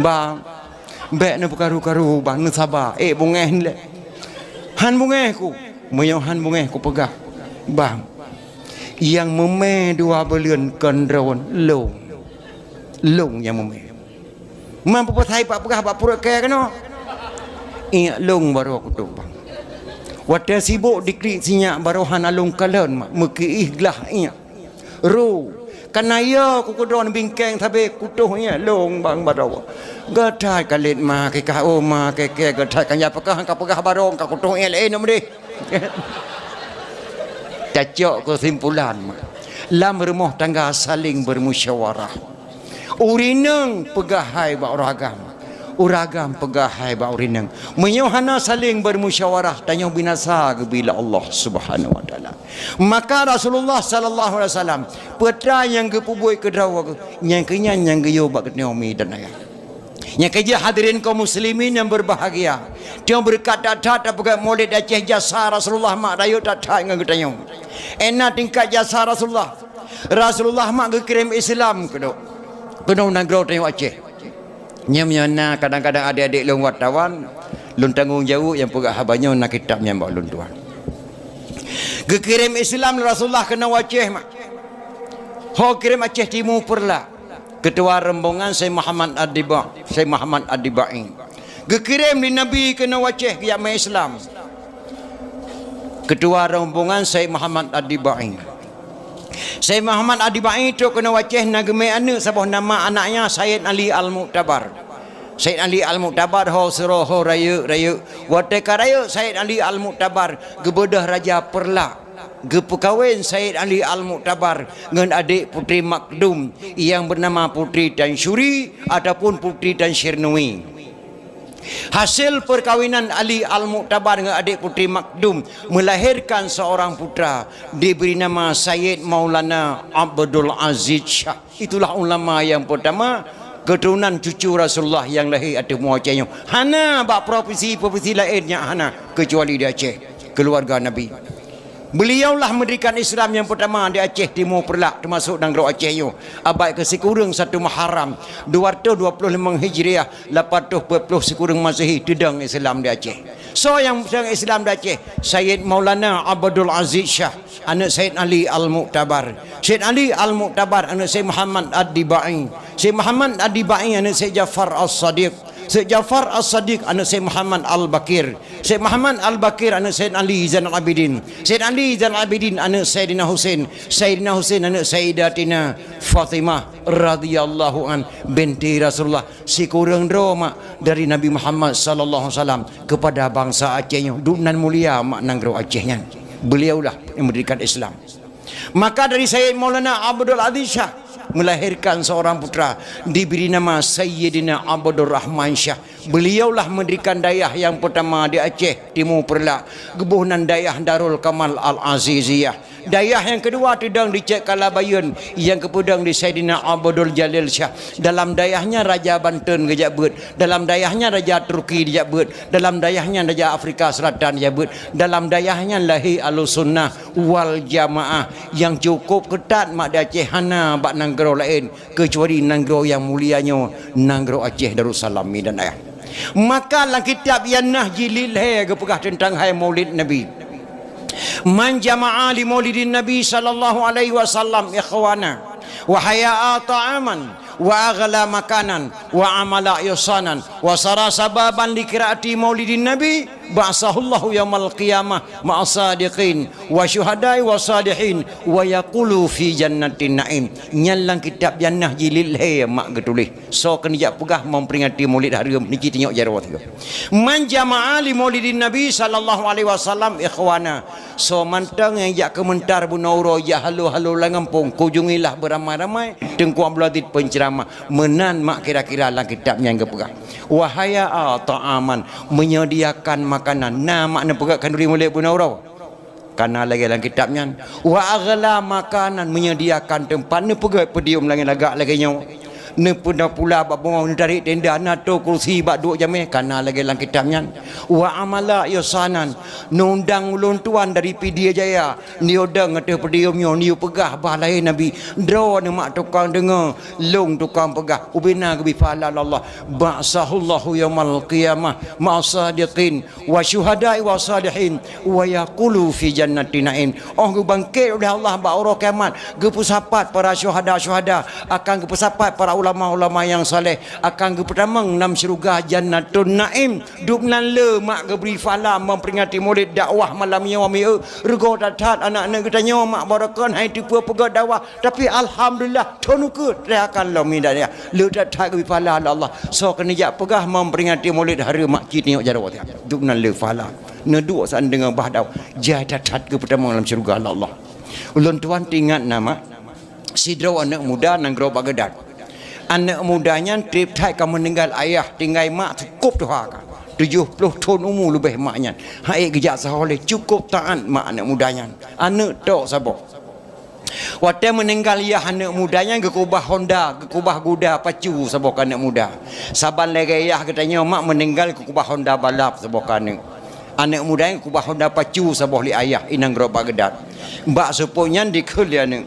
"Bang, bèk neupeukaru-karu bang, neusaba, ék beungèh lé." "Han beungèh ku." "Meunyoe han beungèh kupeugah, bang, nyang meumé dua buleuen kon droen, lôn. Lôn nyang meumé." "Man peue pasai pat peugah bak pruet kèe keunoe?" "Iék lôn baroe kutueng bang. Watèe sibok diklik sinyak baroe hana lôn kalon mak, meukiih glah iék. Ru, kana yo ku keudroe bingkeng sabé kutueng iék lôn bang baroe." "Geuthai ka lét ma kikah, oh ma kèe-kèe, geuthai ka nyan peugah ka peugah baroe ka kutueng iék lé nyoe meudeh." Tacok keusimpulan mak. Lam rumoh tangga saléng bermusyawarah. Ureueng inong peugah hai bak ureueng agam. Ureueng agam peugah hai bak ureueng inong. Meunyoe hana saléng bermusyawarah, tanyoe binasa geubri lé Allah Subhanahu wa Taala. Maka Rasulullah sallallahu alaihi wasallam, peue nyang geupeubuet keu droe geuh, nyang keu nyan nyang geuyue bak geutanyoe mi dan ayah. Nyang keujeuet hadirin kaum muslimin nyang berbahagia, tanyoe beureukat that-that tapeugah Maulid Aceh, jasa Rasulullah mak rayeuk that-that ngon geutanyoe. Ena tingkat jasa Rasulullah. Rasulullah mak geukirém Islam keunoe, keunoe nanggroe tanyoe Aceh. Nyoe meunyoe na kadang-kadang adék-adék lôn wartawan, lôn tanggong jaweueb nyang peugah haba nyoe na kitab nyang bak lôn tuan. Geukirém Islam lé Rasulullah keunoe Aceh mak. Ho kirém Aceh Timu Peureulak. Keutua rombongan Syekh Muhammad Ad-Diba-, Syekh Muhammad Ad-Dibai. Geukirém lé Nabi keunoe Aceh geujak mé Islam. Keutua rombongan Syekh Muhammad Ad-Dibai. Syekh Muhammad Ad-Dibai trok keunoe Aceh na geumé aneuk saboh nama anaknya Sayyid Ali Al-Mu'tabar. Sayyid Ali Al-Mu'tabar ho seuroh ho rayeuk-rayeuk. Watée ka rayeuk Sayyid Ali Al-Mu'tabar geubeudôh Raja Peureulak. Geupeukawen Sayyid Ali Al-Mu'tabar ngon adék Putri Makdum nyang beunama Putri Tansyuri ataupun Putri Tansyirnui. Hasil peukawinan Ali Al-Mu'tabar ngon adék Putri Makdum meulahérkan seurang putra dibri nama Sayyid Maulana Abdul Aziz Syah. Itulah ulama nyang peurtama keuturonan cucu Rasulullah nyang lahé ateueh muwa Aceh nyoe. Hana bak propinsi-propinsi laén nyan hana, keucuali di Aceh, keuluwarga Nabi. Beuliaulah meudirikan Islam nyang peurtama di Aceh Timu Peureulak, teumasok nanggroe Aceh nyoe. Abad keusikureueng satu Muharram, dua ratus dua puluh limong Hijriah, lapan ratus empat puluh sikureueng Masehi, teudong Islam di Aceh. Soe nyang teudong Islam di Aceh? Sayyid Maulana Abdul Aziz Syah, aneuk Sayyid Ali Al-Mu'tabar. Sayyid Ali Al-Mu'tabar, aneuk Sayyid Muhammad Ad-Dibai. Sayyid Muhammad Ad-Dibai, aneuk Sayyid Ja'far As-Shadiq. Syekh Ja'far As-Shadiq aneuëk Syekh Muhammad Al-Baqir. Syekh Muhammad Al-Baqir aneuëk Syed Ali Zainal Abidin. Syed Ali Zainal Abidin aneuëk Saidina Husain. Saidina Husain aneuëk Saidatina Fatimah radhiyallahu an binti Rasulullah. Sikureueng droe mak dari Nabi Muhammad sallallahu alaihi wasallam kepada bangsa Aceh nyoe. Dum nan mulia mak nanggroe Aceh nyan. Beliaulah yang mendirikan Islam. Maka dari Sayyid Maulana Abdul Aziz Syah melahirkan seorang putra, diberi nama Sayyidina Abdul Rahman Syah. Beliaulah mendirikan dayah yang pertama di Aceh Timur Peureulak, geuboh nan dayah Darul Kamal Al-Aziziyah. Dayah yang kedua teudong di Cek Kalabayeuen, yang geupeudong di Saidina Abdul Jalil Syah. Dalam dayah nyan Raja Banten geujak beuet, dalam dayah nyan Raja Turki geujak beuet, dalam dayah nyan Raja Afrika Selatan geujak beuet, dalam dayah nyan lahé Ahlussunnah wal Jamaah nyang cukup keutat mak di Aceh, hana bak nanggroe laén keucuali nanggroe nyang mulia nyoe, nanggroe Aceh Darussalam inan ayah. Maka lam kitab Yannah jilid lhée geupeugah teuntang hai Maulid Nabi. Man jama'a li Maulidin Nabi sallallahu alaihi wasallam ikhwana wa haya'a ta'aman wa aghla makanan wa amala ihsanan wa sara sababan li qiraati Maulidin Nabi ba'atsahullahu yaumal qiyamah ma'a sadiqin wa syuhada'i wa salihin wa yaqulu fi jannatin na'im. Nyan lam kitab Yannah jilid lhée mak geutuléh. Soe keuneuk jak peugah memperingati Maulid hareuem niki tinyok jaroe tiga. Man jama'a li Maulidin Nabi sallallahu alaihi wasallam ikhwana. Soe mantong nyang jak keumeuntar bunoe uroe jak halo-halo lam gampông, kunjungilah beramai-ramai Teungku Abdul Aziz penceramah. Meunan mak kira-kira lam kitab nyan geupeugah. Wa haya'a ta'aman, menyediakan makanan. Na mak neupeugah khanduri Maulid bunoe uroe. Kana lagée lam kitab nyan. Wa aghla makanan, menyediakan teumpat, neupeugét podium lagée lagak lagée nyoe. Neupeuna pula bak bumoe, neutarek tenda, na tô kursi bak duek jamé, kana lagée lam kitab nyan. Wa amala ihsanan, neundang ulôn tuan dari Pidie Jaya, neuyue dong ateueh podium nyoe, neuyue peugah bah lahé Nabi, droeneuh mak tukang deungoe, lôn tukang peugah, ubena geubri pahala lé Allah. Ba'atsahullahu yaumal qiyamah ma'as sadiqin wa syuhada'i wa salihin wa yaqulu fi jannati na'im. Oh geubangkét uleh Allah bak uroe kiamat, geupeusapat para syuhada-syuhada, akan geupeusapat para ulama-ulama nyang saleh, akan geupeutamong lam syeuruga Jannatun Naim. Dum nan le mak geubri pahala memperingati Maulid dakwah malam nyoe mieu. Rugoe that-that aneuk-aneuk geutanyoe mak baroekon hai teupeu peugét dakwah. Tapi alhamdulillah, thon ukeue teuakan lom nida ya. Le that-that geubri pahala lé Allah. Soe keuneuk jak peugah memperingati Maulid hareuem mak cit nyoe jaroe tiap. Dum nan le pahala. Neuduek san deungon bah dakwah. Jai that-that geupeutamong lam syeuruga lé Allah. Ulôn tuan teuingat na mak sidroe aneuk muda nanggroe Baghdad. Aneuk muda nyan treb that ka meuninggai ayah, tinggai mak cukôp tuha ka. Tujoh ploh thon umu leubeh mak nyan. Hai geujak sahoe lé cukôp taát mak aneuk muda nyan. Aneuk tok saboh. Watée meuninggai yah aneuk muda nyan geukubah honda, geukubah guda pacu saboh keu aneuk muda. Saban lagée yah geutanyoe mak meuninggai geukubah honda balap saboh keu aneuk. Aneuk muda nyan geukubah honda pacu saboh lé ayah inong groe bak geudat. Bak seupôt nyan dikheun lé aneuk.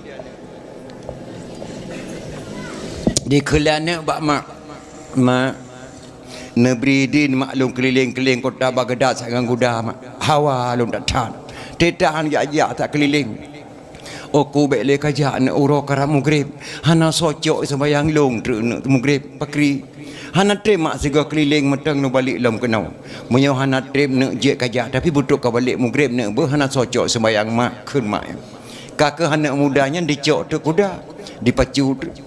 Dikheun lé aneuk bak mak, "Mak, neubri idin mak lôn keulileng-keulileng kota bak geudat sagai ngon guda mak. Hawa lôn that-that. Teuh tahan jak-jak that keulileng." "Oku bék lé kajak aneuk uroe karab mugreb, hana soe cok seumayang lôn treuk neuk mugreb pakri. Hana treb mak sigoe keulileng mantong neubalek lom keunoe. Meunyoe hana treb neuk jeuet kajak, tapi beutôi ka balek mugreb neuk beuh hana soe cok seumayang mak," kheun mak nyan. Ka keuh aneuk muda nyan dicok teuk kuda, dipacu teuk.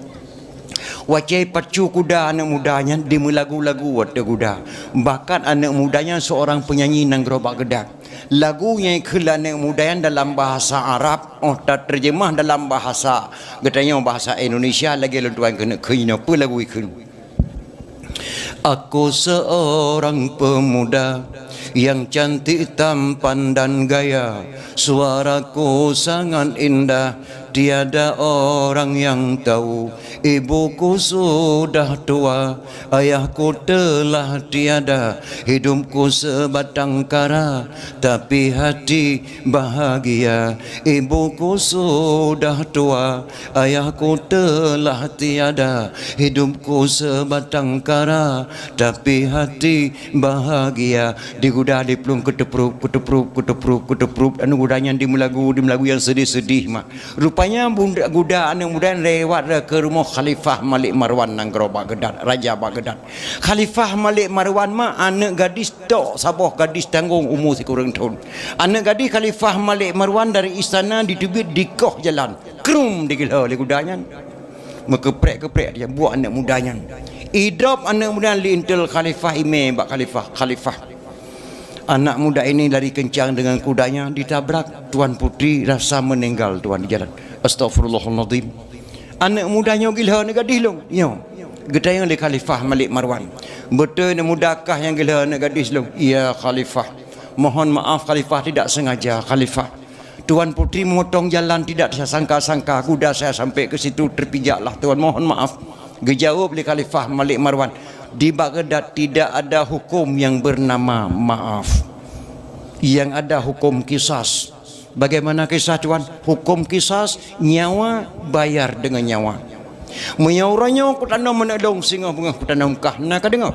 Watée pacu kuda aneuk muda nyan dimeulagu-lagu watée guda. Bahkan aneuk muda nyan seorang penyanyi nanggroe bak geudat. Lagu nyang ikheun lé aneuk muda nyan dalam bahasa Arab, oh, tateurjeumah dalam bahasa geutanyoe, bahasa Indonesia, lagée lôn tuan keuneuk kheun inoe peue lagu ikheun. Aku seorang pemuda yang cantik tampan dan gaya, suaraku sangat indah, tiada orang yang tahu. Ibuku sudah tua, ayahku telah tiada, hidupku sebatang kara, tapi hati bahagia. Ibuku sudah tua, ayahku telah tiada, hidupku sebatang kara, tapi hati bahagia. Di Guda diplueng keuteuprub, keuteuprub, keuteuprub, keuteuprub. Aneuk muda nyan dimeulagu, dimeulagu nyang seudeh-seudeh mak. Rupanya bunda, guda aneuk muda nyan lewat keu rumoh Khalifah Malik Marwan nanggroe Baghdad, raja Baghdad. Khalifah Malik Marwan mak aneuk gadis tok saboh gadis tanggong umu sikureueng thon. Aneuk gadis Khalifah Malik Marwan dari istana diteubiet dikoh jalan. Krum digeulhö lé guda nyan. Meukeprek-keprek dia buet aneuk muda nyan. Idrop aneuk muda nyan lintel Khalifah, imé bak Khalifah, "Khalifah, anak muda ini lari kencang dengan kudanya, ditabrak Tuan Putri rasa meninggal Tuan di jalan." Astagfirullahalazim. Aneuk muda nyoe geulhö aneuk gadis lom. Nyoe. Geutanyong lé Khalifah Malik Marwan. "Beutôi aneuk muda kah nyang geulhö aneuk gadis lom?" "Iya Khalifah." "Mohon maaf Khalifah, tidak sengaja Khalifah. Tuan Putri memotong jalan tidak saya sangka-sangka, kuda saya sampai ke situ terpijaklah Tuan, mohon maaf." Geujaweueb lé Khalifah Malik Marwan, "Di Baghdad tidak ada hukum yang bernama maaf. Yang ada hukum kisas." "Bagaimana kisas Tuan?" "Hukum kisas, nyawa bayar dengan nyawa. Meunyoe uroe nyoe kutanom aneuk lôn, singoh beungoh kutanom kah, na kadeungoe?"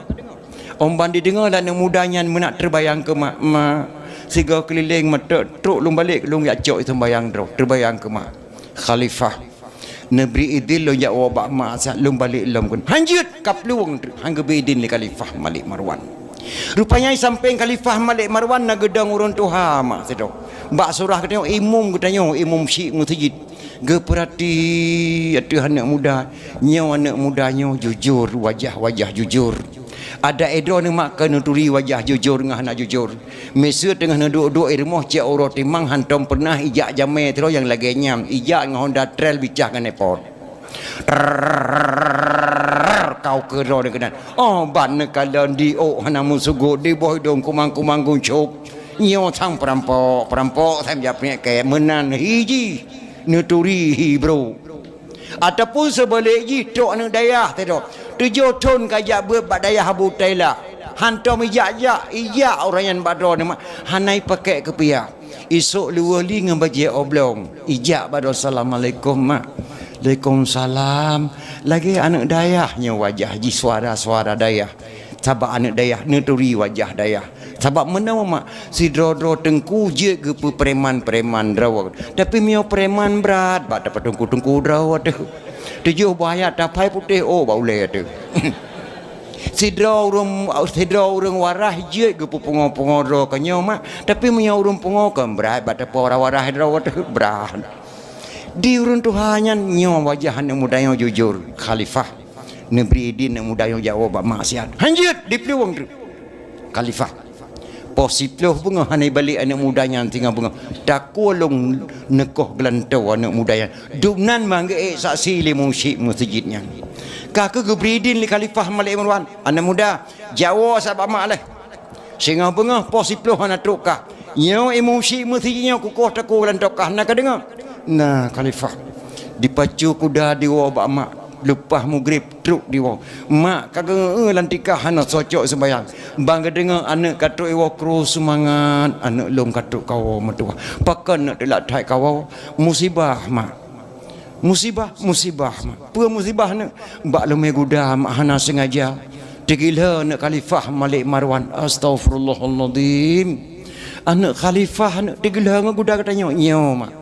Óh ban dideungoe lé aneuk muda nyan meunan teubayang keu mak, "Mak, sigoe keulileng meuteuk trok lôn balek lôn jak cok seumbayang droe, teubayang keu mak." "Khalifah, neubri idin lôn jak woe bak mak siat lôn balek lom keunoe." "Hanjeuet, kaplueng treuk," han geubri idin lé Khalifah Malik Marwan. Rupanya sampéng Khalifah Malik Marwan na geudong ureuëng tuha mak sidroe. Bak surah geutanyoe imum geutanyoe, imum syik meuseujid. Geupeurati ateueh aneuk muda, nyoe aneuk muda nyoe jujur, wajah-wajah jujur. Adak droeneuh mak ka neuturi wajah jujur ngon hana jujur. Miseue teungoh neuduek-duek i rumoh cit uroe timang hantom peureunah ijak jamé sidroe nyang lagée nyan, ijak ngon Honda Trail bicah ngon epot. Trrrr, kau keudroe keunan. Óh ban neukalon di ôk hana meusugot, di boh idong kumang-kumang guncôb. Nyoe sang peurampok, peurampok sang jak peunyakét meunan hi jih neuturi hi brôk. Ataupun seubalek jih trok aneuk dayah teudoe. Tujoh thon ka jak beuet bak dayah Abu Tailah. Hantom ijak-jak, ijak ureuëng nyan bak droeneuh mak hana ipakék keupiah. Isok luweuh li ngon bajée oblong. Ijak bak droe, "Assalamualaikum mak." "Waalaikumsalam." Lagée aneuk dayah nyoe wajah jih, suara-suara dayah. Sabab aneuk dayah neuturi wajah dayah. Sabab meunoe mak, sidroe-droe teungku jeuet geupeu preman-preman droe. Tapi meunyoe preman brat bak teungku-teungku droe teuh. Tujoh boh ayat tapai putéh ôk bak ulée teuh. Sidroe ureuëng, sidroe ureuëng waras jeuet geupeu pungo-pungo droe keu nyoe mak, tapi meunyoe ureuëng pungo kon brat bak teupeu waras-waras droe teuh brat. Di ureuëng tuha nyan nyoe wajah aneuk muda nyoe jujur, "Khalifah, neubri idin aneuk muda nyoe jak woe bak mak siat." "Hanjeuet, diplueng treuk." Khalifah, poh siploh beungoh hana ibalek aneuk muda nyan singoh beungoh. Takue lôn neukoh geulantoe aneuk muda nyan. Dumnan manggeuék saksi lé musyik meuseujid nyan. Ka kheueh geubri idin lé Khalifah Malik Marwan, "Aneuk muda, jak woe sa bak mak lé. Singoh beungoh poh siploh hana trok kah. Nyoe i musyik meuseujid nyoe kukoh takue geulantoe kah, na kadeungoe?" "Na Khalifah." Dipacu kuda diwoe bak mak. Leupah mugrib trok diwoe. Mak ka geu-eu lam tika hana soe cok seumbayang. Ban geudeungoe aneuk ka trok iwoe, krue seumangat, "Aneuk lôn ka trok kawoe meutuwah." "Pakon neuk teulak that kawoe?" "Musibah mak." "Musibah, musibah mak." "Peue musibah neuk?" "Bak leumé guda mak hana seungaja teugeulhö aneuk Khalifah Malik Marwan." Astaghfirullahalazim. Aneuk Khalifah neuk teugeulhö ngon guda geutanyoe? "Nyoe mak."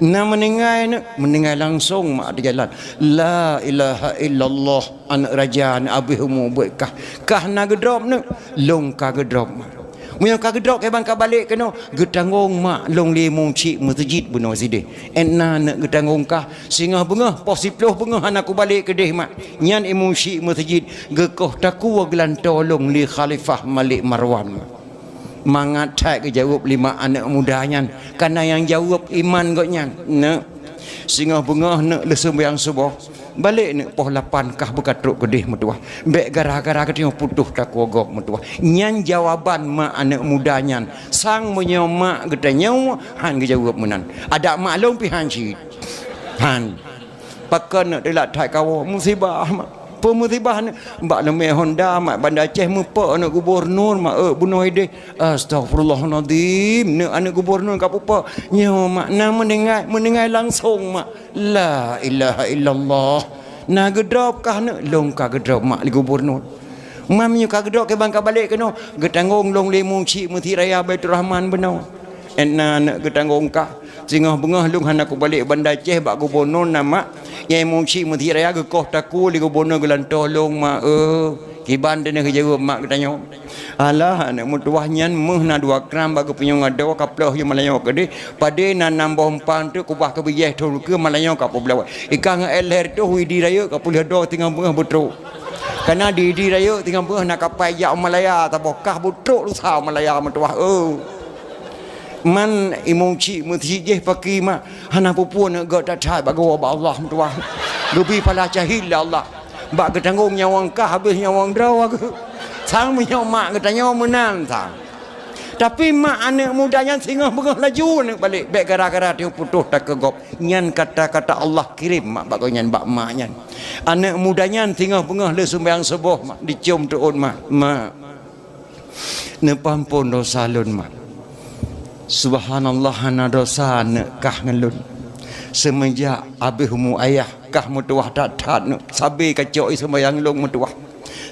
"Na meuninggai neuk?" "Meuninggai langsong mak di jalan." "La ilaha illallah, aneuk raja neuk abéh umu buet kah. Kah na geudrop neuk?" "Lôn ka geudrop mak." "Meunyoe ka geudrop, kiban ka balek keunoe?" "Geutanggong mak lôn lé musyik meuseujid bunoe sideh. Ét na neuk geutanggong kah. Singoh beungoh poh siploh beungoh hana kubalek keudeh mak. Nyan i musyik meuseujid geukoh takue geulantoe lôn lé Khalifah Malik Marwan mak." Mangat that geujaweueb lé mak aneuk muda nyan, kana nyang jaweueb iman gobnyan. "Neuk, singoh beungoh neuk lheueh seumbayang suboh, balek neuk poh lapan kah beuka trok keudeh meutuwah. Bék gara-gara geutanyoe putôh takue gob meutuwah." Nyan jawaban mak aneuk muda nyan. Sang meunyoe mak geutanyoe han geujaweueb meunan. Adak mak lôn pih han cit. Han. "Pakon neuk teulak that kawoe?" "Musibah mak." "Peue musibah neuk?" "Bak leumé Honda mak Banda Aceh meupok aneuk gubunur mak, eu, bunoe ideh." "Astaghfirullahalazim, neuk aneuk gubunur ka pupok?" "Nyoe mak, na meuninggai, meuninggai langsong mak." "La ilaha illallah. Na geudrop kah neuk?" "Lôn ka geudrop mak lé gubunur." Man meunyoe ka geudok kiban ka balek keunoe, geutanggong lôn lé Mucik Meuseujid Raya Baiturrahman bunoe. Ena aneuk geutanggong kah. Singoh beungoh lôn hana kubalek Banda Aceh bak gubunur na mak. Nyang Mucik Meuseujid Raya geukoh takue lé gubunur geulantoh lôn mak, eh. Kiban teuneuh geujaweueb mak geutanyoe. Alah, aneuk meutuwah nyan méuh na dua kram bak geupunyueng adoe ka ploh yue malanyoe keudeh. Padé na nam boh umpang teuk kubah keu bijéh thon keue malanyoe ka peublawa. Ikan ngon éh lhèe tuh Idi rayeuk ka peuleueh doe singoh beungoh beutrok. Kana di Idi rayeuk singoh beungoh na kapai jak u Malaya saboh kah beutrok lusa u Malaya meutuwah, oh. Man i Mucik Meuseujid jih paki mak hana peue-peue neuk gèt that-that bak geuwoe bak Allah meutuwah. Geubi pala syahid lé Allah. Bak geutanggong nyawöng kah habéh nyawöng droe geuh. Sang meunyoe mak geutanyoe meunan sang. Tapi mak aneuk muda nyan singoh beungoh laju aneuk balek bèk gara-gara teuputôh takeu gob. Nyan kata-kata Allah kirém mak bak gobnyan bak mak nyan. Aneuk muda nyan singoh beungoh lé sumbayang suboh mak dicôm teuôt mak. Mak. Neupeuampôn dosa lôn mak. Subhanallah hana dosa aneuk kah ngon lôn. Seumeujak abéh umu ayah kah meutuwah that-that neuk sabe kacok i seumayang lôn meutuwah.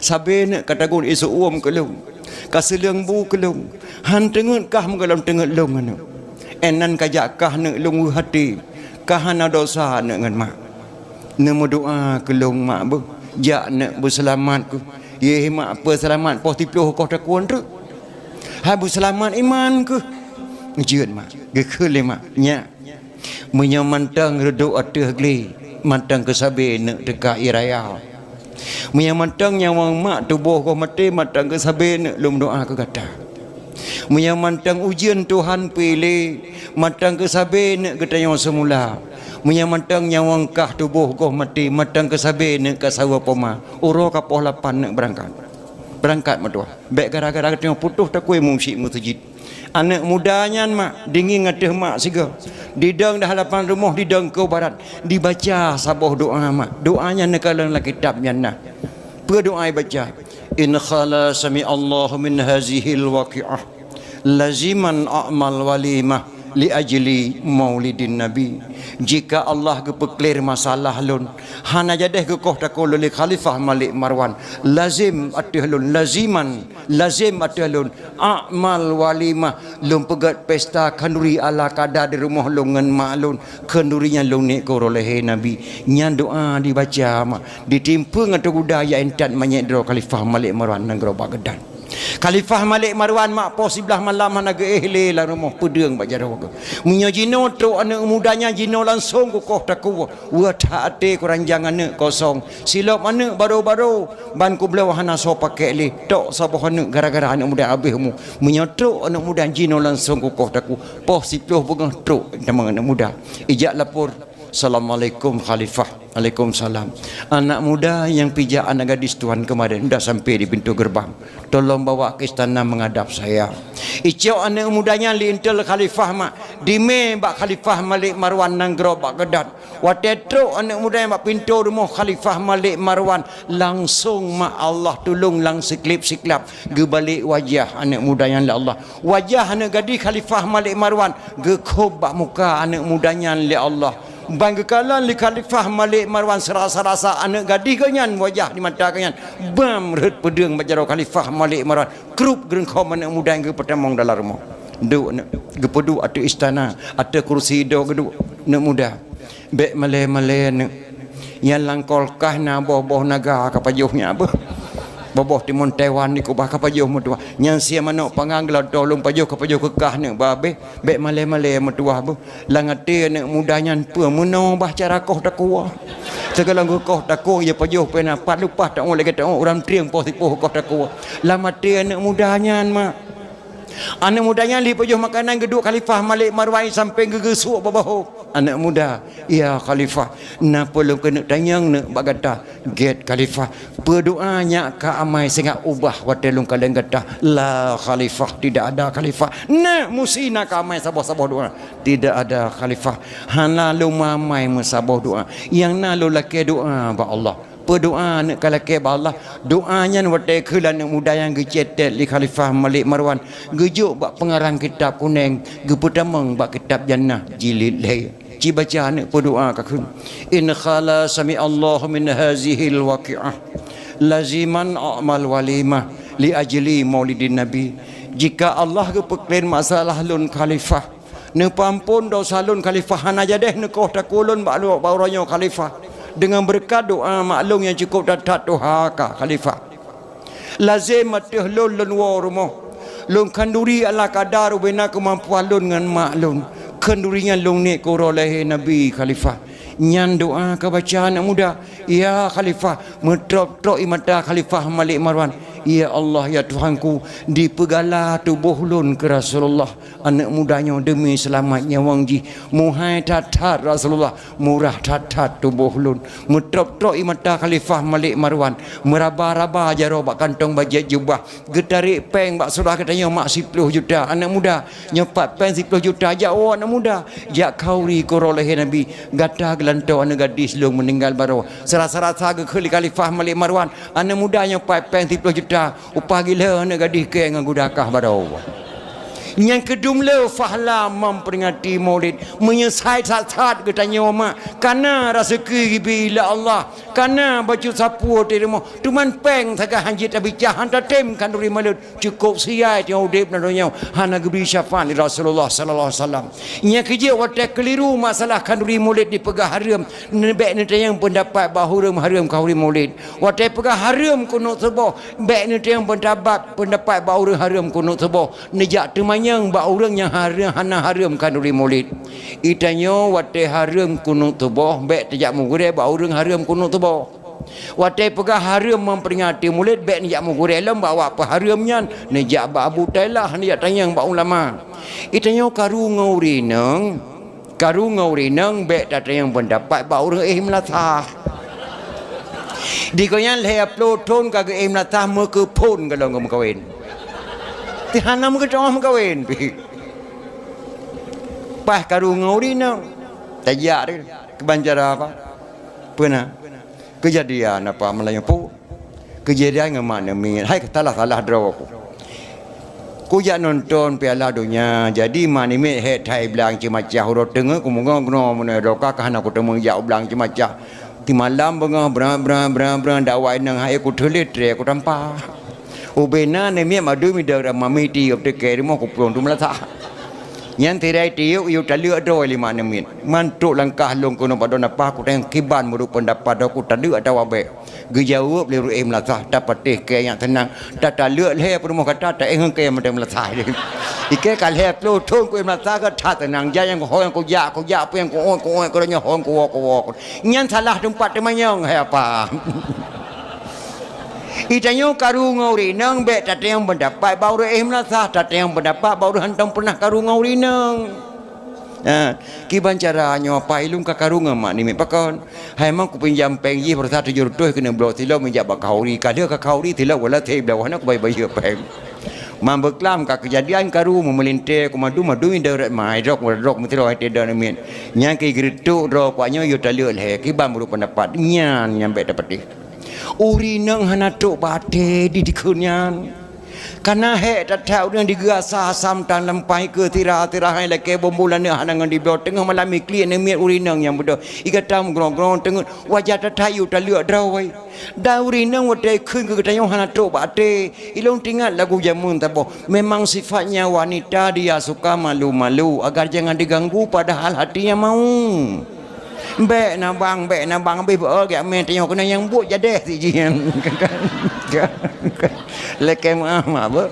Sabe neuk ka tagun i seu-uem keu lôn. Ka seuleueng bu keu lôn. Han teungeut kah meugohlom teungeut lôn aneuk. Inan kajak kah neuk lôn weueh até. Kah hana dosa aneuk ngon mak. Neumeudoa keu lôn mak beuh. Jak neuk beuseulamat keuh. Yeh mak peuseulamat poh siploh koh takue treuk. Hai beuseulamat iman keuh. Jeuet mak. Geukheun lé mak. Nyak. Meunyoe mantong reudok ateueh glé, mantong keusabe neuk teuka ie raya. Meunyoe mantong nyawöng mak tuboh goh maté, mantong keusabe neuk lôn doa keu gata. Meunyoe mantong ujeuen Tuhan piléh, mantong keusabe neuk geutanyoe seumula. Meunyoe mantong nyawöng kah tuboh goh maté, mantong keusabe neuk ka saweue poma. Uroe ka poh lapan neuk beurangkat. Beurangkat meutuwah. Bèk gara-gara geutanyoe putôh takue Mucik Meuseujid. Aneuk muda nyan mak, dingin ateueh mak sigoe. Didong di halapan rumoh, didong keu barat. Dibaca saboh doa mak. Doa nyan neukalon lam kitab nyan na. Peue doa ibaca? In khala sami'allahu min hazihil waqi'ah. Laziman a'mal walimah li ajli maulidin nabi. Jika Allah geupeuklir masalah lôn, hana jadeh geukoh takue lôn lé Khalifah Malik Marwan, lazim ateueh lôn, laziman, lazim ateueh lôn, a'mal walimah, lôn peugèt pesta khanduri ala kada di rumoh lôn ngon mak lôn, khanduri nyan lôn niet keu uroe lahé Nabi. Nyan doa dibaca mak, ditimpeu ngon teuguda jak intat manyét droe Khalifah Malik Marwan nanggroe Baghdad. Khalifah Malik Marwan mak poh siblaih malam hana geuéh lé lam rumoh peudeueng bak jaroe geuh. Meunyoe jinoe trok aneuk muda nyan jinoe langsong kukoh takue, weueh that até kuranjang aneuk kosong. Silop aneuk baro-baro, ban kubloe hana soe pakèk lé. Tok saboh aneuk gara-gara aneuk muda habéh umu. Meunyoe trok aneuk muda jinoe langsong kukoh takue. Poh siploh beungoh trok teuma aneuk muda. Ijak lapor. Assalamualaikum Khalifah. Waalaikumsalam. Anak muda nyang pijak anak gadis tuan kemarin udah sampai di pintu gerbang. Tolong bawa ke istana menghadap saya. Icok aneuk muda nyan lé intel Khalifah mak. Dimé bak Khalifah Malik Marwan nanggroe Baghdad. Watèe trok aneuk muda nyan bak pintoe rumoh Khalifah Malik Marwan, langsong mak Allah tulông lam siklép-siklap geubalek wajah aneuk muda nyan lé Allah. Wajah aneuk gadis Khalifah Malik Marwan geukhôb bak muka aneuk muda nyan lé Allah. Ban geukalon lé Khalifah Malik Marwan seurasa-rasa aneuk gadis geuh nyan wajah di mata geuh nyan. Bam rhot peudeueng bak jaroe Khalifah Malik Marwan. Krup geureungkhom aneuk muda nyang geupeutamong dalam rumoh. Duek aneuk, geupeuduek ateueh istana, ateueh kursi droe geuduek aneuk muda. Bèk malèe-malèe aneuk. Nyang lam kolkah na boh-boh naga ka pajoh nyak beuh. Boh-boh timon Taiwan dikeubah ka pajoh meutuwah. Nyang sie manok panggang geulatoe lôn pajoh ka pajoh keu kah aneuk babeh. Bèk malèe-malèe meutuwah beuh. Lam até aneuk muda nyan peue meunoe bah cara koh takue. Teugalong geukoh takue, ya pajoh pena pat leupah taoh lagèe taoh ureueng trieng poh sipoh koh takue. Lam até aneuk muda nyan mak. Aneuk muda nyan lheuh pajoh makanan geuduek Khalifah Malik Marwan sampéng geugeusuek bak bahô. Aneuk muda, "Ya Khalifah, na peue lôn keuneuk tanyong neuk bak gata?" "Gèt Khalifah, peue doa nyak ka amai singoh ubah watèe lôn kalon gata?" "La Khalifah, tidak ada Khalifah." "Na musti na ka amai saboh-saboh doa." "Tidak ada Khalifah, hana lôn amai meusaboh doa. Nyang na lôn lakèe doa bak Allah." Peue doa aneuk ka lakèe bak Allah? Doa nyan watèe kheun aneuk muda nyang geucetet lé Khalifah Malik Marwan, geujok bak peungarang kitab kunèng, geupeutamong bak kitab Jannah jilid lhèe. Ci baca aneuk peue doa ka kheun. In khala sami'allahu min hazihil waqi'ah. Laziman a'mal walimah li ajli maulidin nabi. Jika Allah geupeukren masalah lôn khalifah, neupeuampon dosa lôn khalifah, hana jadeh neukoh takue lôn bak, bak uroe nyoe khalifah. Deungon beureukat doa mak lôn nyang cukôp that-that tuha ka khalifah. Lazem ateueh lôn, lôn woe rumoh. Lôn khanduri ala kadar ubena keumampuan lôn ngon mak lôn. Khanduri nyan lôn niet keu uroe lahé Nabi khalifah. Nyan doa ka baca aneuk muda. Ya khalifah, meutrôk-trôk ie mata khalifah Malik Marwan. Ya Allah, ya Tuhanku, dipeugala tuboh lôn keu Rasulullah. Aneuk muda nyoe deumi seulamat nyawöng jih, meuhai that-that Rasulullah, murah that-that tuboh lôn. Meutrôk-trôk ie mata khalifah Malik Marwan, meuraba-raba jaroe bak kantong bajèe jubah, geutarek péng bak syedara geutanyoe mak siploh juta. Aneuk muda, nyoe pat péng siploh juta, jak woe aneuk muda, jak khanduri keu uroe lahé Nabi. Gata geulantoe aneuk gadis lôn meuninggai baroe. Seurasa-rasa geukheun lé khalifah Malik Marwan, aneuk muda nyoe pat péng siploh juta, upah gila aneuk gadis kèe ngon guda kah baroe. Nyang keudum le fahla memperingati Maulid, meunyoe sai that-that geutanyoe mak, kana raseuki geubri lé Allah, kana bacut sapeue teurimong, teuma péng sagai hanjeuet tabicah, han tatem khanduri Maulid, cukôp siai teungoh udeb na donya, hana geubri syafaat lé Rasulullah sallallahu alaihi wasallam. Nyang keujeuet watèe keuliru masalah khanduri Maulid dipeugah hareuem, bèk neutanyong peundapat bak ureueng hareuem khanduri Maulid. Watèe peugah hareuem kunut suboh, bèk neutanyong peundapat, peundapat bak ureueng hareuem kunut suboh. Neujak teumanyong bak ureueng nyang hareuem, hana hareuem khanduri Maulid. Geutanyoe watèe hareuem kunut suboh, bèk tajak meugurèe bak ureueng hareuem kunut suboh. Watèe peugah hareuem memperingati Maulid, bèk neujak meugurèe lom bak awak peuhareuem nyan, neujak bak Abu Tailah, neujak tanyong bak ulama. Geutanyoe karu ngon ureueng inong, karu ngon ureueng inong bèk tatanyong peundapat bak ureueng éh meulasah. Di gobnyan lhèe ploh thôn ka geuéh meulasah, meukeuphon goh lom geumeukawen. Ti hana meugeuteu'oh meukawen pih. Paih karu ngon ureueng inong. Tajak teuh. Kiban cara apa? Peue na? Keujadian apa meulayeue pu? Keujadian ngon mak neumiet. Hai salah-salah droe ku. Kujak nonton Piala Donya. Jadi mak neumiet hék that i blang Ceumacah. Uroe teungeut kumeugoe-goe meunoe droe ka, ka hana kuteumé jak u blang Ceumacah. Timalam beungoh brat-brat, brat-brat, dakwah inong hai kuteulet tré kutampa. Ubena neumiet madum idong rama miti gop teuke rumoh kupulông tu meulasah. Nyan tirai tiup yue taleuek droe lé mak neumiet. Mantok langkah lôn keunoe padon apa kutanyong kiban meureuek peundapat droe ku taleuek atawa bèk. Geujaweueb lé ureueng éh meulasah, tapatéh kèe nyang teunang, tataleuek lhèe peurumoh gata, taéh ngon kèe mantong meulasah. Ikèe ka lhèe ploh thôn kuéh meulasah gata teunang, jak nyang kuhôi nyang kujak, kujak peue nyang kuôt, kuôt, keu donya hôi kuwoe, kuwoe. Nyan salah teumpat teumanyong, hai apa? Geutanyoe karu ngon ureueng inong bèk tatanyong peundapat bak ureueng éh meulasah, tatanyong peundapat bak ureueng hantom peunah karu ngon ureueng inong. Ha, kiban cara nyoe apa ilôn ka karu ngon mak namiet pakon. Hai mang kupinjam péng jih baroesa tujoh reutôh keuneuk bloe silop meujak bak khanduri. Ka lheueh ka khanduri silop wala thèe bloe hana kubayeue-bayeue péng. Mang beuklam ka keujadian karu meumeulintèe kumadu-madu idong rot mai drok, drok meusidroe hai teuh idong namiet. Nyan keu geureutok droe kuat nyoe yue taleuek lhèe kiban meureuek peundapat. Nyan nyang bèk tapatéh. Ureueng inong hana trok bak até di dikeue nyan. Kana hék that-that ureueng digeurasa asam tan lam paih keu sira-sira hai lakèe bumbu laneuk hana ngon dibloe teungoh malam iklik namiet ureueng inong nyang beudôh. Igata meugrong-grong teungeut wajah that-that yue taleuek droe. Dan ureueng inong watèe kheun keu geutanyoe hana trok bak até. Ilôn teuingat lagu jameun saboh. Memang sifatnya wanita dia suka malu-malu agar jangan diganggu padahal hatinya mau. Bèk na bang, bèk na bang, abéh beuo gét mé tanyoe keunan nyang buet jadeh si jih nyan. Lakèe meu'ah mak beuh.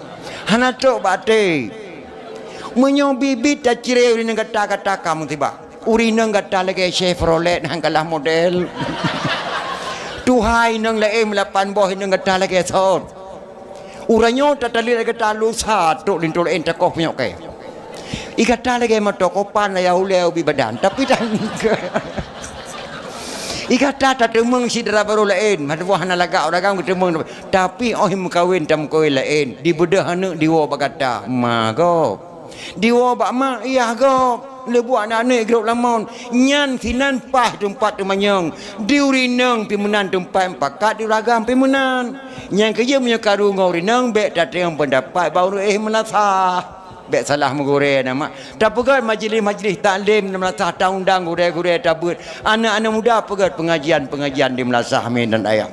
Hana trok bak até. Meunyoe biet-biet tacre ureueng inong gata-gata ka musibah. Ureueng inong gata lagèe Chevrolet han kalah model. Tuha inong laén meulapan boh inong gata lagèe sot. Uroe nyoe tataleuek lagèe talusa trok linto laén takoh punyok kèe. Igata lagèe moto kopan raya ulèe ubit badan, tapi tan igata tateumeung syedara barô laén, meutuwah hana lagak ureueng agam geuteumeung, tapi óh meukawen tameukawen laén, dibeudôh aneuk diwoe bak gata, ma gob. Diwoe bak mak, yah gob, leubuak aneuk-aneuk grob lamon. Nyan sinan paih teumpat teumanyong. Di ureueng inong pih meunan teumpat pakat di ureueng agam pih meunan. Nyang keujeuet meunyoe karu ngon ureueng inong bèk tateueng peundapat bak ureueng éh meulasah. Bèk salah meugurèe na mak. Tapeugöt majlis-majlis taklim di meulasah, taundang gurèe-gurèe tabeuet. Aneuk-aneuk muda peugöt peungajian-peungajian di meulasah, amin dan ayah.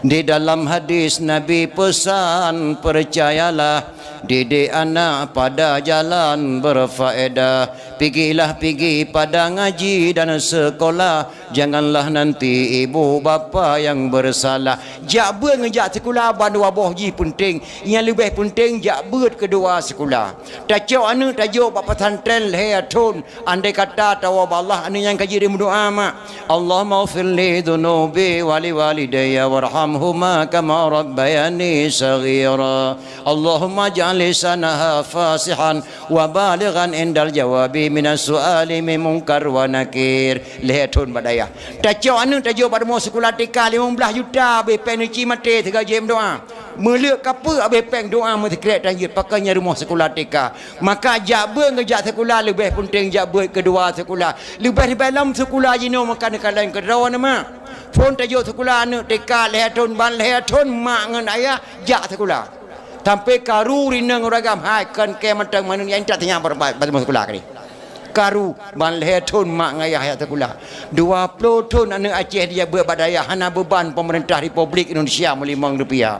Di dalam hadis Nabi pesan, percayalah, didik anak pada jalan berfaedah. Pigilah pigi pada ngaji dan sekolah, janganlah nanti ibu bapa yang bersalah. Jak beuet ngon jak sikula bandua boh jih peunteng. Nyang leubeh peunteng jak beuet keudua sikula. Tacok aneuk tajok bak pesantren lhèe thon. Andai kata tawoe bak Allah, aneuk nyan ka jeuet meudoa mak. Allahumma ighfir li dzunubi wa li walidayya warhamhuma kama rabbayani shaghira. Allahumma ij'al lisanaha fasihan wa balighan indal jawabi minas su'ali min munkar wa nakir. Lhèe thon bak dayah. Tacok aneuk tajok bak rumoh sikula T K limong blaih juta, abéh péng neuci maté teuga jeuet meudoa. Meuleuek kapeue abéh péng doa meusikrek tan jeuet, pakon nyang rumoh sikula T K. Maka jak beuet ngon jak sikula leubeh peunteng jak beuet keudua sikula. Leubeh-leubeh lom sikula jinoe maka neukalon keudroe na mak. Phon tajok sikula aneuk T K lhèe thon ban lhèe thon mak ngon ayah jak sikula. Sampoe karu rinong uragam hai kon kèe mantong manusia intat tanya bar-, bar-, bar sikula kali. Karu ban lhèe thon mak ngon ayah jak sikula. Dua ploh thon aneuk Aceh dijak beuet bak dayah hana beuban pemerintah Republik Indonesia meulimong rupiah.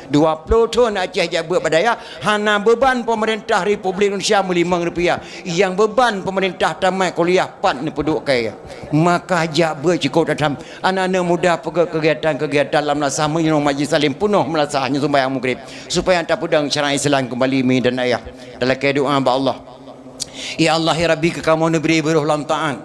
Dua ploh thon Aceh jak beuet bak dayah hana beuban pemerintah Republik Indonesia meulimong rupiah. Nyang beuban pemerintah tamat kuliah pat neupeuduek kèe. Maka jak beuet cukôp that tham. Aneuk-aneuk muda peugöt kegiatan-kegiatan lam meunasah meunyoe majlis taklim peunoh meunasah nyoe sumbayang Maghrib supaya tapeudong syariat Islam keumbali mi dan ayah. Talakèe doa bak Allah. Ya Allah, ya Rabbi, keu kamoe neubri beuroh lam taat.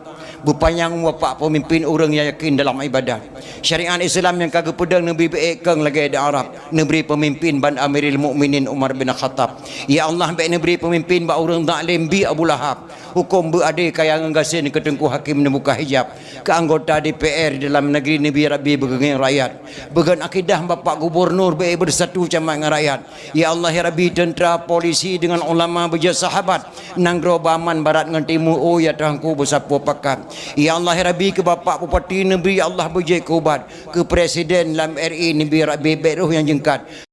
Beupanyang umur bapak peumimpin ureueng nyang yakin dalam ibadah. Syariat Islam nyang ka geupeudong neubri beuék kong lagèe di Arab. Neubri peumimpin ban Amiril Mukminin Umar bin Khattab. Ya Allah, bèk neubri peumimpin bak ureueng zalim bi Abu Lahab. Hukôm beu adé kaya ngon gasien keu Teungku Hakim neubuka hijab. Keu anggota D P R di dalam negeri neubri Rabbi beugeungieng rakyat. Beugon akidah bapak gubernur bèk beursatu camat ngon rakyat. Ya Allah, ya Rabbi, teuntra, polisi deungon ulama beujeuet sahabat. Nanggroe beuaman barat ngon timu, oh ya Tuhanku beusapeue pakat. Ya Allah, ya Rabbi, keu bapak bupati neubri Allah beujeuet keu ubat. Keu presiden lam R I neubri Rabbi bèk roh nyang jeungkat.